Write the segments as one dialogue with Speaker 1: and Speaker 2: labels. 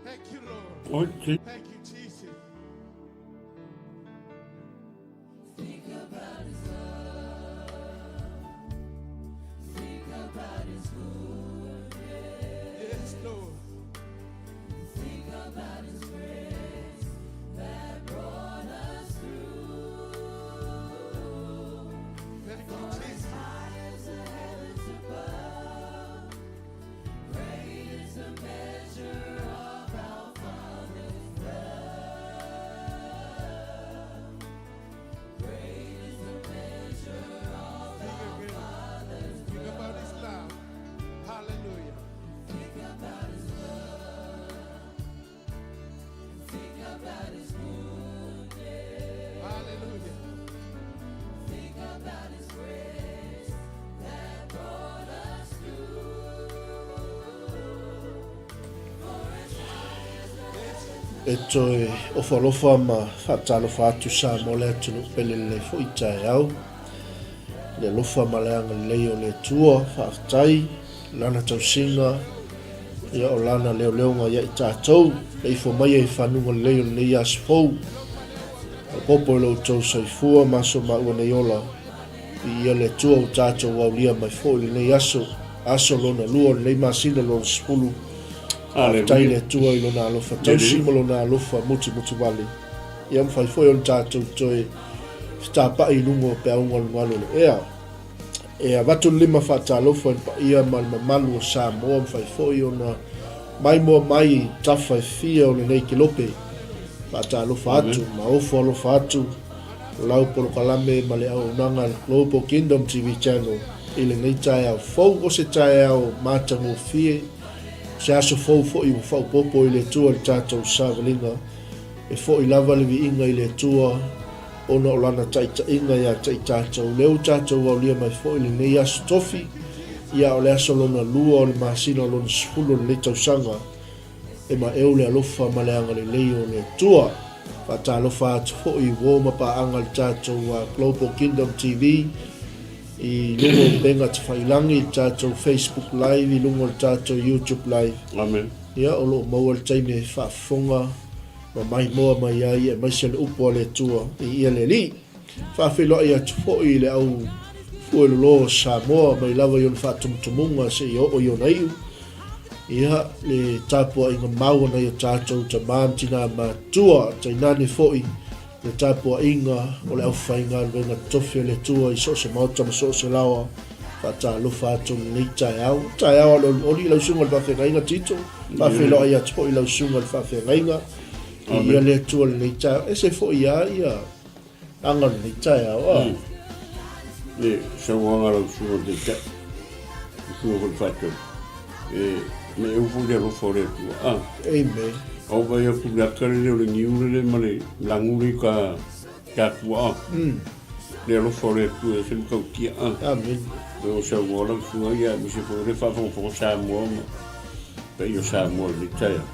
Speaker 1: Thank you, Lord.
Speaker 2: Okay.
Speaker 1: Thank you, Jesus.
Speaker 3: Think about his love. Think about his goodness.
Speaker 1: Yes, Lord.
Speaker 3: Think about his grace that brought us through.
Speaker 1: Thank you,
Speaker 3: For as
Speaker 1: Jesus.
Speaker 3: high as the heavens above, great is the measure of our Father's love. Great is the measure of
Speaker 1: Think
Speaker 3: our
Speaker 1: again.
Speaker 3: Father's
Speaker 1: Think about his love. Hallelujah.
Speaker 3: Think about his love. Think about his goodness.
Speaker 1: Hallelujah.
Speaker 3: Think about his grace that brought us through. For as high as the
Speaker 1: Yes.
Speaker 4: E toe ofo alofa ma faatalofa atu Samoa le atunuu pele lenei foi taeao. Le alofa ma le agalelei o le Atua, faafetai Lana tausiga, ia o Lana leoleoga ia i tatou, le ifo maia i fanuga lelei o lenei aso fou. Maopopo i lo outou soifua ma aso maua nei ola, viia le Atua ua tatou aulia mai foi i lenei aso, aso lona lua o lenei masina lona 10. Faafetai i le Atua i Lona alofa tausi ma Lona alofa mutimutivale. Ia mafai foi ona tatou toe fetapa'i i luga o peaugalugalu o le ea. E avatu le lima faatalofa i le paia ma le mamalu o Samoa, mafai foi ona maimoa mai i tafa e fia o lenei kelope. Faatalofa atu ma ofo alofa atu lau polokalame ma le auaunaga a le Global Kingdom TV Channel i lenei taeao fou, o se taeao matagofie, o se aso fou foi ua faaopoopo i le Atua i le tatou savaliga. E foi lava le viiga i le Atua ona o Lana taitaiga ia te i tatou. Lea ua tatou aulia mai foi lenei aso tofi, ia o le aso lona lua o le masina lona 10 o lenei tausaga. E maeu le alofa ma le agalelei o le Atua. Faatalofa atu foi i uo ma paaga i le tatou Global Kingdom TV i luga o upega tafailangi, i le tatou Facebook Live, i luga o le tatou YouTube Live.
Speaker 2: Amen.
Speaker 4: Ia, o lo o maua le taimi e faafofoga ma maimoa mai ai aemaise le upu a le Atua i ia le Alii. Faafeiloai atu foi i le au fuelolo o Samoa mai lava i ona faatumutumuga seia oo i ona iu. Ia, le tapuaiga mau a nai o tatou tama ma tina matua, tainane foi le tapuaiga o le aufaigaluega tofi a le Atua i so o se maota ma so o se laoa. Faatalofa atu i lenei taeao. Taeao a le olioli i lau susuga i le faafeagaiga Tito. Faafeiloai atu foi i lau susuga i le faafeagaiga. Ia le Atua i lenei taeao. Ese foi lava ia aga o lenei taeao. A.
Speaker 2: Le saunoaga a lau susuga i le Taitai, le susuga foi i le Faatonu, e meeu foi le alofa o le Atua. A.
Speaker 4: Amen.
Speaker 2: A ou vaai atu i le ata lele o le niu lele ma le lagu le i ka tatua. Le alofa o le Atua e ese matautia. A.
Speaker 4: Amen.
Speaker 2: E o saunoa lau susuga ia, aemaise foi o le faafogafoga Samoa ma paia o Samoa i lenei taeao.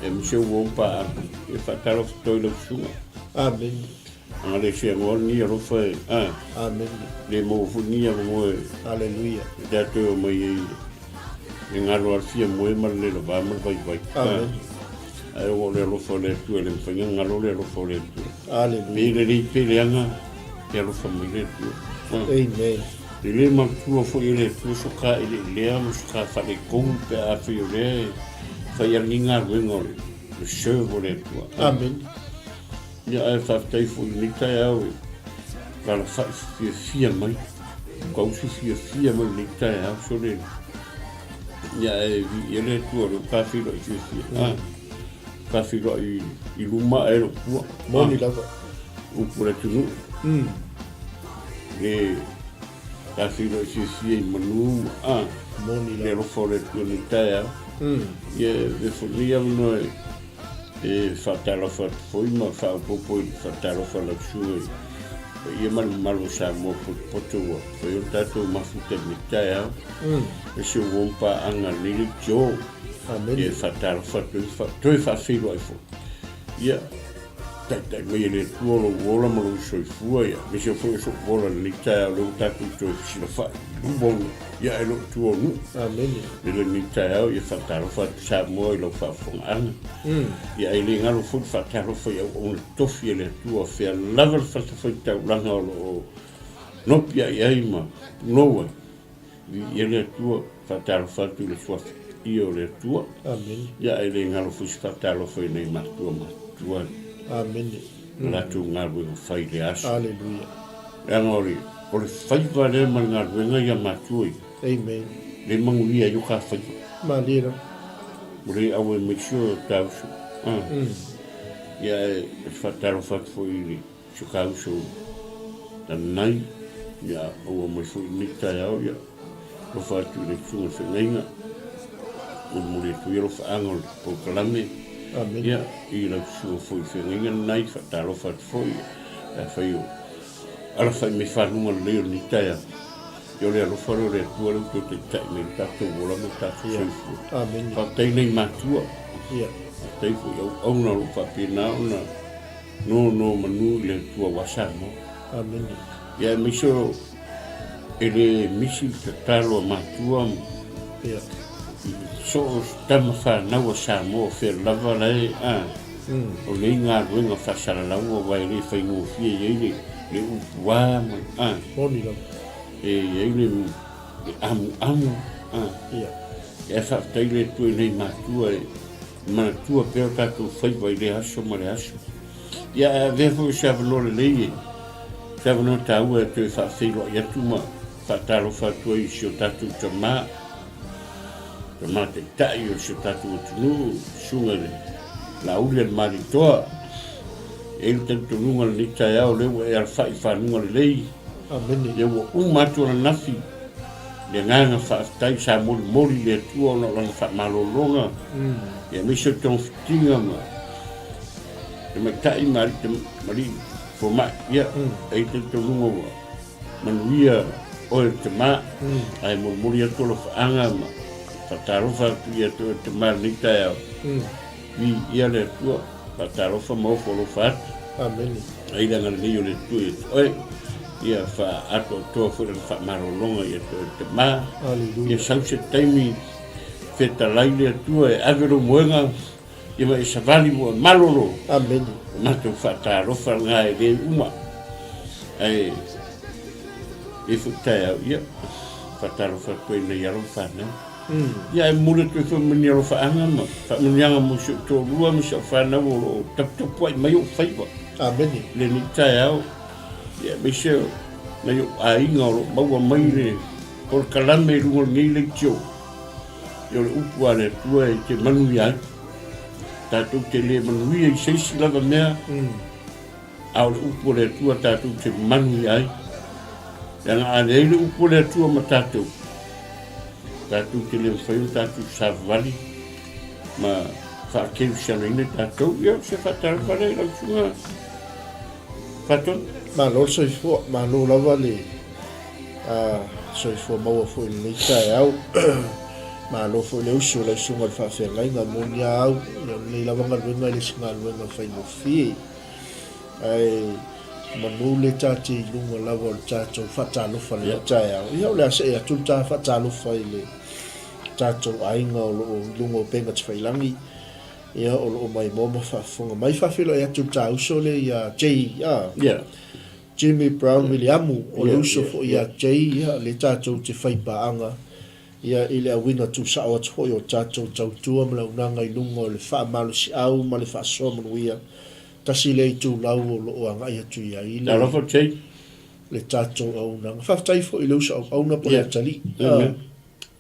Speaker 2: Aemaise ua ou paaga, e faatalofa atu ai lau susuga.
Speaker 4: Amen.
Speaker 2: Anga le feagoa lenei alofa e, a.
Speaker 4: Amen.
Speaker 2: Le maua foi lenei avanoa e.
Speaker 4: Hallelujah.
Speaker 2: E tatou e omai ai le galo a le fia moe ma le lelava ma le vaivai.
Speaker 4: Amen.
Speaker 2: Ae ua o le alofa o le Atua e le mafai ona galo le alofa o le Atua.
Speaker 4: Hallelujah.
Speaker 2: Pe lelei pe leaga, e alofa mai le Atua.
Speaker 4: Amen.
Speaker 2: E le manatua foi e le Atua so ka eleelea ma so ka faaletonu pe a fai o lea e fai ana ni galuega o le serve o le Atua.
Speaker 4: Amen.
Speaker 2: Ia ae faafetai foi i lenei taeao e alafai fiafia mai, tausi fiafia mai lenei taeao sole. Ia ae viia le Atua o lea ua tafeiloai fiafia. Ah, tafeiloai i luma ae lou tua.
Speaker 4: Moni lava.
Speaker 2: Upu o le atunuu. Le tafeiloai fiafia i manu ma ah,
Speaker 4: Moni
Speaker 2: le
Speaker 4: lava.
Speaker 2: alofa o le Atua i lenei taeao. Ia e avea foi lenei avanoa e E faatalofa atu foi ma faaopoopo i le faatalofa a lau susuga i paia ma le mamalu o Samoa potopoto ua fai o le tatou mafuta i lenei taeao. E si ou uo paaga lenei leitio.
Speaker 4: Amen.
Speaker 2: E faatalofa atu ai, toe faafeiloai foi. Ia, Taitai mai e le Atua lou ola ma lou soifua, ia, aemaise foi o so'u ola i lenei taeao lea ua tatou toe fesilafai i luma ona, ia, e le o tua o nuu.
Speaker 4: Amene.
Speaker 2: I lenei taeao, ia faatalofa atu Samoa i lau faafofogaaga. Ia, e le galo foi le faatalofa i auauna tofi a le Atua, fea lava le fatafaitaulaga o lo o nopiai ai ma punou ai. Viia le Atua, faatalofa atu i le Suafa Paia o le Atua.
Speaker 4: Amene.
Speaker 2: Ia e le galo foi se faatalofa i nai matua matutua.
Speaker 4: Amene.
Speaker 2: Ma latou galuega fai i le aso.
Speaker 4: Aleluia.
Speaker 2: Leaga o le, o le faiva lea ma le galuega ia matua ia.
Speaker 4: Amen.
Speaker 2: Le manuia ai o ka faiva.
Speaker 4: Malie lava.
Speaker 2: Ua le auai mai si o ta uso. Ah. Ia e, e faatalofa atu foi i le Si o ka uso lanai, ia aua mai foi i lenei taeao, ia alofa atu i le susuga i le feagaiga, molimoli atu ai alofaaga o le polokalame, ia i lau susuga foi i le feagaiga lenai, faatalofa atu foi, pe afai o alafai mai faluga lelei o lenei taeao, ia o le alofa lea o le Atua lea ua toe taitai mai le tatou ola ma le tatou soifua. Faafetai nai matua, faafetai foi i auauna o lo o faapena ona Nono manu i le Atua aua Samoa.
Speaker 4: Amene.
Speaker 2: Ia aemaise o e le misi le tatalo a matua ma
Speaker 4: Ia.
Speaker 2: so o se tama fanau a Samoa o fea lava la e a o nei galuega faasalalau aua e le faigofie i ai le le upu a ma a
Speaker 4: Moni lava.
Speaker 2: E i ai le le amuamu a
Speaker 4: Ia.
Speaker 2: E faafetai le Atua i nei matua e Manatua pea o tatou faiva i lea aso ma le aso. Ia, ae avea foi o se avanoa lelei e, se avanoa taua e toe faafeiloai atu ma faatalofa atu ai i si o tatou tamā, tamā taitai o si o tatou atunuu, Susuga i le Laauli a le Malietoa. E i ai le talitonuga i lenei taeao lea ua e alafai i fanuga lelei.
Speaker 4: Amene.
Speaker 2: Ia ua uma atu ananafi le agaga faafetai sa molimoli i le Atua ona o lana faamalologa, ia aemaise o le togafitiga ma tamaitai ma alii fomai. Ia, e i ai talitonuga ua manuia oe le tama, ae molimoli atu alofaaga ma faatalofa atu ia te oe le tama i lenei taeao. Viia le Atua, faatalofa ma ofo alofa atu.
Speaker 4: Amene.
Speaker 2: Ai le agalelei o le Atua ia te oe. Ia faaatoatoa foi lana faamalologa ia te oe le tama.
Speaker 4: Aleluia.
Speaker 2: Ia sau se taimi fetalai le Atua e ave lou moega ia ma e savali ua malolo.
Speaker 4: Amene.
Speaker 2: O matou faatalofa lena e le uma. Ae e foi taeao ia faatalofa atu ai nei alo ma fanau. Ia e momoli atu ai foi ma ni alofaaga ma faamanuiaga mo si ou toalua ma si au fanau o lo o taputapuai mai ou faiva.
Speaker 4: Amene.
Speaker 2: I lenei taeao, ia aemaise o nai ou aiga o lo o maua mai le polokalame i luga o lenei leitio. Ia o le upu a le Atua e te manuia ai. Tatou te le manuia i se isi lava mea, a o le upu a le Atua tatou te manuia ai. Leaga a leai le upu a le Atua ma tatou, tatou te le mafai ona tatou savavali ma faakerisianoina tatou. Ia, o se faatalofa lea i lau susuga Fatona.
Speaker 4: Malo le soifua, malo lava le soifua maua foi i lenei taeao. Malo foi le usu o lau susuga i le faafeagaiga, moni a au, ia o lenei lava galuega e le o se galuega faigofie. Ae manu le ta te i luga lava o le tatou faatalofa i lenei taeao. Ia o le a see atu le ta faatalofa i le tatou aiga o lo o i luga o upega tafailagi, ia o lo o maimoa ma faafofoga mai. Faafeiloai atu i le ta uso lea ia Jay, a? Jimmy Brown Viliamu, o le uso foi ia Jay, ia lea tatou te faipaaga ia i le auina tuusao atu foi o tatou tautua ma le auaunaga i luga o le faamalosiau ma le faasoa manuia. Tasi lea itulau o lo o agai atu i ai le,
Speaker 2: Talofa Jay.
Speaker 4: le tatou auaunaga. Faafetai foi i le uso auauna po o le atalii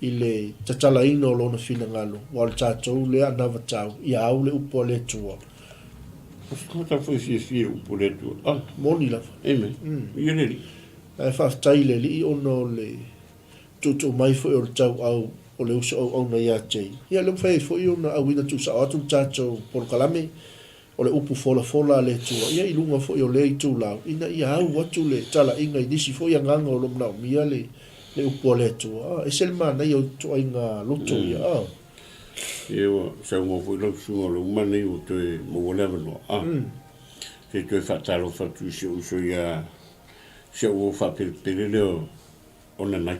Speaker 4: i le tatalaina o lona finagalo, aua o le tatou lea anavatau, ia au le upu a le Atua.
Speaker 2: O se tagata foi e fiafia i le upu a le Atua. Ah.
Speaker 4: Moni lava.
Speaker 2: Amen. Ia le Alii.
Speaker 4: Ae faafetai i le Alii ona o le tuutuu mai foi o le tauau o le uso auauna ia Jay. Ia lea ua mafai ai foi ona auina tuusao atu le tatou polokalame o le upu folafola a le Atua, ia i luga foi o lea itulau, ina ia au atu le talaiga i nisi foi agaga o lo o manaomia le le upu a le Atua. A, ese le manaia o ituaiga loto ia, a.
Speaker 2: Ia ua saunoa foi lau susuga o le uma lenei ua toe maua le avanoa, a. Se i toe faatalofa atu i si ou uso ia si ou uo faapelepele lea o Nanai.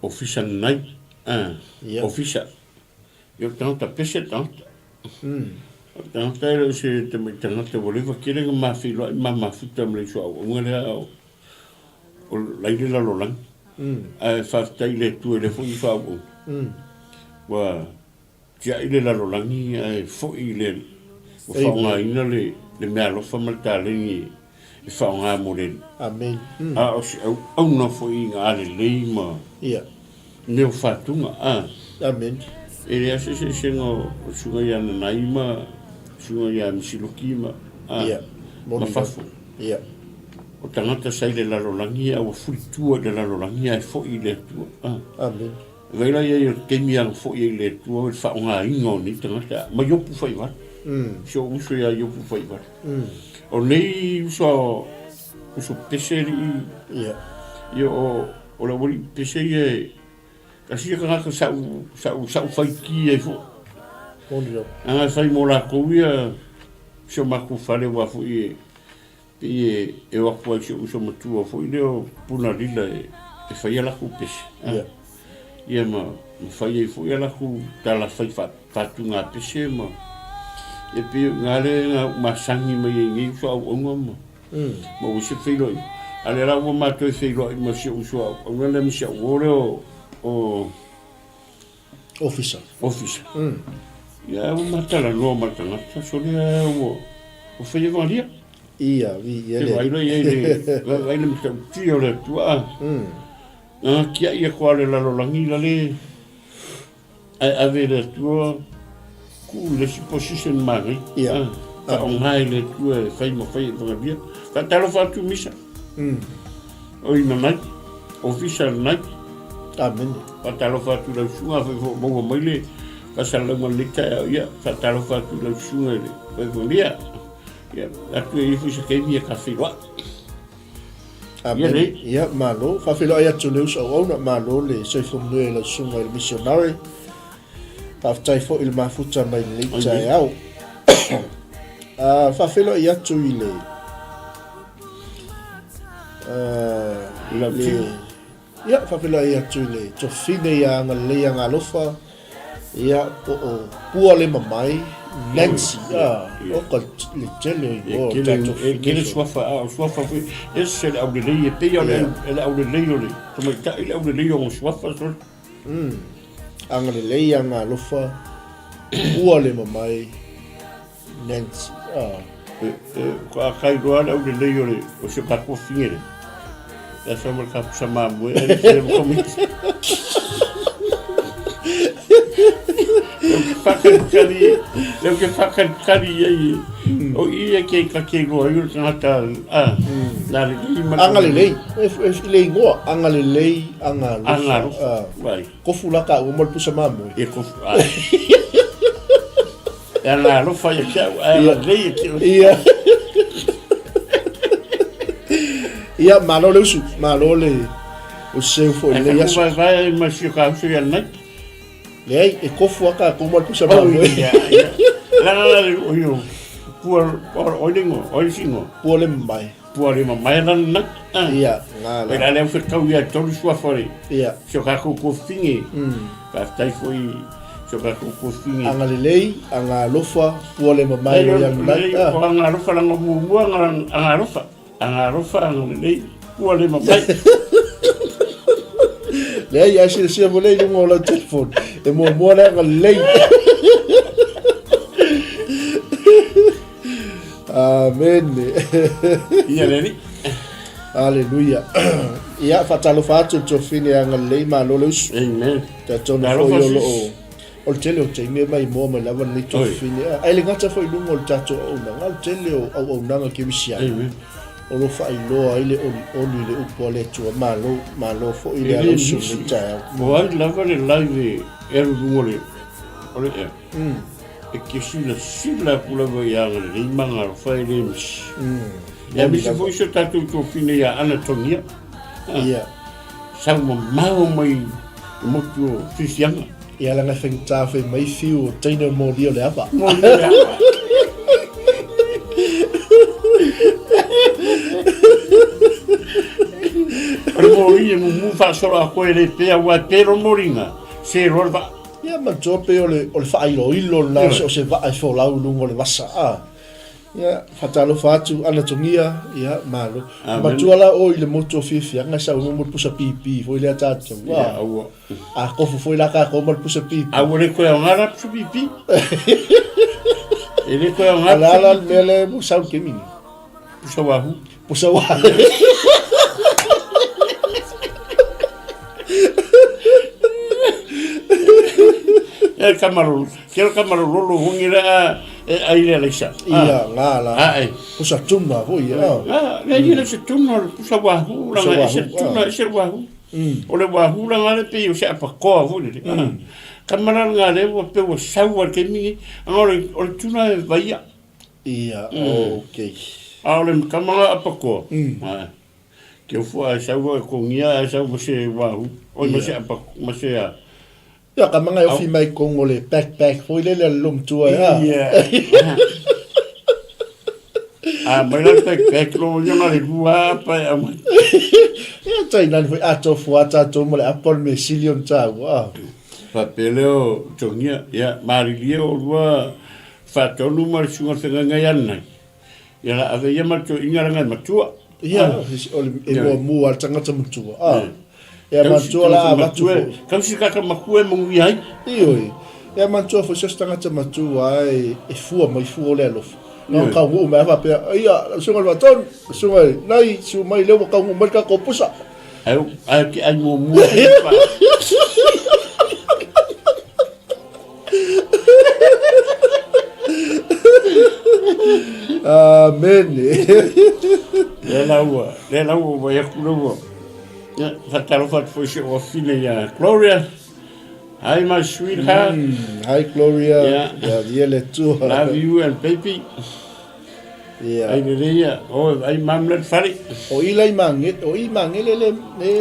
Speaker 2: Ofisa Nanai. Ofisa. Ia o le tagata pese le tagata. O le tagata e le o se tamai tagata ua leva tele ona ma feiloai ma mafuta ma le uso auauna lea o o la i le lalolagi. Ae faafetai i le Atua i lea foi uso auauna. Ua Tiai le lalolagi ae foi le Alii. Ua faaaogaina le le meaalofa ma le taleni e faaaoga mo le Alii.
Speaker 4: Amen.
Speaker 2: A o se auauna foi i ga alelei ma
Speaker 4: Ia.
Speaker 2: mea o fatuga. A.
Speaker 4: Amen.
Speaker 2: E leai se eseesega o le susuga ia Nanai ma susuga ia Misiloki ma a
Speaker 4: Ia.
Speaker 2: ma fafo.
Speaker 4: Ia.
Speaker 2: O tagata sa i le lalolagi a ua fulitua i le lalolagi ae foi i le Atua. A.
Speaker 4: Amen.
Speaker 2: Vaai la i ai o le taimi ana foi ai le Atua o le faaaogaina o nei tagata ma Iopu faivalu. Si ou uso ia Iopu faivalu. O nei uso uso pese alii ia o o le aualii pese ia e tasi ia tagata sa ou sa ou sa ou faiti ai foi. Leaga e fai mo latou ia si o matou fale aua foi e Pei e o atu ai si ou uso matua foi lea o Punalila e fai a latou pese. Ia ma fai ai foi a latou tala fai faatuga pese ma e pei o i ina lea na ou masani mai ai nei uso auauna ma ma ua se feiloaiga. A o lea la ua matou feiloai ma si ou uso auauna lea ma si au uo lea o
Speaker 4: Ofisa.
Speaker 2: Ofisa. Ia, ua ma talanoa ma le tagata, sole ua ua fai e valia.
Speaker 4: Ia, vi, ia le.
Speaker 2: Vaai loa i ai le, vaai le matautia o le Atua. Na tiai atu lava le lalolagi la le, ae ave e le Atua tuu i le isi position manaia.
Speaker 4: Ia.
Speaker 2: Faaaoga e le Atua e fai ma fai e vagalia. Faatalofa atu Misa. Oi Nanai, Ofisa Nanai.
Speaker 4: Amene.
Speaker 2: Faatalofa atu i lau susuga, afai foi o maua mai le faasalalauga i lenei taeao, ia, faatalofa atu i lau susuga i le Vaivolia. Ia, atu e ifo i se taimi e ta feiloai.
Speaker 4: Ia lei. Ia, malo. Faafeiloai atu i le uso auauna, malo le soifua manuia i lau susuga i le missionary. Faafetai foi i le mafuta mai lenei taeao. Faafeiloai atu i le le ia faafeiloai atu i le tofine ia Agalelei Agalofa ia po o Pua Lema Mai Nancy a o ka le tele o igoa o tatou
Speaker 2: E tele suafa a o suafa foi ese le aulelei e pei o le aulelei o le tamaitai le aulelei o suafa sole.
Speaker 4: Agalelei Agalofa Pua Lema Mai Nancy, ah.
Speaker 2: E, e, a kai loa le aulelei o le, o si o tatou afine le. E asa ma le tatou mamoe, e le fele mo komiti. Leu ke whakaritari, leu ke whakaritari ia i, o ia ke ka ke loa i o le tangata, a, nā le lei ma
Speaker 4: Agalelei, e, e, le ingoa, agalelei, agalofa.
Speaker 2: Agalofa, vai.
Speaker 4: Kofu la ka ua mo le pusa mamoe.
Speaker 2: E kofu, ai. E ana alofa ia ki au, ae ana lei ia ki au.
Speaker 4: Ia. Ia, malo le usu, malo le o seu foi
Speaker 2: le
Speaker 4: nei aso.
Speaker 2: Ai vae ai ma si ka usu ia nei.
Speaker 4: Leai, e kofu aka ko mo le pusa mamoe.
Speaker 2: Ia, ia. La la la o yo. Pua o lengo, o singo.
Speaker 4: Pua le mai.
Speaker 2: Pua le mai la na.
Speaker 4: Ia, ngā
Speaker 2: la. La le whetau ia tolu sua fare.
Speaker 4: Ia.
Speaker 2: Si o kākou kofinge. Faafetai foi si o kākou kofinge.
Speaker 4: Agalelei, agalofa, pua le mamae o ia
Speaker 2: nei. O agalofa langa muamua agalofa. Agalofa, agalelei, pua le mamae.
Speaker 4: Leai, a silasila mo lea i luga o lau telefoni. E muamua le agalelei. Amen.
Speaker 2: Ia le Alii.
Speaker 4: Aleluia. Ia, faatalofa atu i le tuafafine ia Agalelei, malo le usu.
Speaker 2: Amen.
Speaker 4: Talitonu foi o lo o o le tele o taimi e maimoa mai lava lenei tuafafine. Ae le gata foi i luga o le tatou auaunaga, o le tele o auaunaga kerisiano o lo o faailoa ai le olioli i le upu a le Atua. Malo, malo foi le ala usu i lenei taeao.
Speaker 2: O ai lava le live e alu i luga o le ea. E te silasila atu lava ia Agalelei ma Agalofa e le misi. Ia misi foi so tatou tofine ia Anatonia.
Speaker 4: Ia.
Speaker 2: Sau mamao mai i motu o Fifianga.
Speaker 4: Ia laga e faigata fai mai fiu o teine o moli o le ava.
Speaker 2: Moli o le ava. moli e mumu faasolo atoa e le pe aua e pe lona moliga se loa le vaa.
Speaker 4: Ia manatua pei o le o le faailoilo lena o se vaa e folau i luga o le vasa a. Ia faatalofa atu Anatogia ia malo. Matua la oe i le motu o Fiafiaga e sau ai mo le pusa pipi foi lea tatou a. A kofu foi la tatou ma le pusa pipi.
Speaker 2: A ua le toe aoga la pusa pipi. E le toe aoga.
Speaker 4: A o le a la le mea lea ua sau i le taimi nei?
Speaker 2: Pusa wahoo.
Speaker 4: Pusa wahoo.
Speaker 2: E kamalolo, ke o kamalolo hongi le a e ai le alaisa.
Speaker 4: Ia, ngā la.
Speaker 2: A e.
Speaker 4: Pusa tuna foi ia.
Speaker 2: Ah, le ia le se tuna, le pusa wahoo, la nga se tuna, se wahoo. O le wahoo la nga le pe o se apakoa foi le. Kamala nga le ua pe ua sau al ke mingi, anga o le tuna e vaia.
Speaker 4: Ia, ok.
Speaker 2: A o le tama apakoa, ke ufua ai sau e kongia ai sau ma se wahoo, oi ma se apa, ma se a.
Speaker 4: Ia, ka manga e ofi mai kong o le backpack foi lele a le lomatua e a.
Speaker 2: Ia. A mai la backpack lo ia nga le lua apa e aumai.
Speaker 4: Ia, tainane foi atoa fua tatou ma le apa o le mea sili ona taua a.
Speaker 2: Faapea lea o Togia, ia, malilie oulua Faatonu ma le susuga fegagai anai, ia la ave ia ma le toeaina laga e matua.
Speaker 4: Ia, o le e muamua a le tagata matua. Ah. Ia matua la avatu foi.
Speaker 2: Tausi kaka matua e manuia ai.
Speaker 4: Ioe. Ia matua foi se tagata matua e e fua mai fua o le alofa. No ka uu mai faapea, ia, le susuga i le Faatonu, le susuga i Nai, susu mai lea ua taunuu mai le tatou pusa.
Speaker 2: Ai, ai ke ai muamua.
Speaker 4: Amene.
Speaker 2: Lea la ua, lea la ua vai atu la ua. Ia, faatalofa atu foi i si ou afine ia Gloria. Hi my sweetheart.
Speaker 4: Hi Gloria.
Speaker 2: Yeah.
Speaker 4: Ia, ia le Atua.
Speaker 2: Love you and baby.
Speaker 4: Ia.
Speaker 2: Ai lelei ia, o ai mam le fale.
Speaker 4: O i lai mange, o i mangele le le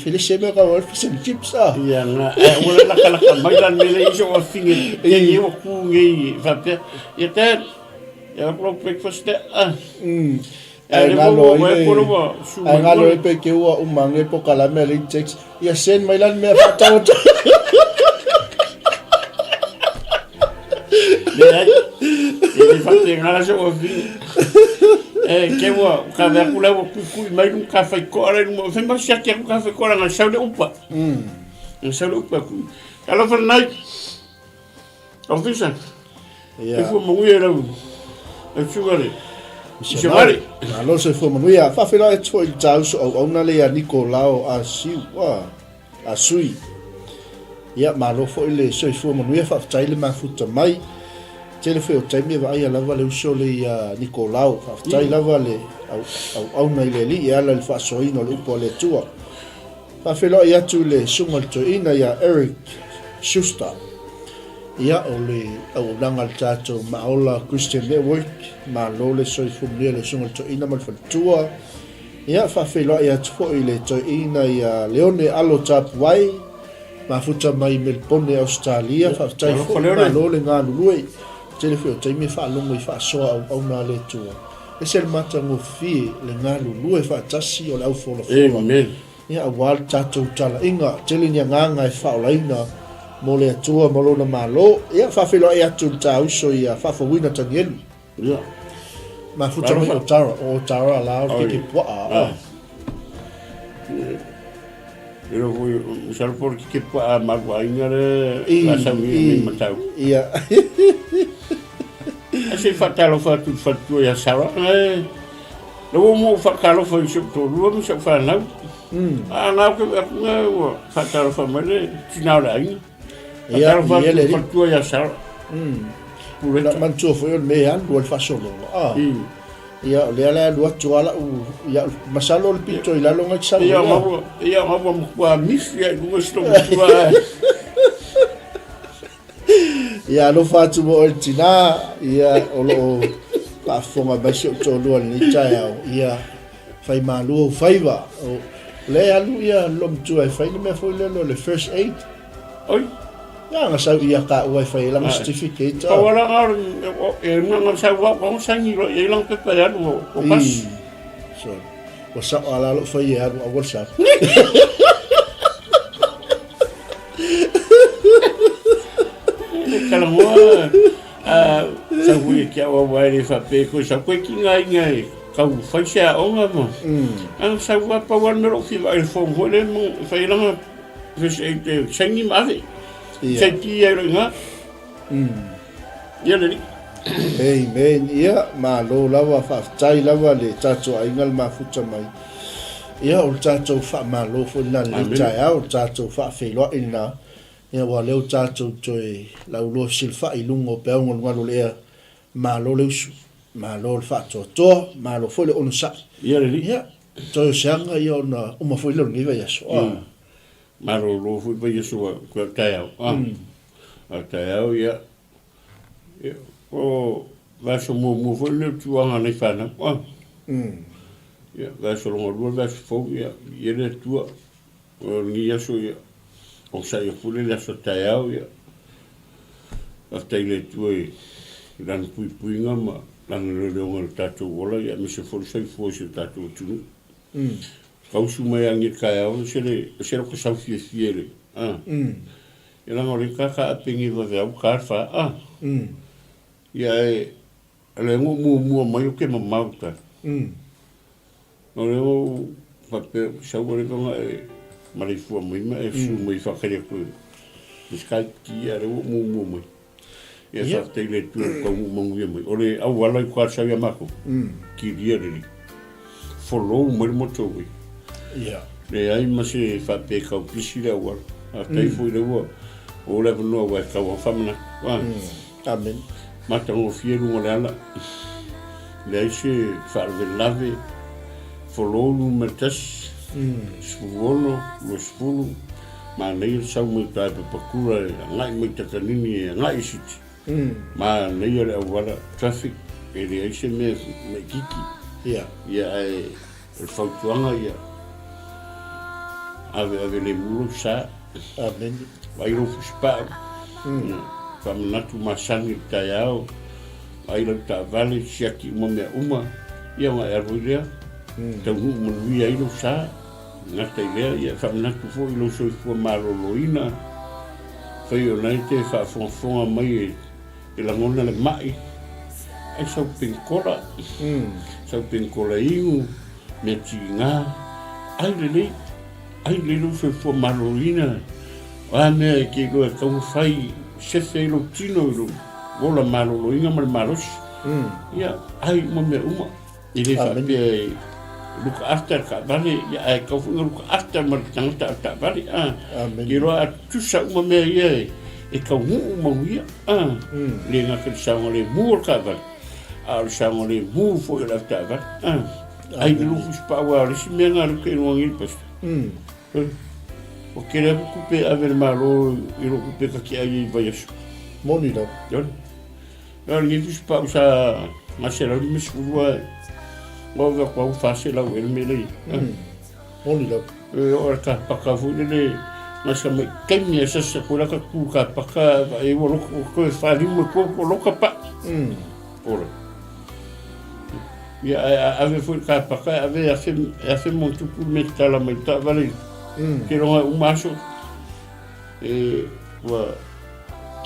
Speaker 4: felese me ka o fish and chips a.
Speaker 2: Ia nga, e ua le lakalaka mai la mele i so o finge, ia i o ku ngei faapea. Ia dad, ia aku lau breakfast le ah.
Speaker 4: Ai ngalo ai le, ai ngalo ai pe ke ua umange po kalame le text. Ia send mai la mea whaatau atu.
Speaker 2: Leai, e le whaatengara se ua whini. E, ke ua, ka vea kula ua kuikui mai runga ka whai koa rai runga. Whai masi ake aku ka whai koa ranga sau le upa. Nga sau le upa kui. Alofa nai, ofisa,
Speaker 4: Ia.
Speaker 2: e fua manuia lau, lau suka le, misionari.
Speaker 4: Malo soifua manuia. Faafeiloai atu foi i le tauso auauna lea ia Nikolao a Siu, a, a Sui. Ia, malo foi le soifua manuia, faafetai le mafuta mai. Tele foi o taimi e vaaia lava le uso lea ia Nikolao. Faafetai lava le au, auauna i le Alii e ala i le faasoaina o le upu a le Atua. Faafeiloai atu i le Susuga i le Toeaina ia Eric Schuster. Ia, o le auaunaga a le tatou Maola Christian Network, malo le soifua manuia i le Susuga i le Toeaina ma le faletua. Ia, faafeiloai atu foi i le Toeaina ia Leone Alo Tapuai, mafuta mai Melipone, Ausetalia. Faafetai foi, malo le galulue. Tele foi o taimi e faalogo i faasoa auauna a le Atua. Ese le matagofie le galulue faatasi o le aufolafola.
Speaker 2: Amen.
Speaker 4: Ia, aua le tatou talaiga, tele ni agaga e faaolaina mo le Atua ma Lona Malo. Ia, faafeiloai atu i le ta uso ia Faafouina Tanielu.
Speaker 2: Ia.
Speaker 4: Mafuta mai o Tara, o Tara la o le keke puaa.
Speaker 2: Ah. E lo foi, masalo po o le keke puaa malu aiga le la saunia nei matau.
Speaker 4: Ia.
Speaker 2: Ae se i faatalofa atu i le faletua ia Sarah, e La ua uma ou faatalofa i si ou toalua ma si ou fanau. A na ke aku nga ua faatalofa mai le tina o le aiga.
Speaker 4: Ia,
Speaker 2: Faatalofa
Speaker 4: ia
Speaker 2: atu
Speaker 4: le
Speaker 2: i le faletua ia Sarah.
Speaker 4: La manatua foi o le mea e alu ai le faasologa. Ah. Ia, o lea la e alu atu lava lau, ia, masalo o le pito i lalo ngai te sau
Speaker 2: Ia,
Speaker 4: ai.
Speaker 2: maua, ia, maua matua misi ai luga si lou matua.
Speaker 4: Ia alofa atu mo oe le tinā, ia o lo o faafofoga mai si ou toalua i lenei taeao, ia fai malu ou faiva. O lea e alu ia loomatua e fai le mea foi lele o le first aid.
Speaker 2: Oi.
Speaker 4: Ia ga sau ia ka ua e fai ai lana certificate.
Speaker 2: Pau ala nga e nga nga sau au ka saini lo e langa pepa e alu o pas.
Speaker 4: So. Ua sao a la lou fai e alu aua le sau.
Speaker 2: Le kalamoa a sau hui e kia au ai le whape koe sau koe ki ngā inga e kau whai se a onga ma. Ana sau wa pau an mero ki vai fong hoi le mo whai ranga first aid te saini ma ave. Sai ki ai ro ngā. Ia le
Speaker 4: Amen. Ia, malo lava, faafetai lava le tatou aiga le mafuta mai. Ia, o le tatou faamalo foi lena i lenei taeao, o le tatou faafeiloai lena. Ia, aua o lea ua tatou toe laulua fesilafai i luga o peau galugalu o le ea. Malo le usu, malo le faatoatoa, malo foi le onosai.
Speaker 2: Ia le
Speaker 4: Ia, toe o se aga ia ona uma foi lea o lenei vaiaso. Ah.
Speaker 2: Malolo foi vaiaso a koe taeao. Ah. A taeao ia Ia, o vaiaso muamua foi lenei o tulaga nei fanau. Ah. Ia, vaiaso lona lua, vaiaso fou, ia, ia le Atua. O lenei aso, ia, o sa'i atu le aso taeao, ia. Faafetai i le Atua i lana puipuiga ma lana leoleoga i le tatou ola, ia, aemaise foi le soifua o si o tatou atunuu. Tausu mai lava i le taeao, e ese lou sau fiafia i le, ah. Ia leaga o lea ka ka apengi vaveau ka le fa a. Ia e le ngo muamua mai o ke mamao ta. O le o faapea sau le vanga e maleifua mai ma e su mai whakere koe. I Skype ki ia le o muamua mai. Ia faafetai i le Atua ua taunuu manuia mai. O le auala i kwa sau ia makou. Kilia lelei. Follow mai le motorway. Leai ma se faapea e tau pisi le auala. Faafetai foi lea ua oo le avanoa aua e tatau lava ona faamanatu.
Speaker 4: Amen.
Speaker 2: Matagofie luga o le ala. Leai se faalavelave. Follow numera 1, 16, 20, Manaia le sau mai uta e Papakura e agai mai Takanini e agai i City. Manaia le auala traffic e leai se mea maititi. Ia ae o le fautuaga ia ave ave lemu lou sa.
Speaker 4: Amen.
Speaker 2: Vaai lou fusipau. Faamanatu masani i le taeao. Vaai lau taavale, siaki uma mea uma. Ia ona e alu ai lea. Taunuu manuia ai lou sa. Gata i lea, ia e faamanatu foi i lou soifua maloloina, fai o lena e te faafogafoga mai e lagona le mai, ai sau penikola, sau penikola inu, mea tiga, ai lelei, ai lelei lou soifua maloloina, o a mea e te iloa e tatau ona fai, sefe ai lou tino i lou ola maloloina ma le malosi, ia, ai uma mea uma. E le faapea e look after le taavale, ia ae tatau foi ona look after ma le tagata o le taavale, a. Te iloa a tutusa uma mea ia e taunuu manuia, a. Le gata i le saogalemu o le taavale, a o le saogalemu foi o le avetaavale, a. Ai le lofu sipau lava o le isi mea lena lea ou te iloa nei, Pastor. Ua tele atu tupe e ave e le Malo i lou tupe ta te ai ai i vaiaso.
Speaker 4: Moni lava.
Speaker 2: Ioe. O lenei tusipau sa $152 e ua ave atu au $400 ea le mea lea.
Speaker 4: Moni lava.
Speaker 2: E oo i le kapaka foi lele gasa mai taimi e sasa koe la ka tu kapaka e ua loka ua toe faliu e koe ua loka pa. Ora. Ia ae a ave foi le kapaka e ave e afe e afe mo tupu le mea tatala mai taavale. Ke longa uma aso. E ua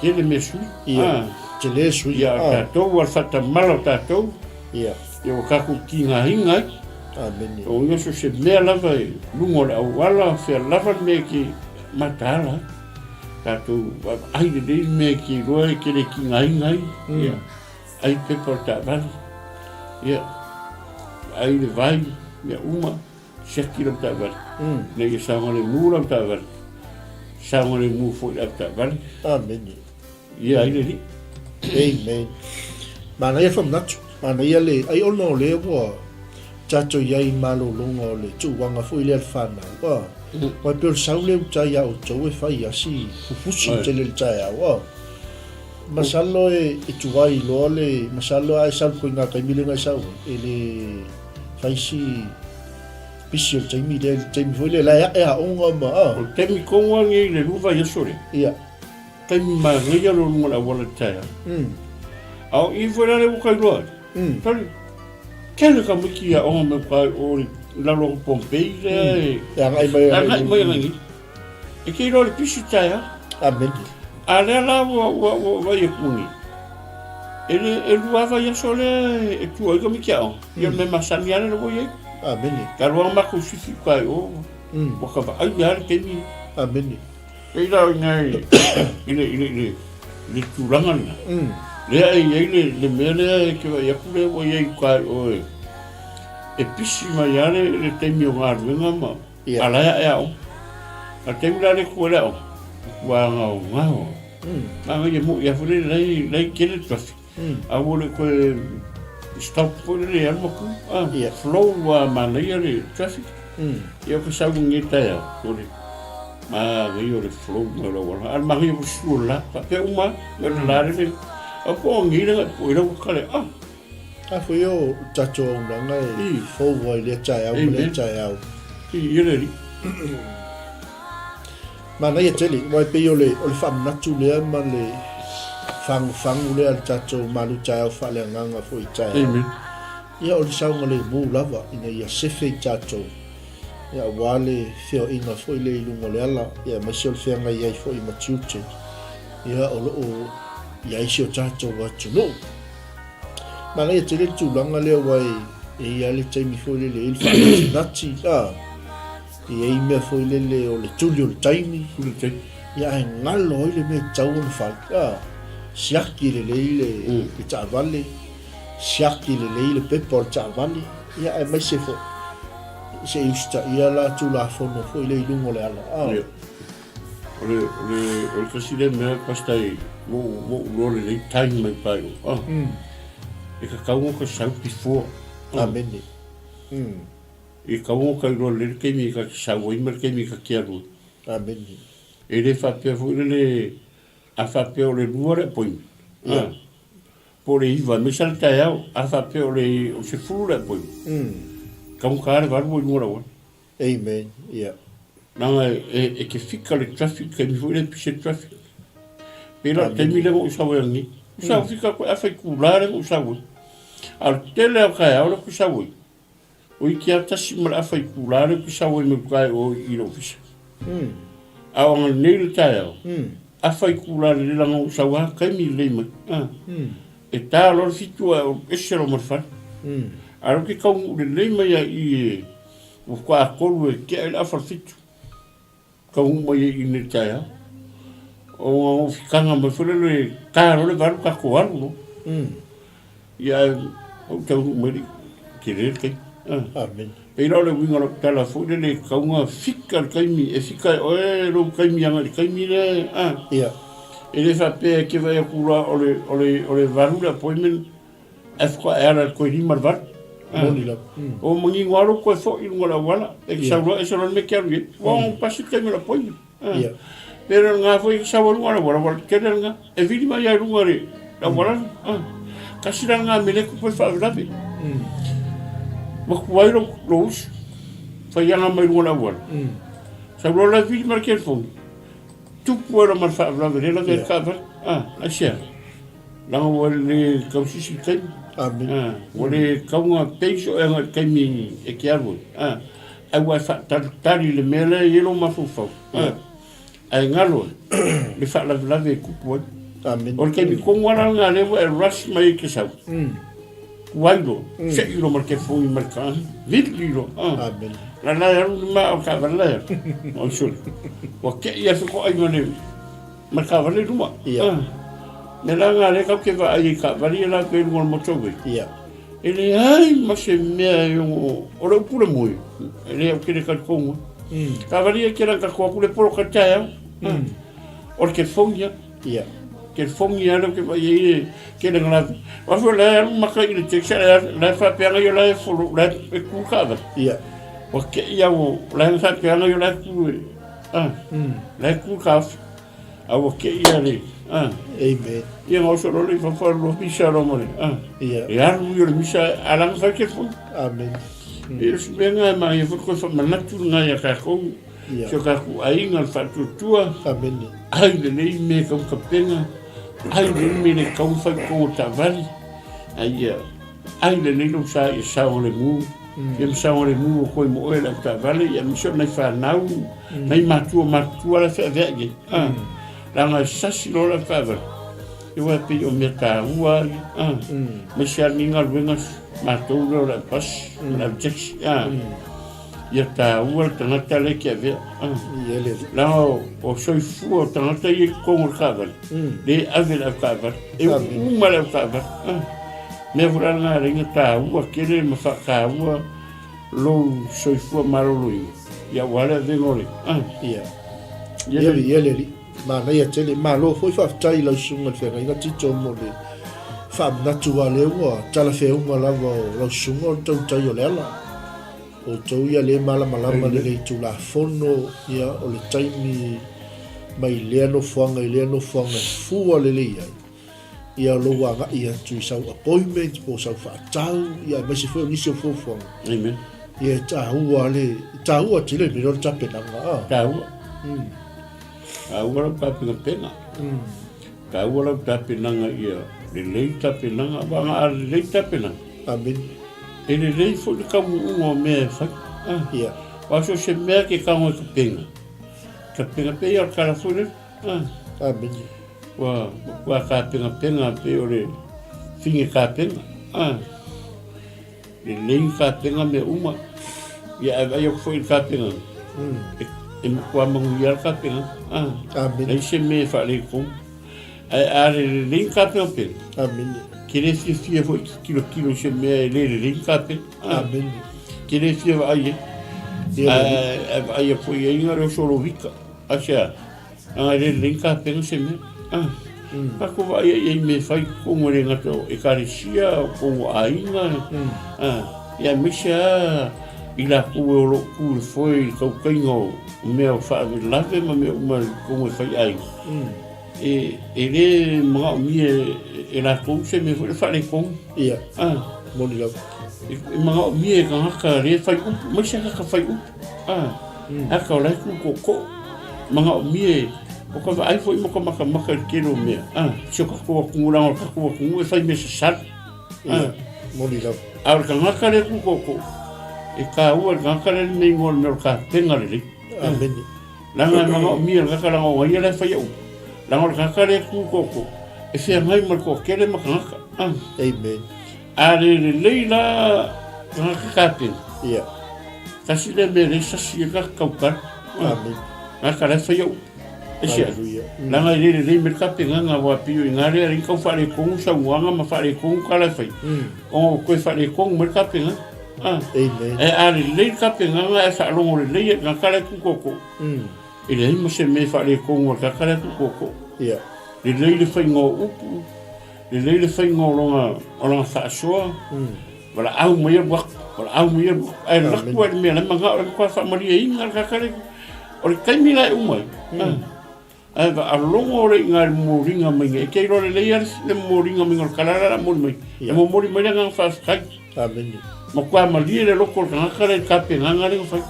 Speaker 2: tele mea sui.
Speaker 4: Ia, tele sui.
Speaker 2: Ia, tatou ua le faatamala o tatou.
Speaker 4: Ia.
Speaker 2: Ia ua tatou tigaina ai.
Speaker 4: Amene.
Speaker 2: O ia so se mea lava i luga o le auala, fea lava le mea e te mataala ai. Tatou vaavaai lelei le mea e te iloa e te le tigaina ai. Ia, ai pepa o le taavale. Ia, ai le vai, mea uma. Siaki lau taavale. Ina ia saogalemu lau taavale. Saogalemu foi lau taavale.
Speaker 4: Amene.
Speaker 2: Ia ai le Alii.
Speaker 4: Amen. Manaia faamanatu. Manaia le, ai ona o lea ua tatou i ai i malologa o le tuuaga foi lea le fanau. Ah. Aua e pei o le sau lea uta ia outou e fai asi pupusi tele i le taeao. Ah. Masalo e tuai loa le, masalo a e sau koe i ngā taimi lea na e sau ai, e le fai si pisi o le taimi lea, le taimi foi lea la e ae aoga ma, a.
Speaker 2: O le taimi tonu lava lenei i le lua vaiaso lea.
Speaker 4: Ia.
Speaker 2: Taimi manaia loa luga o le auala i le taeao. A o i foi la lea ua tailoa ai. Tali. Tele tamaiti i aoga mai uka o i lalo o Pompei lea e
Speaker 4: E agai mai
Speaker 2: agai mai agai nei. E te iloa le pisi taeao.
Speaker 4: Amene.
Speaker 2: A lea la ua ua ua vaai atu nei. E le e lua vaiaso lea e tua ai tamaiti aoga. Ia mea masani lava lea ua i ai.
Speaker 4: Amene.
Speaker 2: Talu lava matou sifi i uka i o. Ua ta vaai lava le taimi.
Speaker 4: Amene.
Speaker 2: Pei la o ina i le, i le, i le, le tulaga lena, lea e i ai le, le mea lea e te vaai atu lea ua i ai i uka i o e, e pisi mai lava le, le taimi o galuega ma, a la e ae aoga. A le taimi la lea e tu ai le aoga, ua gaogao. Manaia moi lava foi lele la e, la e tele le traffic. A ua le toe stop foi lele e alu ma tu. Ah, flow ua manaia le traffic. Ia o ka sau nei taeao, o le manaia o le flow mai o le auala. A o le manaia foi si o le la, faapea uma lava, o le la lele. A po o nei le po i lau kale, ah.
Speaker 4: A foi o tatou auaunaga e fou ai lea taeao ma lea taeao.
Speaker 2: I, ia le alii.
Speaker 4: Manaia tele, aua e pei o le, o le faamanatu lea ma le fagufagu lea a le tatou malu taeao faaleagaga foi i taeao.
Speaker 2: Amen.
Speaker 4: Ia o le saogalemu lava ina ia sefe i tatou, ia aua le feoaiga foi lea i luga o le ala, ia aemaise o le feagai ai foi ma tiute, ia o lo o i ai si o tatou atunuu. Manaia tele le tulaga lea aua e, e i ai le taimi foi lele e i ai le faanatinati, a. E i ai mea foi lele o le tuli o le taimi,
Speaker 2: Tuli o le taimi.
Speaker 4: Ia ae galo ai le mea e tatau ona fai. A, siaki lelei le, le taavale, siaki lelei le pepa o le taavale, ia aemaise foi se i usitaia la Tulafono foi lea i luga o le ala. A.
Speaker 2: Ia. O le, o le, o le tasi lea mea Pastor e ua ou, ua ou iloa lelei time mai uka i o. A. E tatau ona ta sau before.
Speaker 4: Amene.
Speaker 2: I kaua ka iloa lelei le taimi ka te sau ai ma le taimi ka te alu ai.
Speaker 4: Amene.
Speaker 2: E le faapea foi lele a faapea o le 2 le appointment.
Speaker 4: Ia.
Speaker 2: Po o le 9 aemaise lava le taeao, a faapea o le 10 le appointment. Taugata le 8 ua i luga o le auala.
Speaker 4: Amen. Ia.
Speaker 2: Leaga e te fika le traffic, taimi foi lea e pise le traffic. Pei la o le taimi lea na ou sau ai ananei. Ou sau fika koe afa itula lea na ou sau ai. A o le tele lava o taeao lea ou te sau ai. O i te tasi ma le afa itula lea ou te sau ai mai uka e o i le ofisa. A o ananei le taeao, afa itula lelei leaga ou sau lava taimi lelei mai. E ta loa le 7 ae ou ese loa ma le fale. A o lea ou te taunuu lelei mai lava i i e ua faatoa 3 e tea ai le afa o le 7. Taunuu mai ai i i nei le taeao. Ona ou fitaga mai foi lele e ta loa le 8 tatou alu loa. Ia ae ou taunuu mai le tele le taimi.
Speaker 4: Amene.
Speaker 2: Pei la o le uiga o lau tala foi lele e tatau ona fika le taimi, e fika e oe lou taimi agai i le taimi lea a.
Speaker 4: Ia.
Speaker 2: E le faapea e te vaai atu loa o le, o le, o le 8 le appointment ae faatoa e ala i le toe 5 i le 8.
Speaker 4: Moni lava.
Speaker 2: O manino lava lou toe foi i luga o le auala, e te sau loa ese loa le mea e te alu i ai. Ua ono pasi le taimi o le appointment.
Speaker 4: Ia.
Speaker 2: Pe o lena foi e sau ai luga o le auala, ua tele lena. E vili mai lava i luga o le auala lena. Tasi la lena mea lea e tupu ai le faalavelave. Ua tuai lou uso, faiaga mai luga o le auala. Sau loa la e vili mai le telefoni, tupu ai loa ma le faalavelave lea e lavea ai le taavale. Aisea? Leaga ua le tausisi i le taimi.
Speaker 4: Amene.
Speaker 2: Ua le tatau ona pay so oe agai i le taimi e te alu ai. Ae ua e faatalitali i le mea lea e i ai lou mafaufau. Ae galo ai le faalavelave e tupu ai.
Speaker 4: Amene.
Speaker 2: O le taimi tonu lava la lena lea ua e rush mai ai e te sau. Tuai loa, sei loa ma le telefoni ma le taga, vili loa.
Speaker 4: Amene.
Speaker 2: La la e alu le maa o le taavale la e alu. Oi sole. Ua te i lava fetoai ma le Ma le taavale i luma.
Speaker 4: Ia.
Speaker 2: Ah. Mea la lena lea tatou te vaai ai i taavale ia latou i luga o le motorway.
Speaker 4: Ia.
Speaker 2: E leai ma se mea e ono, o le upu le moe, e leai ou te le talitonu ai. Taavale ia e tele ina tatou atu le poloka i le taeao. O le telefoni lava.
Speaker 4: Ia.
Speaker 2: Telefoni lava lea ou te vaai ai e tele ina lave. Aua foi o la e alu maka i le taxi a o la e faapea ia o la e follow, o la e tu le taavale.
Speaker 4: Ia.
Speaker 2: Ua te i lava o la e faapea ia o la e tu e, ah, la e tu le taofi. A ua te i le, ah.
Speaker 4: Amen.
Speaker 2: Ia na oso loa le i fafo alu loa misa loa ma le, ah.
Speaker 4: Ia.
Speaker 2: E alu ia o le misa a laga fai telefoni.
Speaker 4: Amen.
Speaker 2: Ia o si mea lena e manaia foi le toe faamanatu lena ia tatou.
Speaker 4: Ia.
Speaker 2: Si o tatou aiga le faatuatua.
Speaker 4: Amene.
Speaker 2: Ai lelei mea e tau tapena, ai lelei mea e le tatau ona fai i totonu o taavale. Ai ia. Ai lelei lou sa ia saogalemu, ia ma saogalemu o koe mo oe le avetaavale, ia aemaise o nai fanau, nai matua matutua la e feaveai ai, a. Leaga e sasi loa le avetaavale, ia aua e pei o mea taua lava ia, a. Aemaise lava lenei galuega matou lea o le avepasi ma le avetaxi, a. Ia taua le tagata lea e te avea, a. Leaga o soifua o tagata ia i totonu o le taavale, lea e ave i le avetaavale, e uma le avetaavale, a. Mea foi la lena e ala ai ona taua tele ma faataua lou soifua maloloina, ia aua le avega o le, a.
Speaker 4: Ia. Ia, ia le alii. Manaia tele. Malo foi faafetai i lau susuga i le feagaiga Tito mo le faamanatu aua lea ua talafeauga lava o lau susuga o le tautai o le ala. Outou ia lea e malamalama lelei i Tulafono, ia o le taimi mai lea nofoaga i lea nofoaga e fua lelei ai. Ia lou agai atu i sau appointment po o sau faatau, ia aemaise foi o nisi o fuafuaga.
Speaker 2: Amen.
Speaker 4: Ia e taua le, e taua tele le mea o le tapenaga. Ah.
Speaker 2: Taua. Taua lau tapenapena. Taua lau tapenaga ia lelei tapenaga, aua a lelei tapenaga.
Speaker 4: Amen.
Speaker 2: E lelei foi le taunuuga o mea e fai. Ah.
Speaker 4: Ia.
Speaker 2: Aua so o se mea ke tago e tapena, tapena pea ia o le tala foi lele. Ah.
Speaker 4: Amen.
Speaker 2: Ua matua tapenapena pei o le fine tapena. Ah. Lelei ni tapena mea uma. Ia ae vaai atu foi i le tapenaga. E matua manuia le tapenaga. Ah.
Speaker 4: Amen.
Speaker 2: Leai se mea e faaletonu. Ae a le lelei ni tapenapena.
Speaker 4: Amen.
Speaker 2: Ke le fiafia foi e tilotilo i se mea e le lelei ni tapena. Ah.
Speaker 4: Amen.
Speaker 2: Ke le fia vaai ai.
Speaker 4: Ia.
Speaker 2: Ae vaai atu foi i ai na o le oso o lou vita. Aisea? Leaga e le lelei ni tapena se mea. Ah. Tatou vaai ai i mea e fai i totonu e le gata o ekalesia, o totonu o aiga, ah, ia aemaise lava i latou e o lo o tu i le foe i le tautaiga o mea o faalavelave ma mea uma i totonu e fai aiga. E, e le manaomia e latou se mea foi lea faaletonu.
Speaker 4: Ia,
Speaker 2: Ah.
Speaker 4: moni lava.
Speaker 2: E manaomia e tagata lea e fai upu, aemaise tagata fai upu. Ah, aka o la e tu tootoo. Manaomia e, o ka vaai foi ma ka makamaka i le tele o mea. Ah, si o tatou atunuu, leaga o le tatou atunuu e fai mea sasala. Ah,
Speaker 4: Moni lava.
Speaker 2: a o le tagata lea e tu tootoo, e taua i le tagata lea le mea igoa o le mea o le tapena lelei.
Speaker 4: Ah. Amene.
Speaker 2: Leaga e manaomia e le tagata leaga o ia la e faia upu. Leaga o le tagata lea e tu tootoo, e feagai ma le toatele ma tagata. Ah.
Speaker 4: Amen.
Speaker 2: A le lelei la tagata tapena.
Speaker 4: Ia.
Speaker 2: Tasi lea mea lea e sasi ai le tagata tautala.
Speaker 4: Amen.
Speaker 2: Tagata la e faia upu. Aisea?
Speaker 4: Hallelujah.
Speaker 2: Leaga e le lelei mai le tapenaga aua pei o i ina lea e tau faaletonu saunoaga ma faaletonu tala e fai. Ona ua toe faaletonu mai le tapenaga. Ah.
Speaker 4: Amen.
Speaker 2: Ae a lelei le tapenaga ae faalogo lelei e le tagata la e tu tootoo. E leai ma se mea e faaletonu a le tagata la e tu tootoo.
Speaker 4: Ia.
Speaker 2: Lelei le faiga o upu. Lelei le faiga o lona, o lana faasoa, valaau mai alu atu, valaau mai alu atu. Ae alu atu lava i le mea la e manao, e matua faamalieina le tagata lea. O le taimi la e uma ai, ae faalogo le iga i le momoliga mai, e te iloa lelei lava le momoliga mai o le tala la o le a momoli mai. E momoli mai le agaga faafetai.
Speaker 4: Amene.
Speaker 2: Matua malie le loto o le tagata lea i le tapenaga lea na fai.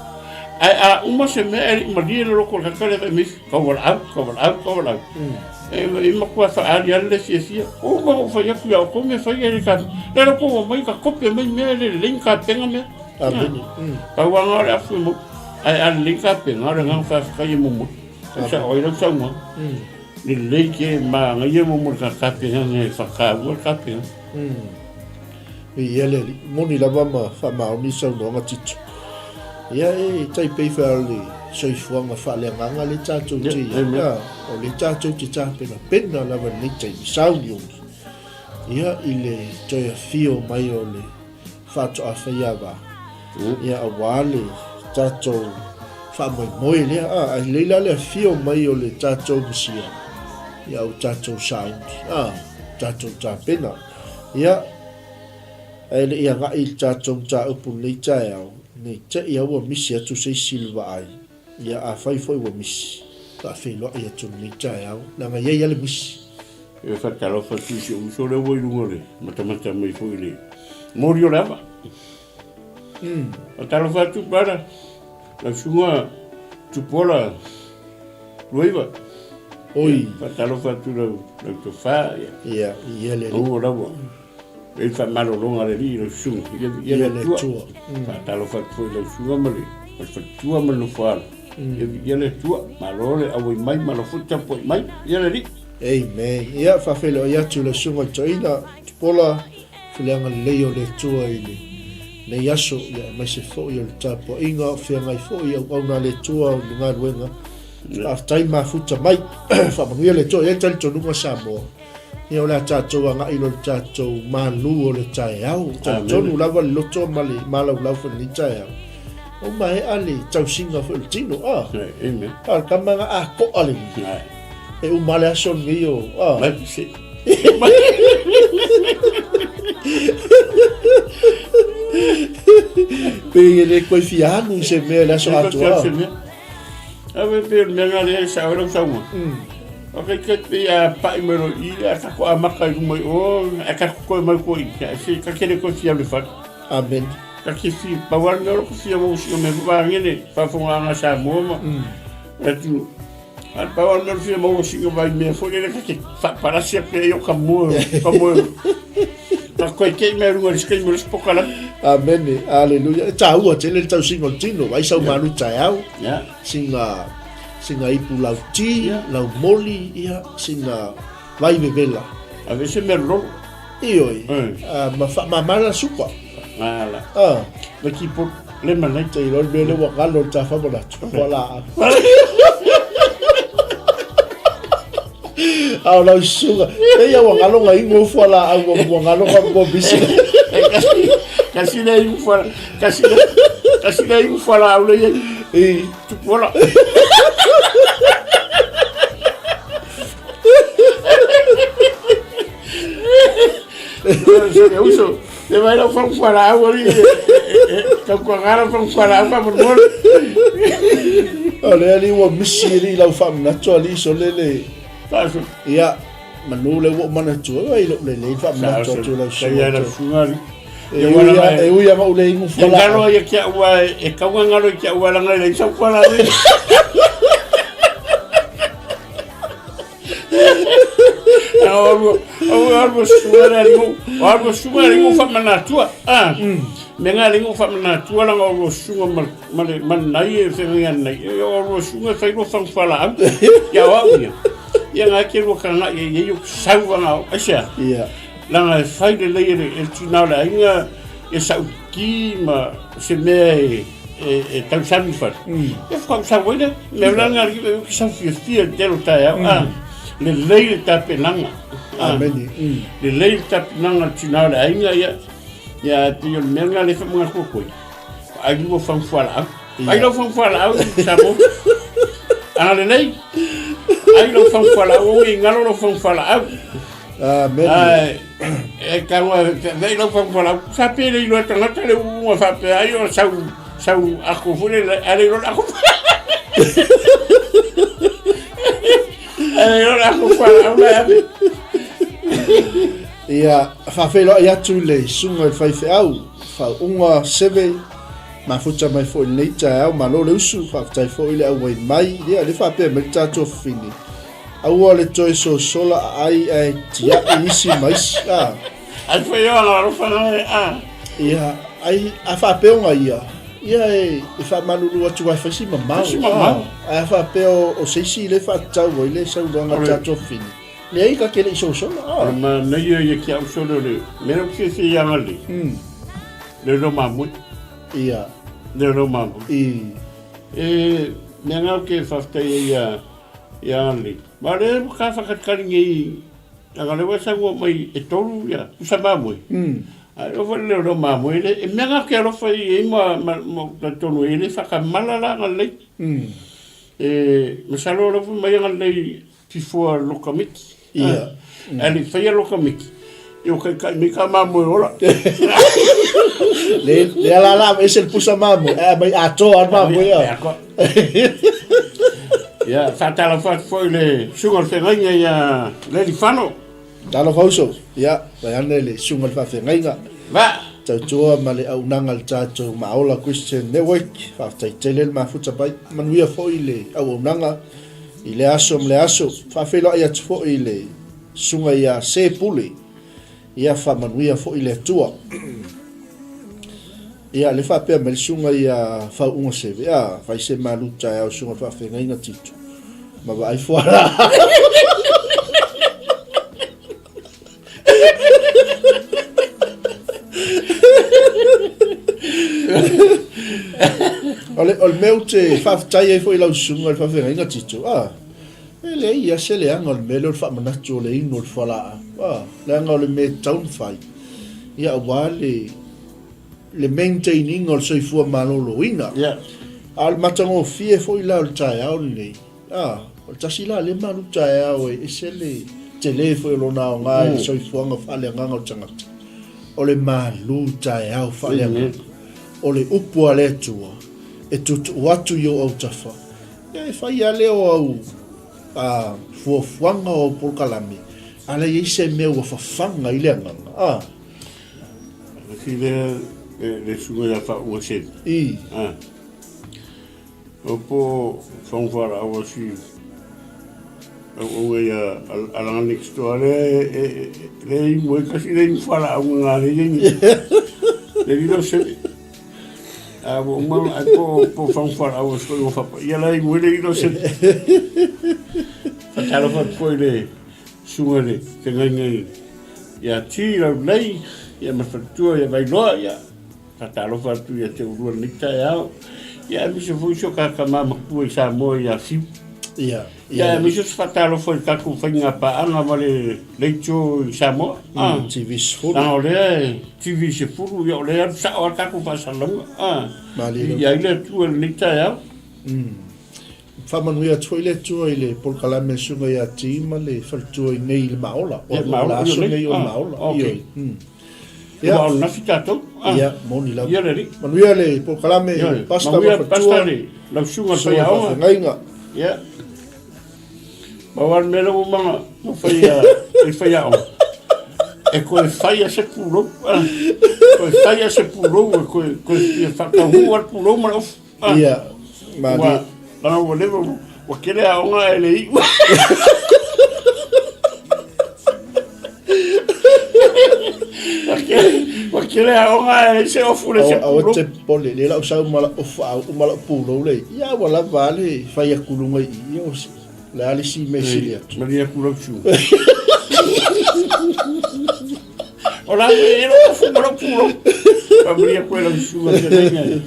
Speaker 2: Ae a uma se mea e le i malie le loto o le tagata lea fai mai, tau valaau, tau valaau, tau valaau. E matua faaaliali le fiafia. Uma ou fai atu ia outou mea fai e le tape. Lea la outou omai ka kope mai mea e le lelei ni tapena mea.
Speaker 4: Amene.
Speaker 2: Pau lava o le afu e maua. Ae a lelei tapena o le agaga faafetai e momoli. E sao ai lau saunoaga. Lelei ke manaia momoli ka tapenaga e whakaua le tapenaga.
Speaker 4: Ia le alii, moni lava ma faamaoni saunoaga Tito. Ia e tai pei foi o le soifuaga faaleagaga le tatou te i ai. Ia, o le tatou te tapenapena lava i lenei taimi, sauniuni. Ia, i le toe afio mai o le faatoa faiava. Ia, aua le tatou faamoemoe lea. A, ae lelei la le afio mai o le tatou Mesia. Ia, o tatou sauni. A, tatou tapena. Ia, ae le i agai i le tatou mataupu i lenei taeao, ne i te i a ua misi atu se isi i le vaai, ia afai foi ua misi, faafeiloai atu i lenei taeao, leaga e i ai lava le misi.
Speaker 2: E faatalofa atu i si ou uso lea ua i luga o le matamata mai foi i le moli o le ava. Faatalofa atu brother, lau susuga Tupuola Luaiva.
Speaker 4: Oi.
Speaker 2: Faatalofa atu lau, lau tofa.
Speaker 4: Ia, ia le
Speaker 2: alii. Maua lava. E le faamalologa a le Alii i lau susuga, ia viia le Atua. Faatalofa atu foi i lau susuga ma le faletua ma le nofoaalo, ia viia le Atua. Malo le auai mai, malo foi le tapuai mai, viia le Alii.
Speaker 4: Amen. Ia, faafeiloai atu i lau susuga i le toeaina, Tupuola, Filiaga lelei o le Atua i lenei aso, ia aemaise foi o le tapuaiga o feagai foi i auauna a le Atua o le galuega. Faafetai mafuta mai. Faamanuia le Atua. E i ai le talitonuga Samoa, ia o le a tatou agai loa i le tatou malu o le taeao. Talitonu lava le loto ma le malaulau foi i lenei taeao. Ua maea le tausiga foi o le tino. Ah.
Speaker 2: Amen.
Speaker 4: A o le tama na atoa lenei. E uma le aso lenei o... Ah.
Speaker 2: Mai pise.
Speaker 4: Pe e le koe fia alu i se mea i le aso atoa.
Speaker 2: Ave pe o le mea lea e sao ai lau sauga. O kai kai pe a pai mai loa i i, a tatou amata i luma i o, ae tatou toe mai koe i i, se ta te le toe fia alu i fale.
Speaker 4: Amen.
Speaker 2: Ta te fia, pau lava le mea o lo o fia maua sina mea foi vaeane le faafofogaaga a Samoa ma le atunuu. Ae pau lava le mea o le fia maua sina vai mea foi lele ta te faapalasi atu ai o ka moe, ka moe. Ta toe kei mai luga i le isi taimi o le isi pokalame.
Speaker 4: Amene, aleluia. E taua tele le tausiga o le tino, ai sau malu taeao. Sina sina ipu lau ti, lau moli, ia, sina vai vevela.
Speaker 2: Ave se mea lolo.
Speaker 4: Ioe. Ma faamama la supa.
Speaker 2: Ala. Ah. Ma ki po le manai.
Speaker 4: Te iloa le mea lea ua galo i le ta faamanatu. Fualaau. A o lau susuga, e ia ua galo ga ingo fualaau ua ua galo ga ua misi.
Speaker 2: Kasi le ingo fuala, kasi le kasi le ingo fualaau le iai.
Speaker 4: I.
Speaker 2: Tupuola. Se uso, le vai lau fang fualaau ali. Tautuaga lau fang fualaau faamolemole.
Speaker 4: O le alii ua misi alii lau faamanatu alii sole le
Speaker 2: Faaso.
Speaker 4: Ia, manu le ua ou manatua, ai lou lelei faamanatu atu lau
Speaker 2: susuga. Ia lau susuga alii.
Speaker 4: E ui a, e ui a ma le ingu
Speaker 2: fualaau. E galo ia ki au e kaua galo i ki au langa le sau fualaau. Alu susuga le alingu, alu susuga le alingu faamanatua. Ah, me nga alingu faamanatua langa o susuga ma ma le ma nai e whenga nai. E o alu susuga fai lo fang fala au. Ia o au ia. Ia nga ke lo kanga ia ia yo sau vanga aisea.
Speaker 4: Ia.
Speaker 2: Langa e fai le lei le e tina o le aiga e sau ki ma se mea e e tausami fale. E whakausau ai le, mea la ngā riki e sau fiafia i te ero taeao. Ah, lelei le tapenaga. Ah,
Speaker 4: Amene.
Speaker 2: Lelei le tapenaga le tina o le aiga ia. Ia, e pei o le mea lena lea e faamanatu atu ai. Ai lua fang fualaau. Ai lau fang fualaau i Samoa. Agalelei. Ai lau fang fualaau, o i galo lau fang fualaau.
Speaker 4: Amene.
Speaker 2: Ai, e taua vei lau fang fualaau. Sa pe le iloa tagata le uuga faapea ai o sau sau ako foi le a le iloa le ako. A le iloa le ako fualaau la e ave.
Speaker 4: Ia, faafeiloai atu i le susuga i le faifeau, faauuga seve, mafuta mai foi i lenei taeao, malo le usu, faafetai foi i le auai mai, ia le faapea mai le tatou fafine, aua le toe sosola aai ae tiai isi ma isi, a.
Speaker 2: Ai foi o anga alofa na e, a.
Speaker 4: Ia, ai, a faapea o ia, ia e, e faamalulu atu ai fai si mamao.
Speaker 2: Fai si mamao.
Speaker 4: A, a faapea o se isi le faatatau ai le saunoaga a tatou fafine, Leai ka te le i sosola.
Speaker 2: O le manaia ia ki au sole o le mea o se se ianga le. Le lo mamoe.
Speaker 4: Ia.
Speaker 2: Le lo mamoe.
Speaker 4: I.
Speaker 2: E mea ngau ke whaftai e ia ia le. Ma le ka whakatkari ngei anga le wasa ngua mai e toru ia pusa mamoe. Ai o le lo mamoe le e mea ngau ke alofa i e ma ma ma tonu e le whakamala la nga le. E masalo alofa mai anga le Before loka miki.
Speaker 4: Ia.
Speaker 2: A le whaia loka miki. E o kai kai me ka mamoe ora.
Speaker 4: Le, le ala la, ese le pusa mamoe. A mai atoa al mamoe ia.
Speaker 2: Ia, whātala whātu foi le sunga o le whengainga ia Lady Fano.
Speaker 4: Talofa uso. Ia, vai ane le sunga o le whawhengainga.
Speaker 2: Va!
Speaker 4: Tautua ma le auaunaga le tatou Maola Christian Network. Faafetai tele le mafuta mai. Manuia foi le auaunaga. I lea aso ma lea aso, faafeiloai atu foi i le susuga ia Se Pule. Ia faamanuia foi le Atua. Ia, le faapea mai le susuga ia Fauuga Seve, a, fai se malu taeao susuga faafeagaiga Tito, ma vaai fuala. O le, o le mea ou te faafetai ai foi i lau susuga i le faafeagaiga Tito, a, e leai ia se leaga o le mea lea o le faamanatu o le inu o le fualaau, a, leaga o le mea e tatau ona fai, ia aua le, le maintain ina o le soifua maloloina.
Speaker 2: Yeah.
Speaker 4: A o le matagofie foi la o le taeao lenei, a, o le tasi la lea malu taeao e ese le tele foi o lona aoga i le soifuaga faaleagaga o le tagata. O le malu taeao faaleagaga. O le upu a le Atua e tuutuu atu i ou autafa, ia e fai lava lea o au a, fuafuaga o au polokalame, a leai ai se mea ua fafaga i le agaga. A.
Speaker 2: Kasi lea le susuga ia Faauga Seli.
Speaker 4: I.
Speaker 2: Ah. O po fagu falaau a si au au ia alanga next door le le i mo kasi le i falaau nga le ni. Le lilo seli. A wo ma a po po fagu falaau a si ko fa ia la i mo le lilo seli. Fatalofa atu foi le susuga le feagaiga ia Ti Laulelei ia ma le faletua ia Vailoa ia faatalofa atu ia te oulua lenei taeao ia aemaise foi si o ta tama matua i Samoa ia Fiu.
Speaker 4: Ia,
Speaker 2: ia aemaise o se faatalofa i le tatou faiga paaga ma le leitio i Samoa.
Speaker 4: Ah, TV 10.
Speaker 2: Leaga o lea e TV 10 ia o lea e alu sao lava le tatou faasalalauga. Ah, i ai le Atua i lenei taeao.
Speaker 4: Faamanuia atu foi le Atua i le polokalame a le Susuga ia Ti ma le faletua i nei i le Maola.
Speaker 2: Ia, Maola,
Speaker 4: O le aso nei o le Maola.
Speaker 2: Ok.
Speaker 4: Ioe. Mm.
Speaker 2: Ia. Ua nafi tatou. Ah.
Speaker 4: Ia, moni lava.
Speaker 2: Ia le alii.
Speaker 4: Manuia le polokalame,
Speaker 2: Ioe.
Speaker 4: Pastor ma
Speaker 2: Manuia,
Speaker 4: faletua.
Speaker 2: Pastor le lau susuga le
Speaker 4: Susuga i
Speaker 2: faiaoga.
Speaker 4: faafeagaiga.
Speaker 2: Ia. Ma o le mea lea ua maga ua faia e faiaoga. E koe faia se pulou. Ah. Koe faia se pulou e koe koe fia whakahua le pulou ma le ofu. Ah.
Speaker 4: Ia, malie.
Speaker 2: Ua, langa ua leva, ua kele aoga e le iu. Ua kele aoga e se ofu le se
Speaker 4: Aua
Speaker 2: pulou.
Speaker 4: te popole, lea la ou sau ma lau ofu au ma lau pulou le. Ia ua lava a le fai atu luga i i, o le a le isi mea e sili atu.
Speaker 2: Malie atu lau susuga. O la e lau ofu ma lau pulou. Malie atu e lau susuga te lenga.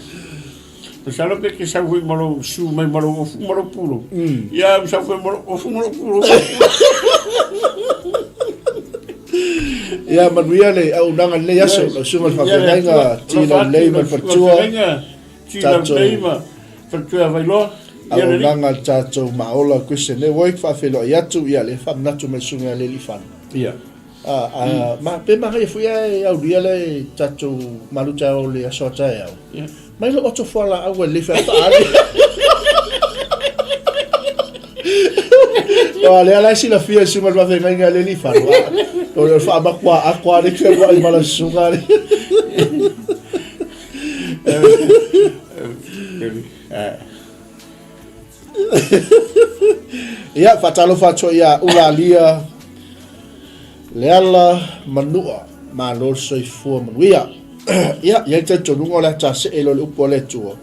Speaker 2: Masalo pe ke sau foi ma lou susu mai ma lou ofu ma lou pulou. Ia, ua sau foi ma lou ofu ma lou pulou.
Speaker 4: Ia, manuia le auaunaga i lenei aso, lau susuga i le faafeagaiga Ti Laulelei ma le faletua.
Speaker 2: Ti Laulelei ma faletua ia Vailoa.
Speaker 4: Auaunaga a le tatou Maola Christian Network, faafeiloai atu, ia, lea faamanatu mai le susuga ia Lealiifano.
Speaker 2: Ia.
Speaker 4: A, ma, pe manaia foi ae aulia le tatou malu taeao o le aso a taeao.
Speaker 2: Yeah.
Speaker 4: Mai lou oto fualaau e le fai faali. O lea la e silafia e susuga i le faafeagaiga a le alii fano. O le faamakua ako a le fealuai ma la susuga le. Ia, faatalofa atu ai ia Ulalia Leala Manua, malo le soifua manuia. Ia, i ai le talitonuga o le a tasee loa le upu a le Atua,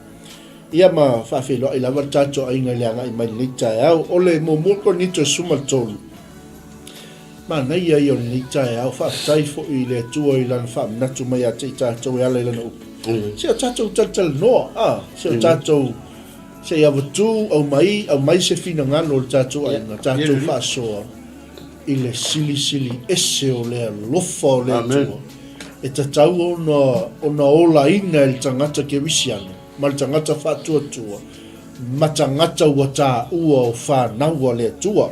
Speaker 4: ia ma faafeiloai lava le tatou aiga i le agai mai lenei taeao. O le muamua Korinito e 13, manaia ia o lenei taeao, faafetai foi i le Atua i Lana faamanatu mai ia te i tatou e ala i Lana upu. Se o tatou talatalanoa, a, se o tatou Se i avatu, aumai, aumai se finagalo o le tatou aiga, tatou faasoa i le silisili ese o le alofa o le Atua. E tatau ona, ona olaina e le tagata kerisiano ma le tagata faatuatua ma tagata ua taua o fanau a le Atua.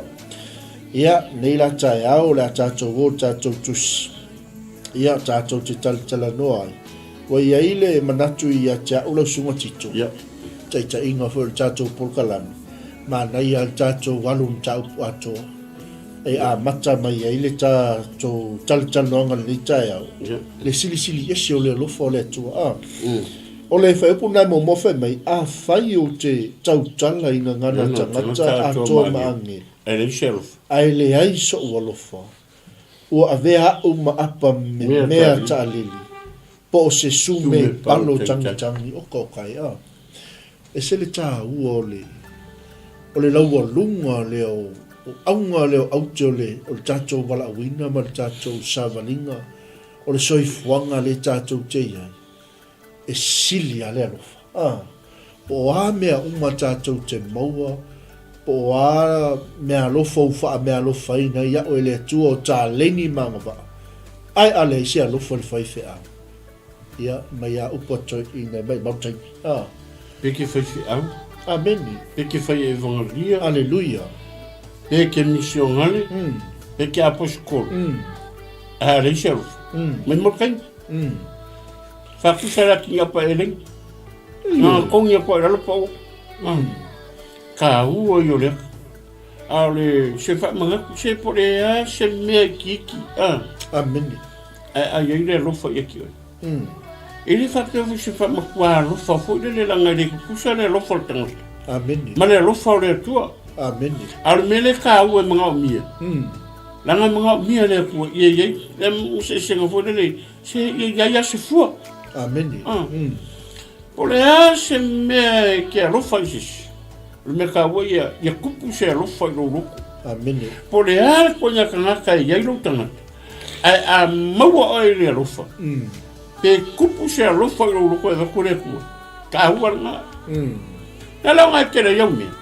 Speaker 4: Ia, nei la taeao o le a tatou o i le tatou tusi. Ia, tatou te talatalanoa ai. Ua i ai le manatu ia te au lau Susuga Tito, taitaiga foi o le tatou polokalame, manaia le tatou alu mataupu atoa e amata mai ai le tatou talatalanoaga i lenei taeao, le silisili ese o le alofa o le Atua. A. O le fuaiupu lena e muamua fai mai, Afai ou te tautala i gagana tagata atoa ma agelu,
Speaker 2: Ae leai se alofa.
Speaker 4: Ae leai sou alofa. Ua avea a'u ma apa memea ta'alili, po o se sume palo tagitagi oka oka e a. Ese le tāua o le, o le laualuga lea o, o auga lea o aute o le, o le tatou valaauina ma le tatou savaliga o le soifuaga lea tatou te i ai. E sili a le alofa. A, po o a mea uma tatou te maua, po o a meaalofa ua faameaalofaina ai a'u e le Atua o taleni ma agavaa, ae a leai se alofa i le faifeau, ia, mai a upu a toeaiina e maimau taimi. A.
Speaker 2: Pe ke faifeau.
Speaker 4: Amene.
Speaker 2: Pe ke fai evangelia.
Speaker 4: Aleluia.
Speaker 2: Pe ke misionale. Pe ke aposikolo. A leai se alofa. Maimau taimi. Whakusa la ki ngapa e lei. Ngā kongi a koe lalo pau. Ka ua i o lea. A o le se whamangaku se po le a se mea ki ki.
Speaker 4: Amene.
Speaker 2: A ai ai le alofa ia ki oe. E le whapea fo se whamakua alofa fo i le le langa i le kukusa le alofa o le tangata.
Speaker 4: Amene.
Speaker 2: Ma le alofa o le Atua.
Speaker 4: Amene.
Speaker 2: A o le mea le ka ua e mangao mia. Langa e mangao mia le Atua ia iai. Le mo se fo le le Se ia i ai a se fua.
Speaker 4: Amene.
Speaker 2: Ah. Po le a se mea e ke alofa i se isi. O le mea kāua ia, ia kupu se alofa i lou loko.
Speaker 4: Amene.
Speaker 2: Po le a le koina tagata e i ai lou tagata. Ae a maua oe i le alofa. Pe kupu se alofa i lou loko e avatu e le Atua. Kāua lena. Le ala ona e tele ai au mea.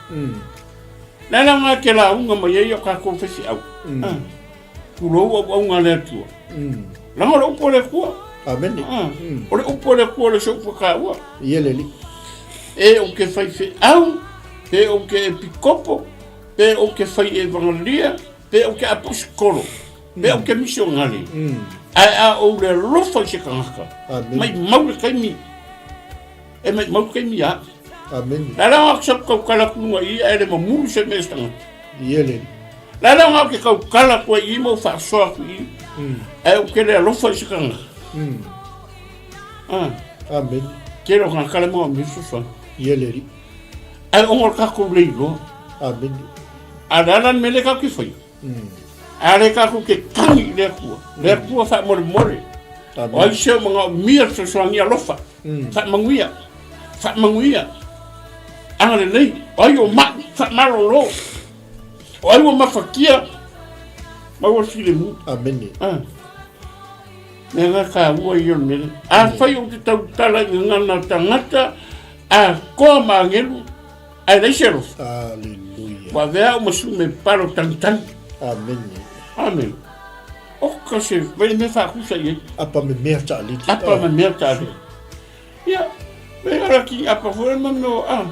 Speaker 2: Le ala ona e te lauga mai ai o kākou faifeau. Ah. Tulou auauna a le Atua. Leaga o le upu a le Atua.
Speaker 4: Amene.
Speaker 2: Ah, O le upu a le Atua le se upu e kāua.
Speaker 4: Ia le Alii.
Speaker 2: E ou ke faifeau, pe ou ke epikopo, pe ou ke fai evangelia, pe ou ke aposikolo, pe ou ke misionari. Ae a ou le alofa i se tagata,
Speaker 4: Amene.
Speaker 2: maimau le taimi, e maimau le taimi ia au.
Speaker 4: Amene.
Speaker 2: Le ala o au sa tautala atu luga i i, ae le mamulu se mea i se tagata.
Speaker 4: Ia le Alii.
Speaker 2: Le ala o au ke tautala atu ai i i ma ou faasoa atu i i, ae ou te le alofa i se tagata. Ah.
Speaker 4: Amene.
Speaker 2: Tele o tagata le maua mai fesoasoani.
Speaker 4: Ia le Alii.
Speaker 2: Ae ona o le tatou le iloa.
Speaker 4: Amene.
Speaker 2: A le ala le mea lea tatou te faia. A le tatou te tagi i le Atua. Le Atua faamolemole. O ai se o manaomia le fesoasoani alofa. Faamanuia. Faamanuia. Agalelei. O ai o mai, faamalolo. O ai ua mafatia, maua le filemu.
Speaker 4: Amene.
Speaker 2: Ah. Mea ngā kāua i o le mele. Afai ou te tautala i gagana tagata, a koa ma agelu, ae leai se alofa.
Speaker 4: Aleluia.
Speaker 2: Ua avea au ma sume palo tagitagi.
Speaker 4: Amene.
Speaker 2: Amene. Oka se vai le mea faakusa i ai.
Speaker 4: Apa me mea taalili.
Speaker 2: Apa me mea taalili. Ia, me ala ki apa foi ma mea o, ah,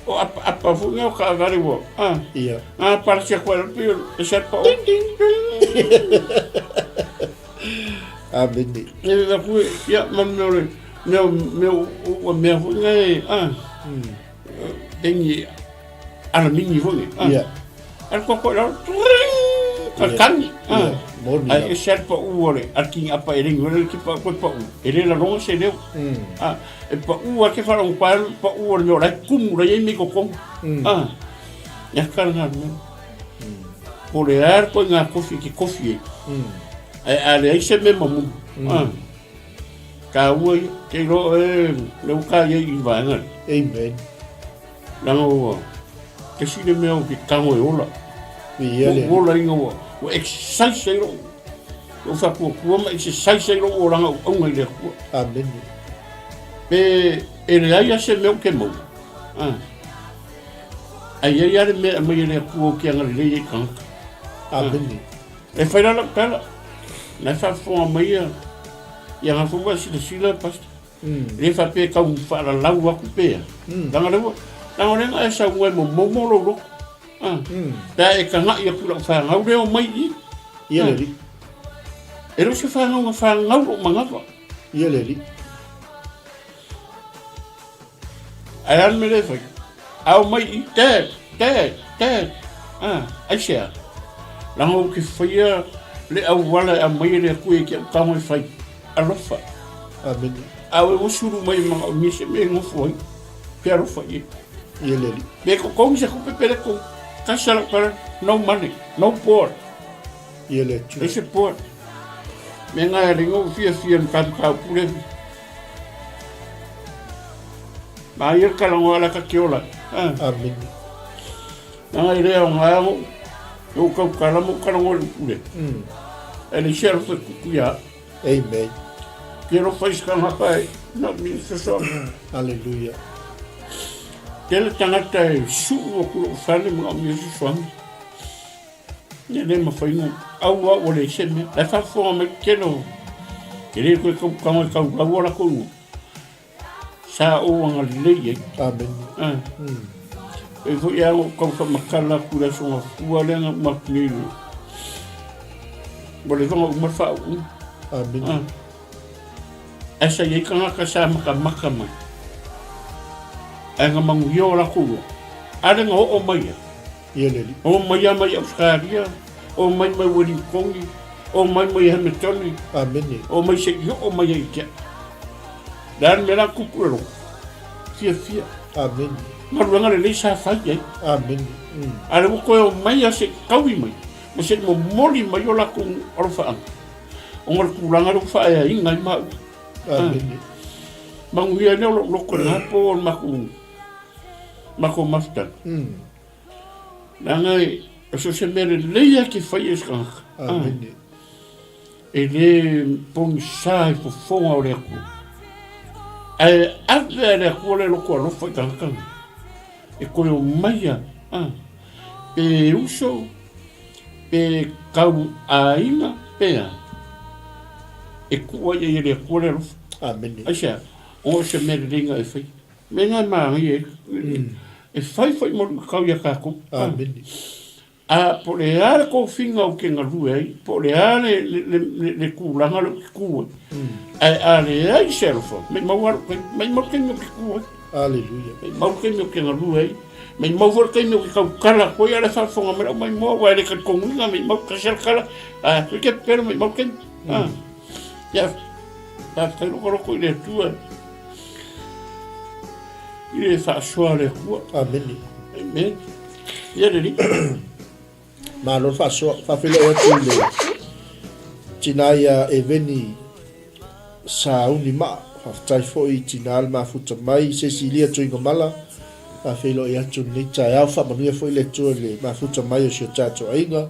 Speaker 2: o apa, apa foi ngā o kaavale ua, ah.
Speaker 4: Ia.
Speaker 2: Ngā para sia koe pe e sa pa o. Ding, ding, ding.
Speaker 4: Amene.
Speaker 2: E la koe, ia, ma mea o le, mea, mea, ua mea foi ngā e, ah. Tengi alamini foi. Ah.
Speaker 4: Ia.
Speaker 2: Ala koa koe lau, tring, ka kani. Ah.
Speaker 4: Ia, moni
Speaker 2: Ai
Speaker 4: lava.
Speaker 2: e se pa u ole, al king apa e ringi, ole ki pa koe pa u. E le la longa se leo. Ah, e pa u a ke whalong pa, pa u ole meo lai kumu lai ei mi kokong. Ah. Ia ka ngā mea. Po le ar koe ngā kofi ki kofi e. Ai a le ai se me mamu. Ah. Ka ua ia, te iloa e le uka ia i vaega le.
Speaker 4: Amen.
Speaker 2: Langa ua, te si le mea o ke tango e ola.
Speaker 4: Ia le.
Speaker 2: Ua ola inga ua, ua exercise ai lou. Ua whakuakua ma exercise ai lou oranga u aunga i le Atua.
Speaker 4: Amen.
Speaker 2: Pe e le ai a se mea o ke maua. Ah. Ai ai a le mea mai e le Atua o ke agalelei ai tangata.
Speaker 4: Amen.
Speaker 2: E whai la lau tala. Na e whaafofoga mai ia, ia ngā whaua silasila, pastor. Le whapea kau whaalalau aku pea. Langa leua, langa lenga e sau e momomo lou loko. Ah. Pea e kangai aku lau whangau leo mai i.
Speaker 4: Ia le ri.
Speaker 2: E lo se whangau nga whangau lo mangawa.
Speaker 4: Ia le ri.
Speaker 2: Ai an me le whai. Ao mai i te, te, te. Ah, ai sea. Langa o ke whaia le auala e aumai e le Atua ia ki au tago e whai. Alofa.
Speaker 4: Amene.
Speaker 2: Ao e osuru mai manga o mise me ngofo ai. Pe alofa i.
Speaker 4: Ia le Alii.
Speaker 2: Me ko kongi se kupe pere ko. Kasara para no money, no board.
Speaker 4: Ia le Atua.
Speaker 2: Leai se board. Mea ngā e ringa o fiafia ni kāmukau pule. Ma ia kalango ala ka ke ola.
Speaker 4: Amene.
Speaker 2: Nanga i rea o ngā o, o kau kala mo kalango le pule. E le sia alofa kuku ia.
Speaker 4: Amen.
Speaker 2: Ke alofa i skangaka e, na mi soso.
Speaker 4: Hallelujah.
Speaker 2: Tele tangata e suu o kuro fale mo mi soso. Ne le mawhai au au o le se mea. Le whafonga mai telo. Ke le koe kau kanga kau lau ala kounga. Sa o anga lei e.
Speaker 4: Amen.
Speaker 2: Ah. E fo ia o kau whamakala kura songa fua lenga umakini. Mo le tonga umar wha u.
Speaker 4: Amen.
Speaker 2: Ah. Asa i kanga ka sa maka maka mai. Ai nga mangu i o la kounga. Ale nga o mai ia.
Speaker 4: Ia le li.
Speaker 2: O mai a mai Australia, o mai mai Wellington, o mai mai Hamilton,
Speaker 4: Amene.
Speaker 2: o mai se i o mai ai kia. Le mea la kupu e loko. Fia fia.
Speaker 4: Amene.
Speaker 2: Maruanga le lei sa fai ai.
Speaker 4: Amene.
Speaker 2: A le wako e o mai a se kaui mai. Ma se mo moli mai o la kung alofa anga. O ngā kūranga le wha e inga i mau.
Speaker 4: Amene.
Speaker 2: Mangu ia leo lo loko ngā po o maku mako mafutanga. Nanga e so se mea lelei a ke whai e skangaka.
Speaker 4: Amene.
Speaker 2: E le pongi sa i fofonga o le akua. Ae ave a le akua le loko alofa i tangakanga. E koe o maia. Pe uso, pe kau āinga, pe a. E kua ia i le akua le alofa.
Speaker 4: Amene.
Speaker 2: Aisea, o se mea lelei nga e whai. Me ngā maangi e, e whai whai mo kau ia kākou.
Speaker 4: Amene.
Speaker 2: A po le a le kofinga o ke ngalue ai, po le a le, le, le, le, le kūlanga le o ke kū ai. Ae a le ai se alofa, mai mau alo kai, mai mau kaimi o ke kū ai.
Speaker 4: Hallelujah.
Speaker 2: Mai mau kaimi o ke ngalue ai. Mai mau foi le kaimi o ke kaukala koe a le whaafonga mai lau mai moa, wa e le kalikonguiga, mai mau kasi ala kala, a koe ke pera mai mau kaimi. Ia, whawhai loko loko i le Atua. I le whaasoa le Atua.
Speaker 4: Amene.
Speaker 2: Amen. Ia le li.
Speaker 4: Malo le faasoa, faafeiloai atu i le tina ia Eveni Sauni Maa, faafetai foi i tina le mafuta mai, Cecilia Tuigamala, faafeiloai atu lenei taeao, faamanuia foi le Atua i le mafuta mai o si o tatou aiga,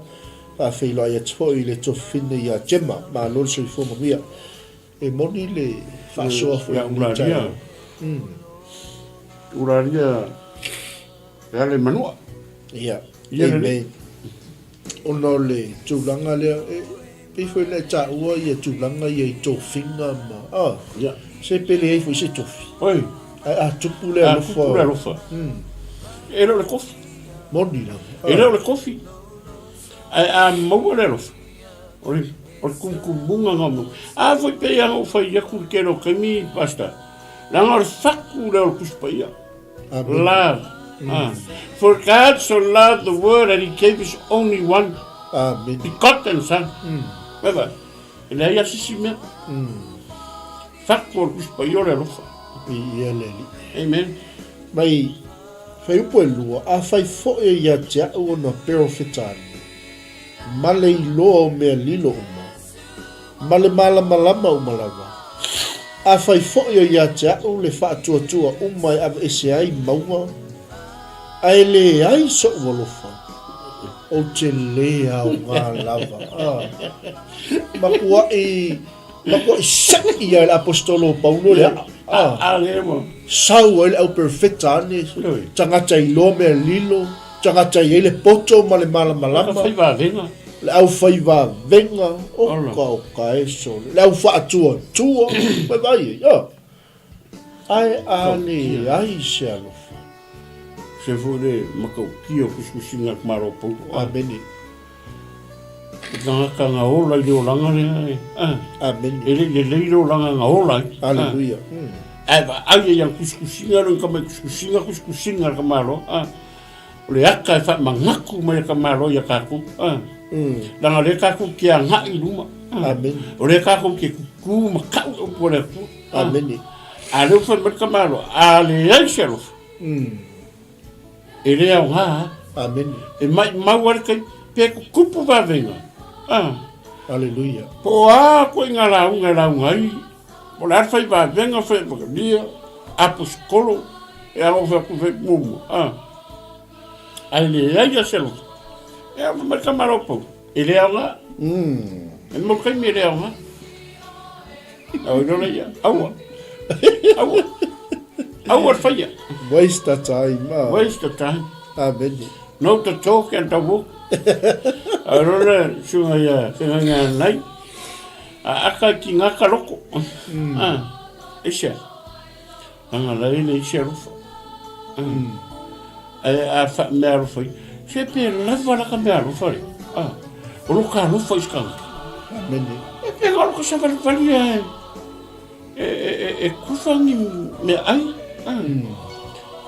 Speaker 4: faafeiloai atu foi i le tofine ia Gemma, malo le soifua manuia. E moni le faasoa foi
Speaker 2: Ia
Speaker 4: i lenei
Speaker 2: ulalia.
Speaker 4: taeao.
Speaker 2: Ulalia e ale manua.
Speaker 4: Ia,
Speaker 2: Ia le
Speaker 4: amen. Ona o le tulaga lea, e pei foi ona e taua ia tulaga ia i tofiga ma, ah,
Speaker 2: Ia.
Speaker 4: se pele ai foi se tofi.
Speaker 2: Oi.
Speaker 4: Ae a tupu le
Speaker 2: A
Speaker 4: alofa.
Speaker 2: tupu le alofa. E le o le kofi.
Speaker 4: Moni lava.
Speaker 2: E le o le kofi. Ae a maua le alofa. O le o le kumukumunga ngā mau. A foi pe ia o whai aku le kero kaimi, pastor. Langa o le whaku le o le kuspaia.
Speaker 4: Amen.
Speaker 2: Love. For God so loved the world that he gave his only one
Speaker 4: Amen.
Speaker 2: begotten son. Bye-bye. E lea ia sisi mea. Whaku o le kuspaia o le alofa.
Speaker 4: Ia le li.
Speaker 2: Amen.
Speaker 4: Mai, whaiupu e lua, a whai foe ia te au ona perofetani, ma le iloa o mea lilo uma, ma le malamalama uma lava. A whai foe o ia te au le whaatuatua uma e aveese ai mauga, a e le ai so'u alofa, ou te le aoga lava. Ah. Makua'i, makua'i sa'i ia e le apostolo o Paulo le aa. Ah.
Speaker 2: A le mo.
Speaker 4: Sau ai le au perfecta ane,
Speaker 2: Oi.
Speaker 4: tagata iloa mea lilo, tagata i ai le poto ma le malamalama.
Speaker 2: Ka whai vāvenga.
Speaker 4: Le au whai vāvenga, o
Speaker 2: Ala.
Speaker 4: ka o ka e sole. Le au whaatuatua, mai vai e, ia. Ae a le ai se alofa.
Speaker 2: Se foi le makaukia o kusikusinga ak maro paulo.
Speaker 4: Amene.
Speaker 2: E tangata ngā ola i le olanga lea e. Ah.
Speaker 4: Amene.
Speaker 2: E le le lei le olanga ngā ola ai.
Speaker 4: Hallelujah.
Speaker 2: Ae va ai e ian kusikusinga lo ka mai kusikusinga kusikusinga ka malo. Ah. O le aka e wha mangaku mai ka malo ia kākou. Ah. Langa le kākou ki a ngai luma. Ah.
Speaker 4: Amen.
Speaker 2: O le kākou ki kuku ma kau o pua le atua. Ah.
Speaker 4: Amene.
Speaker 2: A leo whai mai ka malo. A le ai se alofa. E le au ngā.
Speaker 4: Amene.
Speaker 2: E mai mau ale kai pe kupu vāvenga. Ah.
Speaker 4: Aleluia.
Speaker 2: Po o a koiga lauga e lauga ai, po o le a le fai vavega, fai avakalia, aposikolo, e alofa atu fai muamua, a. Ae leai lava se alofa. Ia, fai mai le tama a Laupau, e le aoga. E mau taimi e le aoga. Au iloa lea, aua. Aua. Aua le faia.
Speaker 4: Waste the time. Ah.
Speaker 2: Waste the time.
Speaker 4: Amene.
Speaker 2: No the talk and the walk. Au iloa lea, suga ia, fegaga nai. A aka ki ngā ka loko. Ah, aisea. Langa la e leai se alofa. Ae a fa mea alofa i, se pe lava la ka mea alofa le. Ah, o lo ka alofa i se tagata.
Speaker 4: Amene.
Speaker 2: E pe ga o lo ka savalivali e, e, e, e, e kufa ni mea ai. Ah.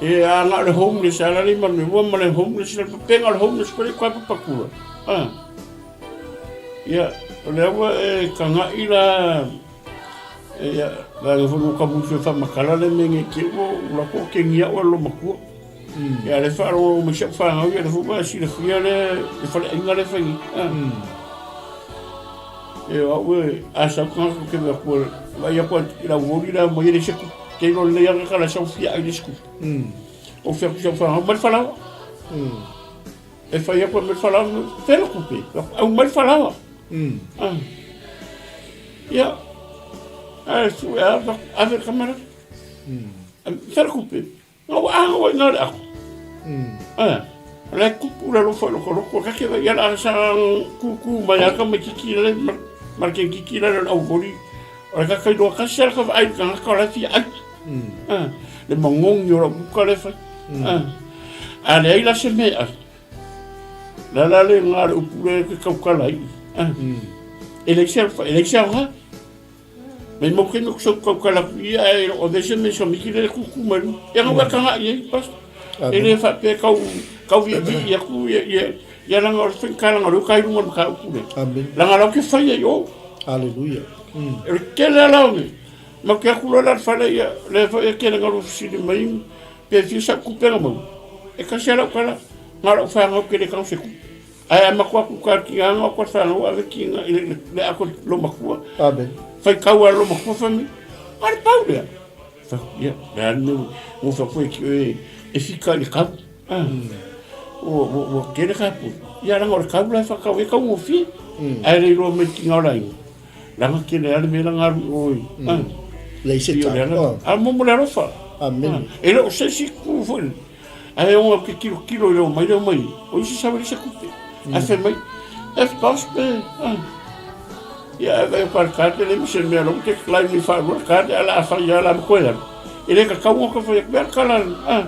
Speaker 2: E a nga o le homeless, a la le ma le ua ma le homeless, le papenga o le homeless, ko le kwa papakura. Ah. Ia, o lea ua e kagaʻi la Ia, la fo no ka musu e whamakala le me nge ke ua ula ko ke ngia o lo makua. Ia le wha ro me se wha ngau ia le fu ba si le fia le le fale inga le whangi. E o ue a sa ka ko ke me ko va ia ko la wori la mo ile se ku ke lo le ia ka la sa fia ai le sku. O fia ku sa wha ngau mal whala. E whai aku me whala fela kupe. Au mal whala. Ah. Ia, ae fu e ava, ave kamera. Fela kupe. Ngau a ngau ai le ako. Ah. Le kupu le lofa loko loko ka ke ia la sa ku ku mai aka mai kiki le ma ke kiki le au voli. O le ka kai do ka sel ka ai ka ka la fi ai. Ah. Le mangongi o la buka le fai. Ah. A le ai la se me ai. La la le ngā le upu le ke kaukala i. E leai se e leai se aoga. Mai mau kene ko sau kaukala ku ia e o vese me so miki le kuku mai lu. E ngā kanga i ei pas. E le fa pe kau kau vi vi ia ku ia ia ia langa o le ka langa ro kai runga ka upu le.
Speaker 4: Amen.
Speaker 2: Langa lau ke fai ai o.
Speaker 4: Hallelujah.
Speaker 2: E le tele ala o ne. Ma ke aku loa la fale ia le fa e kele ngalu sili mai Pe fia sau kupe nga mau. E kasi ala ukala, nga lau whangau ke le kau se kupe. Ae a makua ku ka ki nga nga kwa whangau ave ki nga le, le, le ako lo makua.
Speaker 4: Amen.
Speaker 2: Whai kau a lo makua whami. Nga le pau lea. Wha, ia, le ane, mo wha koe ki oe, e whika i le kau. Ah. Ua, ua, ua kere ka pu. Ia ranga o le kau la e whakau e kau ngō whia. Ae rei roa mai ki ngā ora inga. Langa ke le ale me langa alu oi. Ah.
Speaker 4: Lei se
Speaker 2: ta. A mo mo le alofa.
Speaker 4: Amen.
Speaker 2: E le o se si ku foi. A e onga ke kilo kilo i leo mai leo mai. O isi sa wale se kupe. A fe mai. E pas pe. Ah. Ia e vai par ka te le se mea lo te klai mi fa ro ka te ala fa ia la ko ia. E le ka kau ka fa ia ka la. Ah.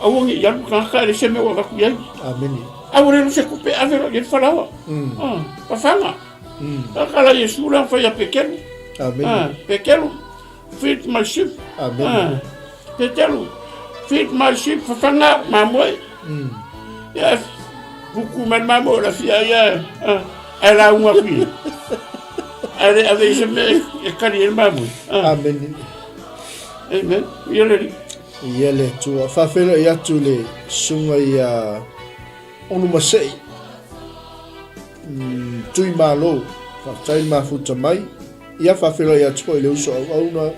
Speaker 2: Au ngi ia ka ka le se mea wa ku ia.
Speaker 4: Amen.
Speaker 2: A wale se kupe a ve ro ia fa lawa. Ah. Pa fanga. Kala Iesu la whai a Pekelu.
Speaker 4: Amen.
Speaker 2: Ah, Pekelu, feed my sheep.
Speaker 4: Amen.
Speaker 2: Ah, Pekelu, feed my sheep, whawhanga mamoe. Ia, kuku mai mamoe la fia ia, ah, ai la unga kui. Ai le ave i se me e kari e mamoe. Ah.
Speaker 4: Amen.
Speaker 2: Amen. Ia le ri.
Speaker 4: Ia le Atua. Whawhelo i atu le sunga i a Onumasei. Tui Malo, faafetai le mafuta mai. Ia faafeiloai atu foi i le uso auauna,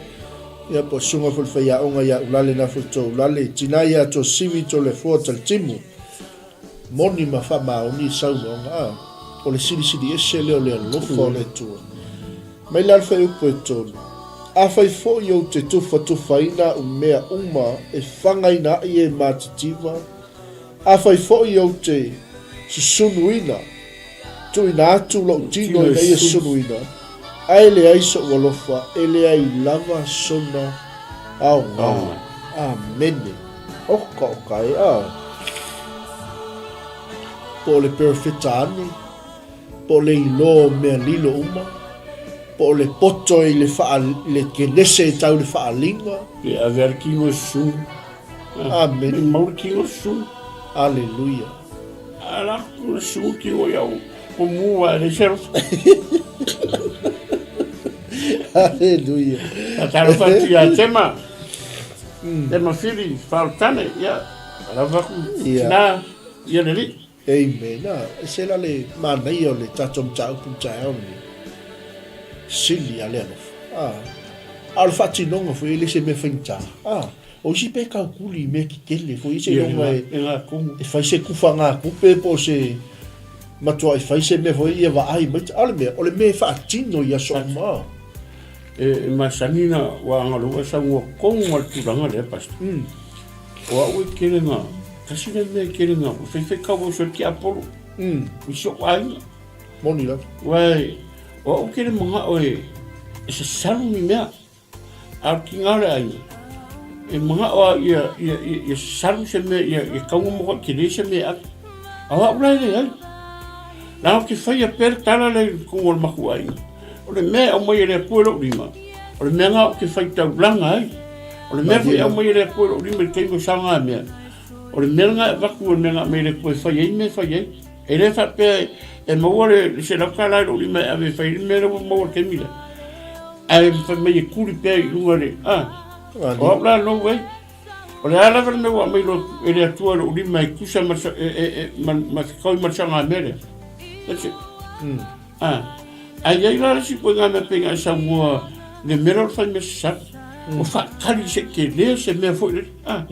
Speaker 4: ia po o susuga foi le faiaoga ia Ulale na foi tou Ulale, tina ia to sivi to le foa talitimu. Moni ma faamaoni i saunoaga a, o le silisili ese lea o le alofa o le Atua. Mai la le fuaiupu e 3, Afai foi ou te tufatufaina au mea uma e fagaina ai e matitiva, Afai foi ou te susunuina, tuuina atu lou tino ina ia sunuina, ae leai sou alofa, e leai lava sona aoga. Amene. Oka oka e a. Po o le perofeta ane, po o le iloa o mea lilo uma, po o le poto i le whaa, le kenese e tau le whaaliga.
Speaker 2: Pe ave a le kino e susunu.
Speaker 4: Amen.
Speaker 2: E mau le kino susunu.
Speaker 4: Aleluia.
Speaker 2: Ala ku le susunu kino iau. Ko mua e le se alofa.
Speaker 4: Aleluia.
Speaker 2: Ka talofa atu ia Tema. Tema Fili, Whaotane, ia. Alava ku.
Speaker 4: Ia.
Speaker 2: Tina, ia le li.
Speaker 4: Amen. A, ese la le manaia o le tatou mataupu i le taeao lenei. Sili a le alofa. A, a o le faatinoga foi e le se mea faigata. A, o isi pe taukuli i mea tetele foi seiloga e, e fai se kufagatupe po o se matuai fai se mea foi ia vaai mai. A o le mea, o le mea e faatino i aso uma.
Speaker 2: E masani na ua agaloa e saunoa tonu ma le tulaga lea, Pastor. O au e tele na, tasi lea mea e tele na, faifai kau au soi tiapolo. I si ou aiga.
Speaker 4: Moni lava.
Speaker 2: Uai, o au tele manao e, e sasalu ni mea. A o tiga o le aiga, e manao a ia, ia, ia, ia sasalu se mea, ia, ia kaua mo koe tele se mea e ave. A o au la e leai. Leaga ou te faia pea le tala lea i totonu o le matou aiga. O le mea e aumai e le Atua i lou lima, o le mea lena ou te faitaulaga ai. O le mea foi e aumai e le Atua i lou lima i le taimi o saogamea, o le mea lena e avatu, o le mea na aumai e le Atua e fai ai mea e fai ai. E le faapea e maua le $100 i lou lima e ave e fai ai le mea lea ua maua i le taimi lea, ae fai mai e tuli pea i luga le, a, o au la no way. O le a lava le mea ua aumai e le Atua i lou lima e tusa ma ma fetaui ma le saogamea lea. That's it. A, ae i ai la le isi ituaiga mea pei ona e saunoa i le mea lea o le fai mea sasala. Ua faatali se i tele se mea foi lele. A,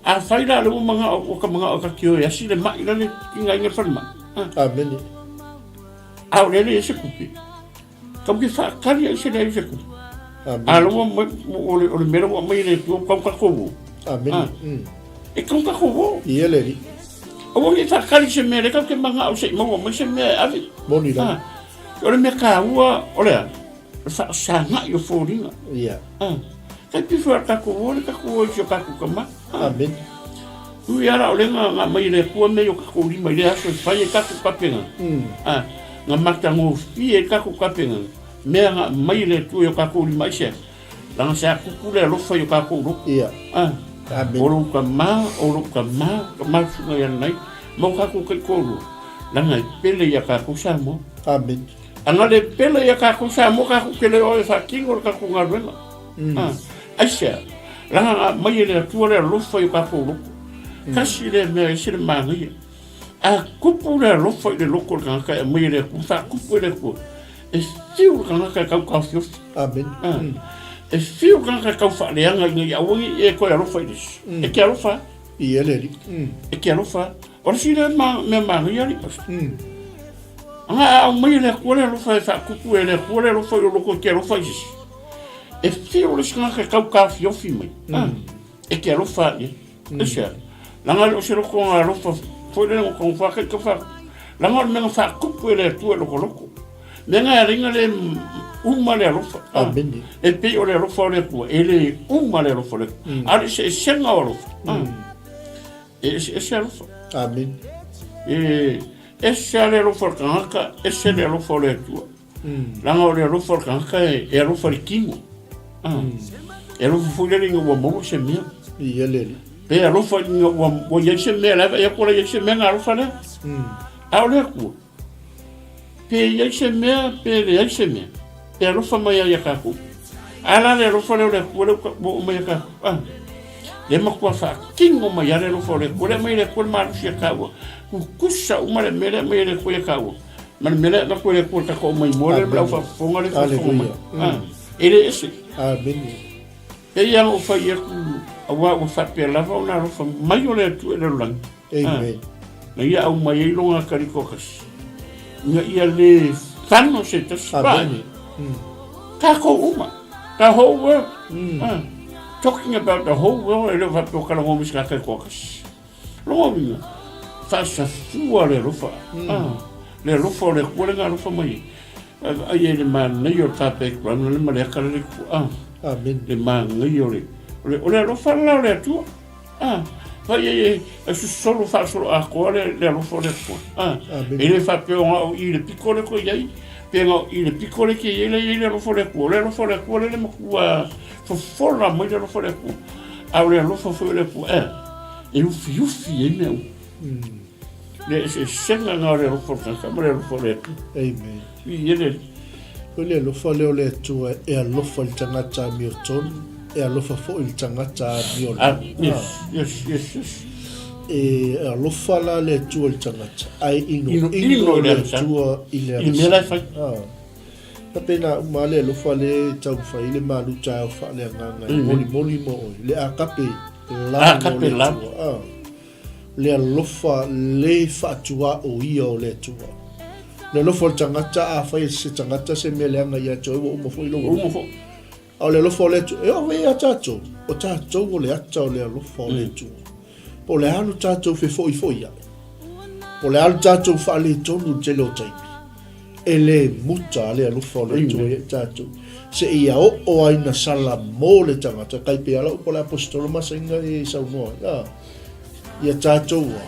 Speaker 2: afai la o lea ua manao, ua ta manao ta te o e asi le mai la le tigaina i le falemai. A.
Speaker 4: Amene.
Speaker 2: A o lea e leai se tupe. Tau ke faatali ai se leai se tupe.
Speaker 4: Amene.
Speaker 2: A lea ua o le mea lea ua aumai e le Atua ua tau tatou o.
Speaker 4: Amene.
Speaker 2: E tau tatou o.
Speaker 4: Ia le Alii.
Speaker 2: Aua ne i faatali se mea lea tatou te manao se i maua mai se mea e ave.
Speaker 4: Moni lava.
Speaker 2: O le mea taua o le a? O le faasagai o foliga.
Speaker 4: Ia.
Speaker 2: Tai pifo a tatou o le tatou o i si o tatou tama.
Speaker 4: Amene.
Speaker 2: Ui ala o le na na mai le Atua mea i o tatou lima i le aso e fai ai tatou tapenaga. Na matagofie ai tatou tapenaga, mea na aumai e le Atua i o tatou lima aisea? Leaga sa tupu le alofa i o tatou loto.
Speaker 4: Ia. Amene.
Speaker 2: O lou tama, o lou tama, tama susuga ia Lanai, ma o tatou taitoalua, leaga e pele ia tatou Samoa.
Speaker 4: Amene.
Speaker 2: Ana le pele ia tatou Samoa, tatou te le o e faatino le tatou galuega. Aisea? Leaga na aumai e le Atua le alofa i o tatou loto. Tasi lea mea e ese le manaia. A tupu le alofa i le loto o le tagata e aumai e le Atua, faatupu e le Atua, e fiu le tagata e tau taofiofi.
Speaker 4: Amene.
Speaker 2: E fiu le tagata e tau faaleaga ina ia aua ne i e toe alofa i le isi. E te alofa.
Speaker 4: Ia le Alii.
Speaker 2: E te alofa. O le isi lea mea manaia alii pastor. Ana a aumai e le Atua le alofa e faatupu e le Atua le alofa i lou loto e te alofa i se isi. E fiu le isi tagata e tau taofiofi mai. E te alofa i ai. Aisea? Leaga e le o se loto na alofa foi lele na taumafai ake tau faa... Leaga o le mea na faatupu e le Atua i lota loto. Mea na e ala ai ona le uma le alofa.
Speaker 4: Amene.
Speaker 2: E pei o le alofa o le Atua, e le uma le alofa o le Atua. A o le eseesega o alofa. E eseese alofa.
Speaker 4: Amene.
Speaker 2: E ese lava le alofa o le tagata, ese le alofa o le Atua. Leaga o le alofa o le tagata e alofa i le tino. E alofa foi lele ina ua maua se mea.
Speaker 4: Ia le Alii.
Speaker 2: Pe alofa ina ua i ai se mea, la e vaai atu la i ai se mea ona alofa lea. A o le Atua, pe i ai se mea, pe leai se mea, e alofa mai lava ia tatou. A la le alofa lea o le Atua lea ua oo mai ia tatou. A, lea matua faatino mai lava le alofa o le Atua. Lea aumai e le Atua le malosi ia taua. Tutusa uma le mea lea aumai e le Atua ia taua. Ma le mea lea avatu e le Atua i le tatou aumai moa lea ma le au faafofoga lea e faafofoga mai. A, e le ese.
Speaker 4: Amene.
Speaker 2: Pei lava ona ou fai atu, aua ua faapea lava ona alofa mai o le Atua i le lalolagi.
Speaker 4: Amen.
Speaker 2: Na ia aumai ai lona Kaliko tasi, ina ia le fano se tasi.
Speaker 4: Amene.
Speaker 2: Tatou uma, the whole world. Talking about the whole world, e le o faapea o talanoa mai se tagata e toatasi. Lona uiga, faasafua le alofa. Le alofa o le Atua lea na alofa mai ai. Ai e le manaia o le ta background le ma le aka le ku.
Speaker 4: Amen.
Speaker 2: Le manaia o le o le alofa la o le Atua. Fai ai e e sosolo faasolo atoa le le alofa o le Atua.
Speaker 4: Amen.
Speaker 2: E le faapea o na o i le piko le ko i ai, pe na o i le piko le ke i ai le i ai le alofa o le Atua. O le alofa o le Atua le le matua fofola mai le alofa o le Atua. A o le alofa foi o le Atua, e ufiufi ai mea uma. Le eseesega lena o le alofa o le tagata ma le alofa o le Atua.
Speaker 4: Amen.
Speaker 2: I e le Alii.
Speaker 4: O le alofa lea o le Atua e alofa i le tagata amiotonu, e alofa foi i le tagata amiolagi.
Speaker 2: Yes, yes, yes, yes.
Speaker 4: E alofa la le Atua i le tagata, ae inoino le Atua i le
Speaker 2: I mea la e fai.
Speaker 4: Ah. Faapena uma lava le alofa lea e taumafai ai le malu taeao faaleagaga e molimoli mo oe, le agape love o le Atua. Ah. Le alofa le faatuaoia o le Atua. Le alofa o le tagata, afai e se tagata se mea leaga ia te oe, ua uma foi lou alofa. A o le alofa o le Atua, e oo foi ia tatou, o tatou o le ata o le alofa o le Atua. Po o le a lo tatou fefoifoiai, po o le a lo tatou faaletonu i le tele o taimi, e le muta le alofa o le Atua ia i tatou. Seia oo ai ina salamo le tagata, kai pei lava upu a le Aposetolo ma Saina e saunoa ai, a, ia tatou a,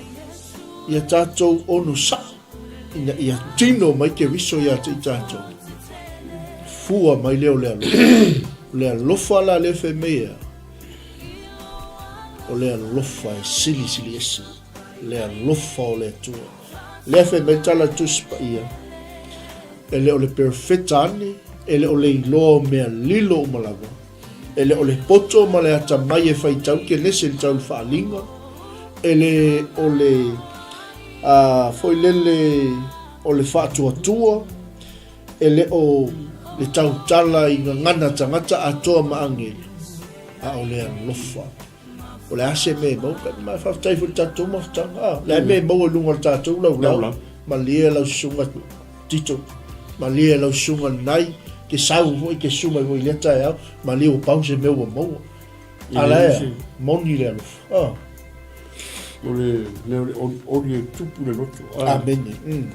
Speaker 4: ia tatou onosai. Ina ia tino mai Keriso ia te i tatou, fua mai lea o le alofa. O le alofa la lea fai mai ea, o le alofa e silisili ese, le alofa o le Atua. Lea fai mai tala Tusi Paia, e le o le perofeta ane, e le o le iloa o mea lilo uma lava, e le o le poto ma le atamai e faitau Kenese i le tau faaaliga, e le o le a, foi lele o le faatuatua, e le o le tautala i gagana tagata atoa ma agelu, a o le alofa. O le a se mea e maua, ma faafetai foi i le tatou mafutaga, a, le a mea e maua i luga o le tatou laulau, malie lau susuga Tito, malie lau susuga lenai, ke sau foi ke susu mai foi i lea taeao, malie ua pau se mea ua maua. A la ea, moni le alofa. Ah.
Speaker 2: O le mea o le olioli e tupu le loto.
Speaker 4: Ah. Amene. Mm.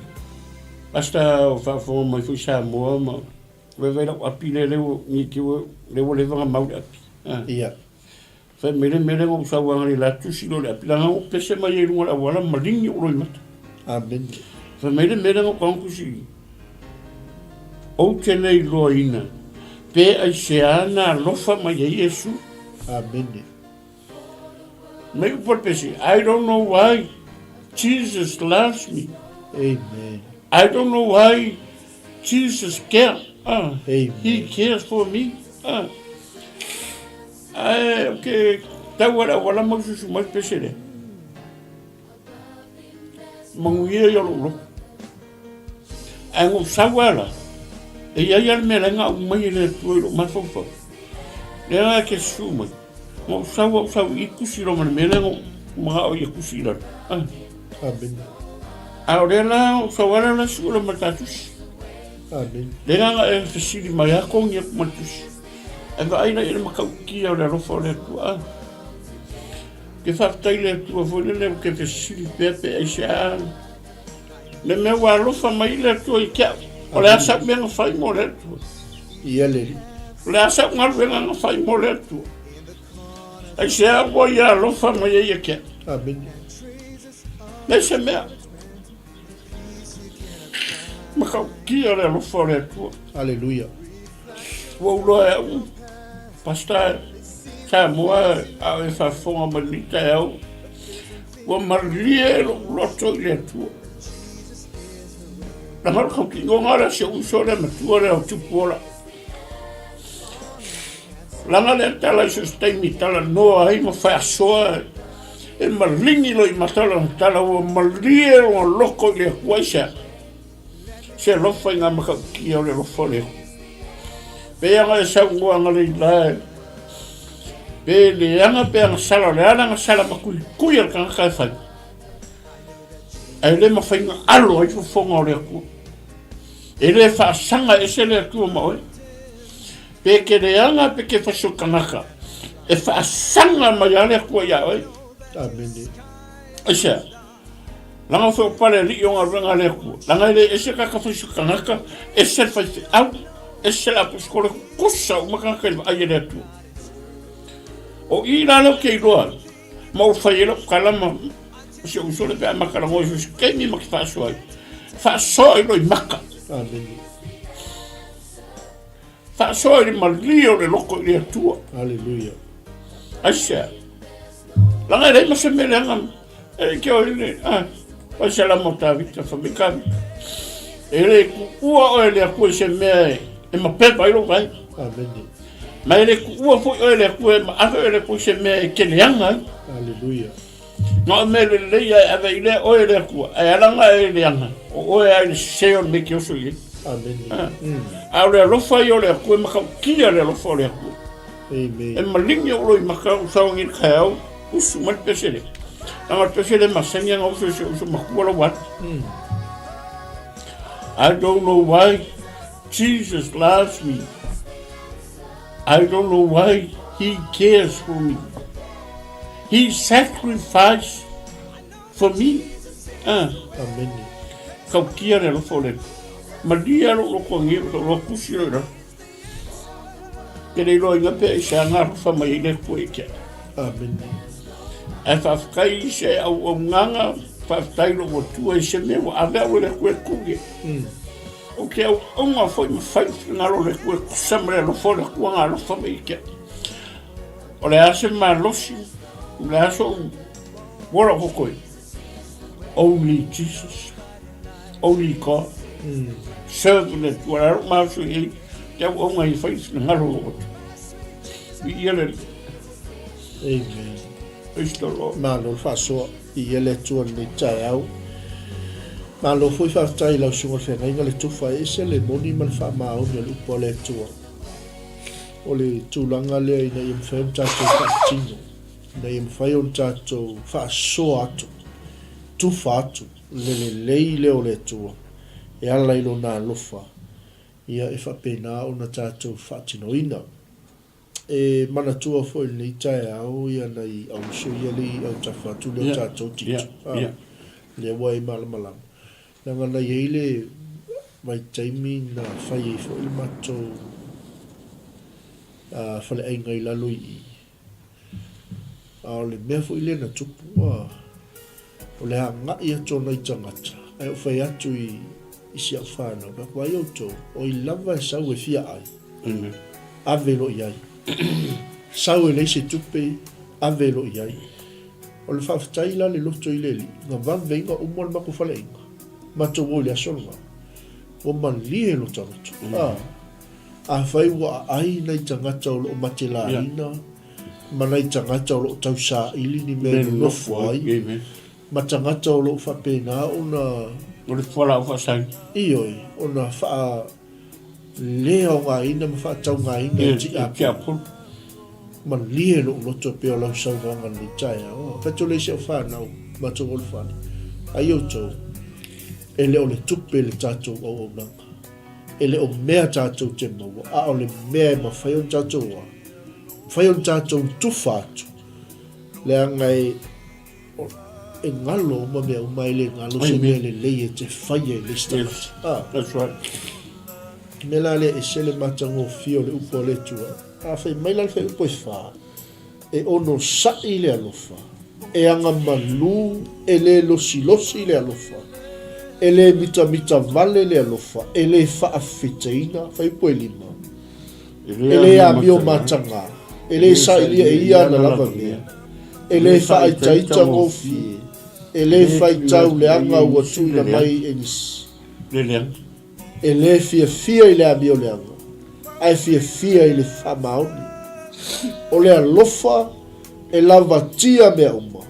Speaker 2: Pastor o faafofoga mai foi Samoa ma vaivai lau api lea lea ua ni te ua lea ua leva ona mau le api. Ah.
Speaker 4: Ia.
Speaker 2: Fai mai le mea lea na ou sau agai la tusi loa le api leaga na ou pese mai ai i luga o le auala ma maligi ou loimata.
Speaker 4: Amene.
Speaker 2: Fai mai le mea lea na ou tago tusi i ou te le iloaina pe aisea na alofa mai ai Iesu.
Speaker 4: Amene.
Speaker 2: Mai upu a le pese, I don't know why Jesus loves me.
Speaker 4: Amen.
Speaker 2: I don't know why Jesus care.
Speaker 4: Amen.
Speaker 2: He cares for me. Ae o ke tau a le auala ma ususu mai le pese lea. Manuia ia o lou loto. Ae na ou sau lava la, e i ai lava le mea la e gau mai e le Atua i lou mafaufau. Lea la e te susu mai, na ou sau au sau i tusi loa ma le mea lea na ou manao ia tusi i lalo.
Speaker 4: Amen.
Speaker 2: A o lea la ou sau lava la sue loa ma le ta tusi.
Speaker 4: Amen.
Speaker 2: Lea la na e fesili mai a togi atu ma le tusi. Ae vaai la i le matautia o le alofa o le Atua. Ke faafetai i le Atua foi lele ou te fesili pea pe aisea le mea ua alofa mai le Atua i te au. O le a sau mea na fai mo le Atua?
Speaker 4: Ia le
Speaker 2: O le a sau galuega na fai mo le Atua? Aisea ua ia alofa mai ai ia te au?
Speaker 4: Amene.
Speaker 2: Leai se mea. Matautia le alofa o le Atua.
Speaker 4: Aleluia.
Speaker 2: Ua ou loa e au, Pastor, Samoa, a o e faafofoga mai lenei taeao, ua malie lou loto i le Atua. Leaga o le tautinoga lea o si ou uso lea matua lea o Tupuola. Leaga lea tala i so o se taimi talanoa ai ma faasoa e maligi loa i mata lana tala ua malie lona loto i le Atua. Aisea? Se alofa i ngā matautia o le alofa o le Atua. Pe aga e saunoa agalelei pe leaga pe agasala, o le a le agasala matuitui a le tagata e fai, ae le mafai ona alo ai fofoga o le Atua. E le faasaga ese le Atua ma oe. Pe ke leaga pe ke faso kanaka, e faasaga mai lava le Atua iā oe.
Speaker 4: Amene.
Speaker 2: Aisea? Leaga foi o pale alii o galuega a le Atua. Leaga e le ese tagata fai se tagata, ese le faifeau, ese le aposetolo, tutusa uma tagata i le vaai a le Atua. O i la lea ou te iloa ai, ma ua fai ai lau tala ma si ou uso lea pe a mata lagoa i so o se taimi ma te faasoa ai. Faasoa i loimata.
Speaker 4: Amene.
Speaker 2: Faasoa i le malie o le loto i le Atua.
Speaker 4: Aleluia.
Speaker 2: Aisea? Leaga e leai ma se mea leaga e ke o ile a pai se lama o Tavita fa mai Tavita. E le kuua oe le Atua i se mea e, e mapepa ai lou vai.
Speaker 4: Amene.
Speaker 2: Ma e le kuua foi oe le Atua e maave oe le Atua i se mea e ke leaga ai.
Speaker 4: Aleluia.
Speaker 2: Na o mea lelei ae ave i lea oe le Atua, ae ala ona e leaga, o oe lava i le sese o le mea e te oso i ai.
Speaker 4: Amene.
Speaker 2: A o le alofa ia o le Atua e matautia le alofa o le Atua.
Speaker 4: Amen.
Speaker 2: E maligi ou loimata ou saogi i le taeao, usu mai le pese lea. Leaga o le pese lea e masani ona oso i si ou uso matua lau alii. I don't know why Jesus loves me. I don't know why he cares for me. He sacrificed for me. Ah.
Speaker 4: Amene.
Speaker 2: Tautia le alofa o le Malia lou loto agi o lou tusi lou i lalo. Te le iloaina pe aisea na alofa mai ai le Atua ia te au.
Speaker 4: Amene.
Speaker 2: Ae faafetai i se auaunaga, faafetai i lou Atua i se mea ua ave au e le Atua e tuli ai. Ou te auauna foi ma fai le finagalo o le Atua e tusa ma le alofa o le Atua na alofa mai ia te au. O le a se malosi, o le a so'u ola o totoe, only Jesus, only God, serve le Atua, o le a lou malosi i ai, te auauna e fai le finagalo o lou Atua. Viia le Alii.
Speaker 4: Amen.
Speaker 2: Praise the Lord.
Speaker 4: Malo le faasoa. Viia le Atua i lenei taeao. Malo foi faafetai i lau Susuga i le Feagaiga le tufa e ese le moni ma le faamaoni o le upu a le Atua. O le tulaga lea ina ia mafai ona tatou faatino, ina ia mafai ona tatou faasoa atu, tufa atu le lelei lea o le Atua e ala i Lona alofa, ia e faapena ona tatou faatinoina. E manatua foi i lenei taeao ia nai auuso ia le i autafa atu lea o tatou Tito, lea ua e malamalama. Leaga na i ai le vaitaimi na fai ai foi le matou faleaiga i lalo i i. A o le mea foi lea na tupu, o le agai atu o nai tagata, ae ou fai atu i i si au fanau, fai atu, ai outou, o ai lava e sau e fia ai, ave loa i ai. Sau e leai se tupe, ave loa i ai. O le faafetai la le loto i le Alii, na vave ai ona uma le matou faleaiga, matou o i le aso lena, ua malie lota loto. A, afai ua aai nai tagata o lo o matelaina, ma nai tagata o lo o tausaili ni mea e nonofo ai, ma tagata o lo o faapena ona...
Speaker 2: O le fualaau faasaina.
Speaker 4: Ioe, ona faa le aogaina ma faataugaina e tiapolo. Malie lou loto e pei o lau saunoaga i lenei taeao. Fai atu lea i si au fanau, matou o le fale, ai outou, e le o le tupe le tatou auaunaga, e le o mea tatou te maua, a o le mea e mafai ona tatou a, mafai ona tatou tufa atu, leaga e, E galo uma mea uma, e le galo se mea lelei e te faia i le isi tagata.
Speaker 2: Ah. That's right.
Speaker 4: Mea la lea e ese le matagofie o le upu a le Atua. A fai mai la le fuaiupu e fa, e onosai le alofa, e agamalu, e le losilosi le alofa, e le mitamita vale le alofa, e le faafeteina, fuaiupu e lima, E le amio mataga, e le sailia e ia ana lava mea, e le faaitaita gofie, e le faitau leaga ua tuuina mai e nisi, e le fiafia i le amio leaga, ae fiafia i le faamaoni. O le alofa e lavatia mea uma,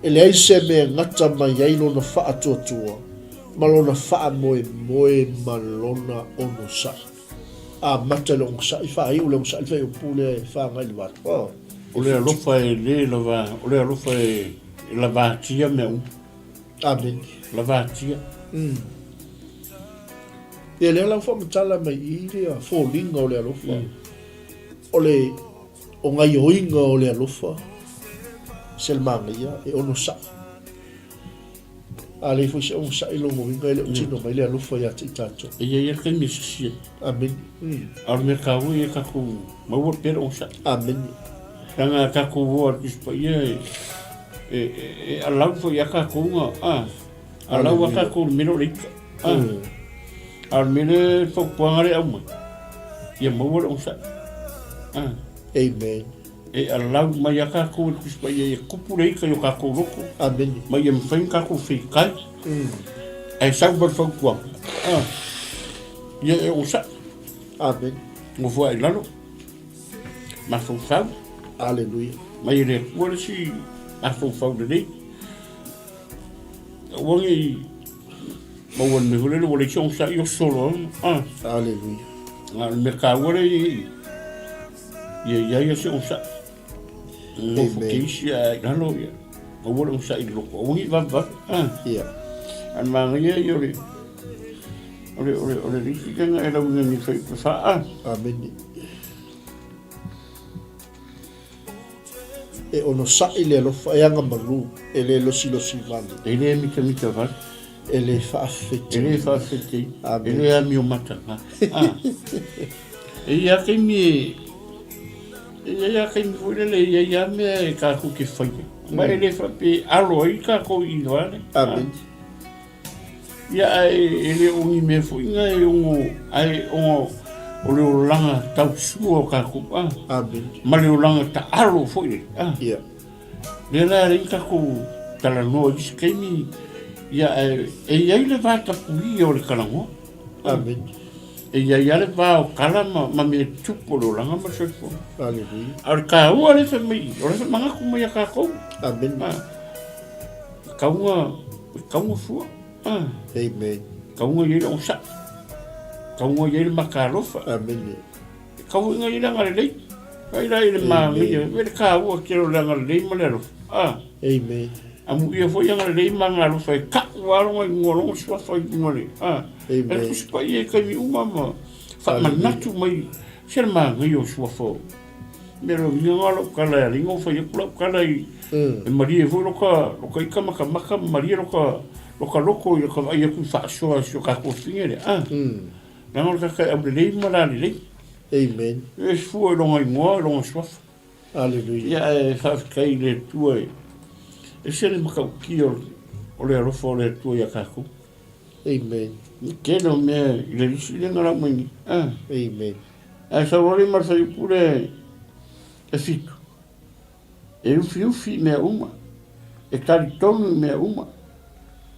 Speaker 4: e leai se mea e gata mai ai lona faatuatua ma lona faamoemoe ma lona onosai. Amata i le ogasai, faaiu le ogasai, le fuaiupu lea e whāngai le vatu. Oh.
Speaker 2: O le alofa e le lava, o le alofa e lavatia mea uma.
Speaker 4: Amen.
Speaker 2: Lavatia.
Speaker 4: Ia lea la ua faamatala mai i i le foliga o le alofa. O le o gaioiga o le alofa, se le manaia e onosai. A leai foi se onosai lona uiga e le o tino mai le alofa ia te i tatou.
Speaker 2: E i ai lava le taimi e sisi ai.
Speaker 4: Amene.
Speaker 2: A o le mea taua ia tatou maua pea le onosai.
Speaker 4: Amene.
Speaker 2: Leaga a tatou o atu i Tusi Paia e, e, e alau foi ia tatou na, a, alau a tatou i le mea lea o le ika. A, a o le mea lea, le fautuaga lea e aumai, ia maua le onosai. A.
Speaker 4: Amen.
Speaker 2: E alau mai ia tatou e le Tusi Paia ia tupu le ika i o tatou loto.
Speaker 4: Amene.
Speaker 2: Ma ia mafai ona tatou feitai. Ae sau ma le fautuaga. Ah. Ia e onosai.
Speaker 4: Amene.
Speaker 2: Nofo ae i lalo. Mafaufau.
Speaker 4: Aleluia.
Speaker 2: Mai e le Atua le isi mafaufau lelei. Aua ne i maua i le mea foi lele ua leai se onosai oso loa. Ah.
Speaker 4: Aleluia.
Speaker 2: A o le mea taua lea i ia i ai se onosai. Nofo
Speaker 4: Amen.
Speaker 2: ke isi ae i lalo ia. Aua le onosai i le loko. Aua ne i vavevave. Ah.
Speaker 4: Ia.
Speaker 2: A o le manaia ia o le o le o le o le lisi lena e lauina ni fai faa.
Speaker 4: Amene. E onosai le alofa e agamalu, e le losilosi vale.
Speaker 2: E le mitamita vale.
Speaker 4: E le faafefete.
Speaker 2: E le faafefete.
Speaker 4: Amene.
Speaker 2: E le amio mataga. Ah. E i ai lava taimi e e i ai lava taimi foi lele e i ai lava mea e tatou te faia. Ma e le faapea e alo ai tatou i vale.
Speaker 4: Amene.
Speaker 2: Ia ae e le o ni mea foi na e ono ae ona o le olaga tausua o tatou a.
Speaker 4: Amene.
Speaker 2: Ma le olaga taalo foi a.
Speaker 4: Ia.
Speaker 2: Lea la e ala ai ona tatou talanoa i isi taimi, ia ae e i ai le va tapuia o le talanoa.
Speaker 4: Amene.
Speaker 2: E i ai lava le va o tala ma, ma mea tupu o le olaga ma le soifua.
Speaker 4: Aleluia.
Speaker 2: A o le taua lea fai mai, o le fai manatu mai ia tatou.
Speaker 4: Amene.
Speaker 2: A, Kauga, kauga fua. Ah.
Speaker 4: Amen.
Speaker 2: Kauga i ai le onosai. Kauga i ai le makaalofa.
Speaker 4: Amen.
Speaker 2: Kauga i ai le agalelei. Ai la i le māgia, me le kāua ke o le agalelei ma le alofa. Ah.
Speaker 4: Amen.
Speaker 2: Amuia foi agalelei ma agalofa e ka'u lava loga i luga o lona suafa i luga le, ah.
Speaker 4: Amen.
Speaker 2: E le Tusi Paia i taimi uma ma faamanatu mai se le māgia o suafa o Mea lo ngia nga lau kala e alinga o fai aku lau kala i e malie foi loka loka ika makamaka ma malie loka loka loko i loka vaai aku i faasoa si o tatou afine lea a leaga o le tagata e aulelei ma lalelei.
Speaker 4: Amen.
Speaker 2: E fua i lona igoa i lona suafa.
Speaker 4: Aleluia.
Speaker 2: Ia ae faafetai i le Atua e ese le matautia o le alofa o le Atua ia tatou.
Speaker 4: Amen.
Speaker 2: I tele o mea i le isi lea na lau mai nei. A.
Speaker 4: Amen.
Speaker 2: Ae sau loa le ma le fuaiupu lea e fitu, e ufiufi i mea uma, e talitonu i mea uma,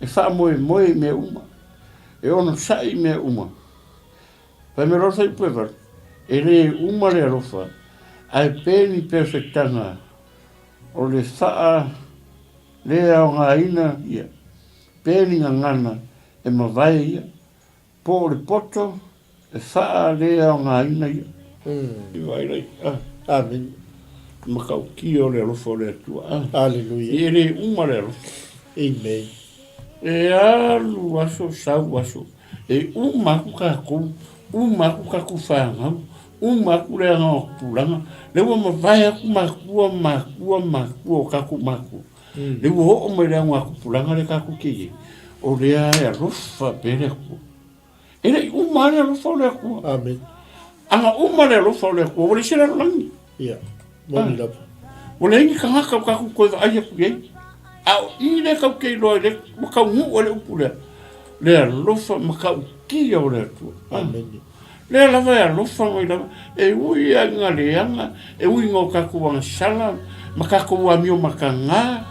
Speaker 2: e faamoemoe i mea uma, e onosai i mea uma. Fai mai loa le fuaiupu e valu, e le uma le alofa, ae pe ni pesetaga o le faa le aogaina ia, pe ni gagana e mavae ia, Po o le poto e faaleaogaina ia. I vaai lai, a.
Speaker 4: Amene.
Speaker 2: Matautia o le alofa o le Atua, a.
Speaker 4: Aleluia.
Speaker 2: E le uma le alofa.
Speaker 4: Amen.
Speaker 2: E alu aso, sau aso, e uma aku tatou, uma aku tatou fanau, uma aku le aga o tupulaga, lea ua mavae aku matua, matua, matua o tatou matua. Lea ua oo mai le augatupulaga lea tatou te i ai, o lea e alofa pea le Atua. E le i uma lava le alofa o le Atua.
Speaker 4: Amen.
Speaker 2: Ana uma le alofa o le Atua, ua leai se lalolagi.
Speaker 4: Ia, moni lava.
Speaker 2: Ua leai ni tagata o tatou toe vaai atu i ai. A o i lea tatou te iloa ai le, ua taunuu ai le upu lea, le alofa matautia o le Atua.
Speaker 4: Amen.
Speaker 2: Lea lava e alofa mai lava, e ui lava i ngā leaga, e ui i ngā o tātou agasala, ma tātou amio matagā,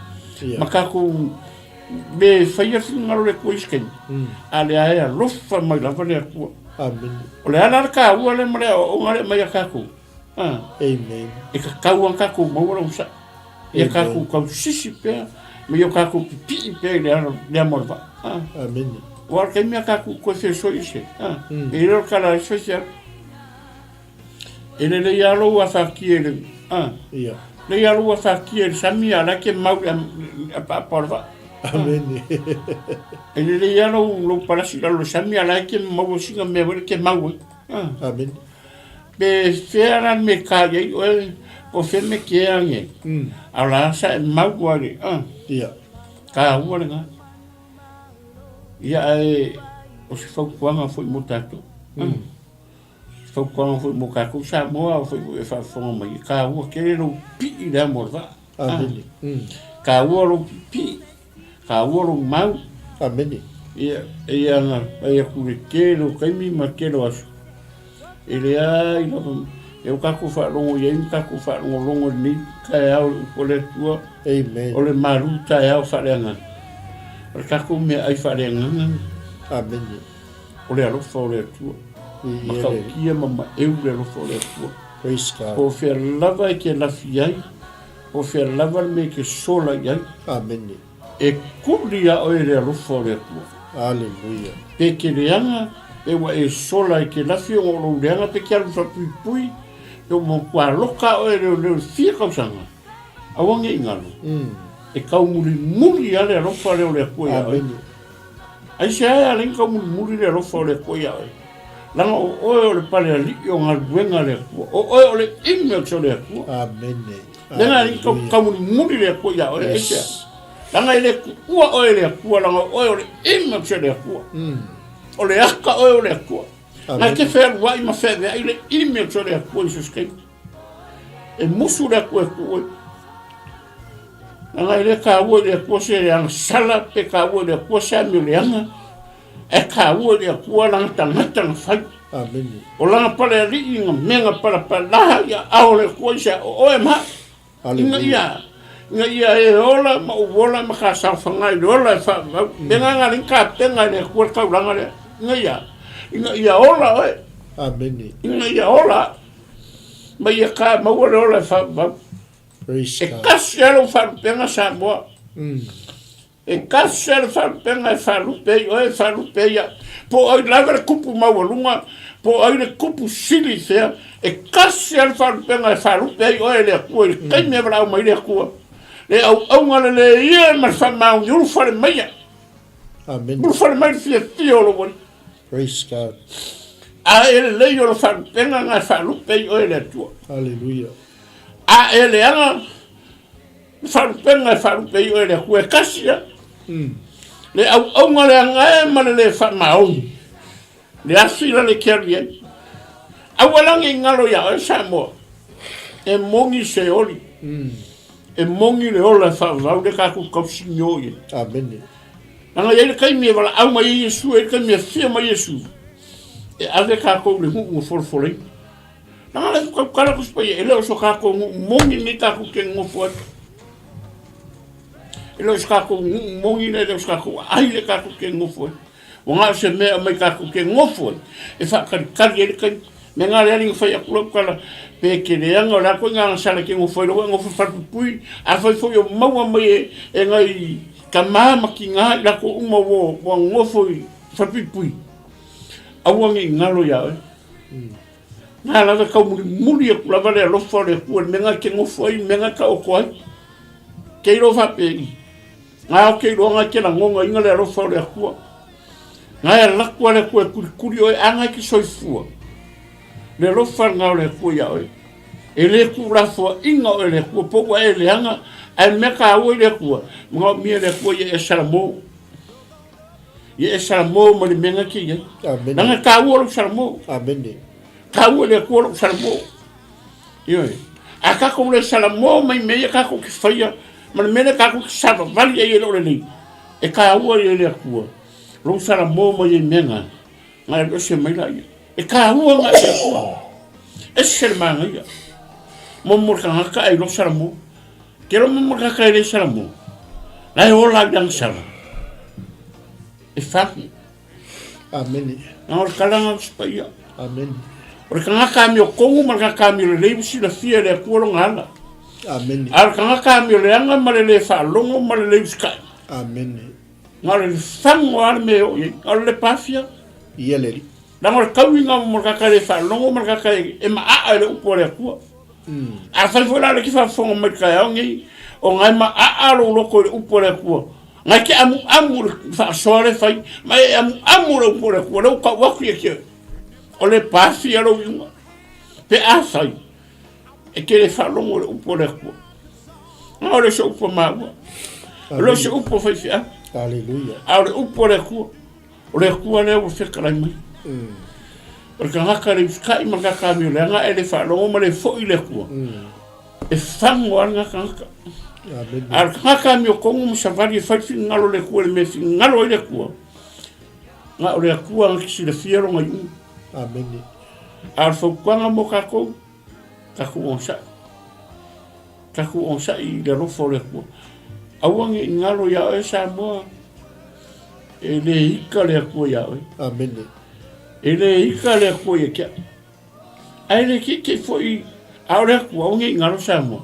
Speaker 2: ma tātou me whai atu ngā rore kua i se taimi. A lea e alofa mai lava le Atua.
Speaker 4: Amen.
Speaker 2: O le ala le kāua le ma le aoaoga le mai a tātou.
Speaker 4: Amen.
Speaker 2: E tatau a tātou maua le onosai. Ia tātou tausisi pea, ma ia o tātou pipii pea i le ala lea mo le vaa.
Speaker 4: Amene.
Speaker 2: Ua ala taimi a tātou koe fesoi ise. E le o le tala ai se E lelei lava lou afakia i le,
Speaker 4: Ia.
Speaker 2: Lelei lava lou afakia i le sami a o la e ke mau i le apaapa o le vaa.
Speaker 4: Amene.
Speaker 2: E lelei lava lou, lou palasi i lalo o le sami a o la e ke maua sina mea foi lea ke mau ai.
Speaker 4: Amene.
Speaker 2: Pe fea la le mea e ta i ai oe, po o fea le mea e te agi ai, a o la sa e mau lava i le, a,
Speaker 4: Ia.
Speaker 2: taua lena. Ia, ae o se fautuaga foi mo tatou. Se fautuaga foi mo tatou Samoa, afai foi e faafofoga mai, e taua tele lou pipii i le amo o le vaa.
Speaker 4: Amene.
Speaker 2: Taua lou pipii, taua lou mau.
Speaker 4: Amene.
Speaker 2: Ia, e ana fai atu i le tele o taimi ma le tele o aso, e leai lava, e o tatou faalogo i ai ma tatou faalogologo i lenei taeao i le upu a le Atua,
Speaker 4: Amen.
Speaker 2: o le malu taeao faaleagaga. O le tatou meaai faaleagaga,
Speaker 4: Amene.
Speaker 2: o le alofa o le Atua. Matautia ma maeu le alofa o le Atua.
Speaker 4: Praise God.
Speaker 2: Po o fea lava e te lafi ai, po o fea lava le mea e te sola i ai.
Speaker 4: Amene.
Speaker 2: E kuli ia oe le alofa o le Atua.
Speaker 4: Aleluia.
Speaker 2: Pe ke leaga, pe ua e sola i ke lafi ona o lou leaga, pe ke alu faapuipui, pe ua matua aloka oe e leoleo i le fia tausaga, aua ne i galo. E taumulimuli lava le alofa lea o le Atua ia oe.
Speaker 4: Amene.
Speaker 2: Aisea e ala ai ona taumulimuli le alofa o le Atua ia oe? Leaga o oe o le palealii o galuega a le Atua. O oe o le image o le Atua.
Speaker 4: Amene.
Speaker 2: Lena e tau taumulimuli le Atua ia oe, aisea? Leaga e le tuua oe e le Atua, leaga o oe o le image o le Atua. O le aka oe o le Atua. Na te fealuai ma feaveai le image o le Atua i so o se taimi. E musu le Atua e tuu oe. Leaga e le taua i le Atua se agasala pe taua i le Atua se amioleaga. E taua i le Atua lana tagata na fai.
Speaker 4: Amene.
Speaker 2: O lana palealii na mea na palapalaha i aao o le Atua i se o oe ma au. Ina ia, ina ia e ola ma ou ola ma ka saofaga i le ola e faavavau. Pe na na le tapena e le Atua le taulaga lea. Ina ia, ina ia ola oe.
Speaker 4: Amene.
Speaker 2: Ina ia ola ma ia ka maua le ola e faavavau.
Speaker 4: Praise
Speaker 2: E
Speaker 4: God.
Speaker 2: kasi lava lou faalupega Samoa. E kasi lava le faalupega e faalupe ai oe, e faalupe ai au. Po o ai lava le kupu maualuga, po o ai le kupu sili i fea, e kasi lava le faalupega e faalupe ai oe e le Atua i le taimi e valaau mai ai le Atua. Le auauga lelei ia ma le faamaoni ulufale mai ai.
Speaker 4: Amene.
Speaker 2: Ulufale mai le fiafia o lou Alii.
Speaker 4: Praise God.
Speaker 2: A e lelei o le faalupega na e faalupe ai oe e le Atua.
Speaker 4: Hallelujah.
Speaker 2: A e leaga le faalupega e faalupe ai oe e le Atua, e tasi lava. Le auauga leaga e ma le le faamaoni, le afi la le ke alu i ai. Aua la ne i galo iā oe Samoa, e moni se oli, e moni le ola e faavavau le tatou tausinio i ai.
Speaker 4: Amene.
Speaker 2: Leaga e i ai le taimi e valaau mai ai Iesu, e i ai le taimi e afio mai Iesu, e ave tatou i le nuu na folafolaina. Leaga le tautala Tusi Paia, e le o so tatou nuu moni lenei tatou te nonofo ai. E le o se tatou nuu moni lea, e le o se tatou aai lea tatou te nonofo ai. Ua na o se mea e aumai tatou te nonofo ai, e faatalitali ai le taimi. Mea na le alii na fai atu lau tala, pe te leaga o le a koe na agasala e te nofo ai lau e nofo falepuipui, afai foi o maua mai e, e nai tama ma tina i latou uma ua, ua nofo i falepuipui, aua ne i galo ia oe. Na lava e taumulimuli atu lava le alofa o le Atua i le mea na e te nofo ai, le mea na e taoto ai. Te iloa faapei, na o te iloa na e te lagonaina le alofa o le Atua. Na e alu atu lava le Atua e kulikuli oe, a na e te soifua, le alofa lena o le Atua ia oe. E le tuulafoaiina oe e le Atua, po ua e leaga, ae mea taua i le Atua, manaomia e le Atua ia e salamo. Ia e salamo ma le mea na te i ai.
Speaker 4: Amene.
Speaker 2: Leaga e taua lou salamo.
Speaker 4: Amene.
Speaker 2: Taua e le Atua lou salamo. Ioe. A tatou le salamo mai mea ia tatou te faia, ma le mea lea tatou te savavali ai e le o lelei, e taua ia i le Atua lou salamo mai ai mea na, na e alu ese mai laia. E taua na i le Atua. Ese le manaia. Momo le tagata ae iloa salamo. Ke lo momo le tagata e le salamo, la e ola i agasala. E fagu.
Speaker 4: Amene.
Speaker 2: Na o le kalaga o se paia.
Speaker 4: Amene.
Speaker 2: O le tagata amiotonu ma le tagata amiolelei ua silafia e le Atua lona ala.
Speaker 4: Amene.
Speaker 2: A o le tagata amioleaga ma le le faalogo ma le le usitai.
Speaker 4: Amene.
Speaker 2: Na o le fagu lava le mea e oo i ai. Na o le lepafia.
Speaker 4: Ia le Alii.
Speaker 2: Leaga o le tauiga mo le tagata e le faalogo ma le tagata e maaa i le upu a le Atua. Afai foi la o lea e te faafofoga mai i le taeao lenei, o na e maaa lou loto i le upu a le Atua, na e te amuamu i le faasoa lea e fai, ma e amuamu i le upu a le Atua, lea ua tau atu ia te oe, o le pafia lou iuga, pe afai e te le faalogo i le upu a le Atua. Na o le se upu a maua, o le se upu a faifeau,
Speaker 4: Aleluia.
Speaker 2: a o le upu a le Atua. O le Atua lea ua fetalai mai. O le tagata le usitai ma le tagata amioleaga e le faalogo ma le foi i le Atua. E fago lava lena tagata. A o le tagata amiotonu ma savali e fai le finagalo o le Atua i le mea e finagalo ai le Atua, na o le Atua na te silafia lona iuga.
Speaker 4: Amene.
Speaker 2: A o le fautuaga mo tatou, tatou onosai. Tatou onosai i le alofa o le Atua. Aua ne i galo iā oe Samoa, e le ika le Atua iā oe.
Speaker 4: Amene.
Speaker 2: E le ika le Atua ia te au. Ae le keikei foi, a o le Atua, aua ne i galo Samoa.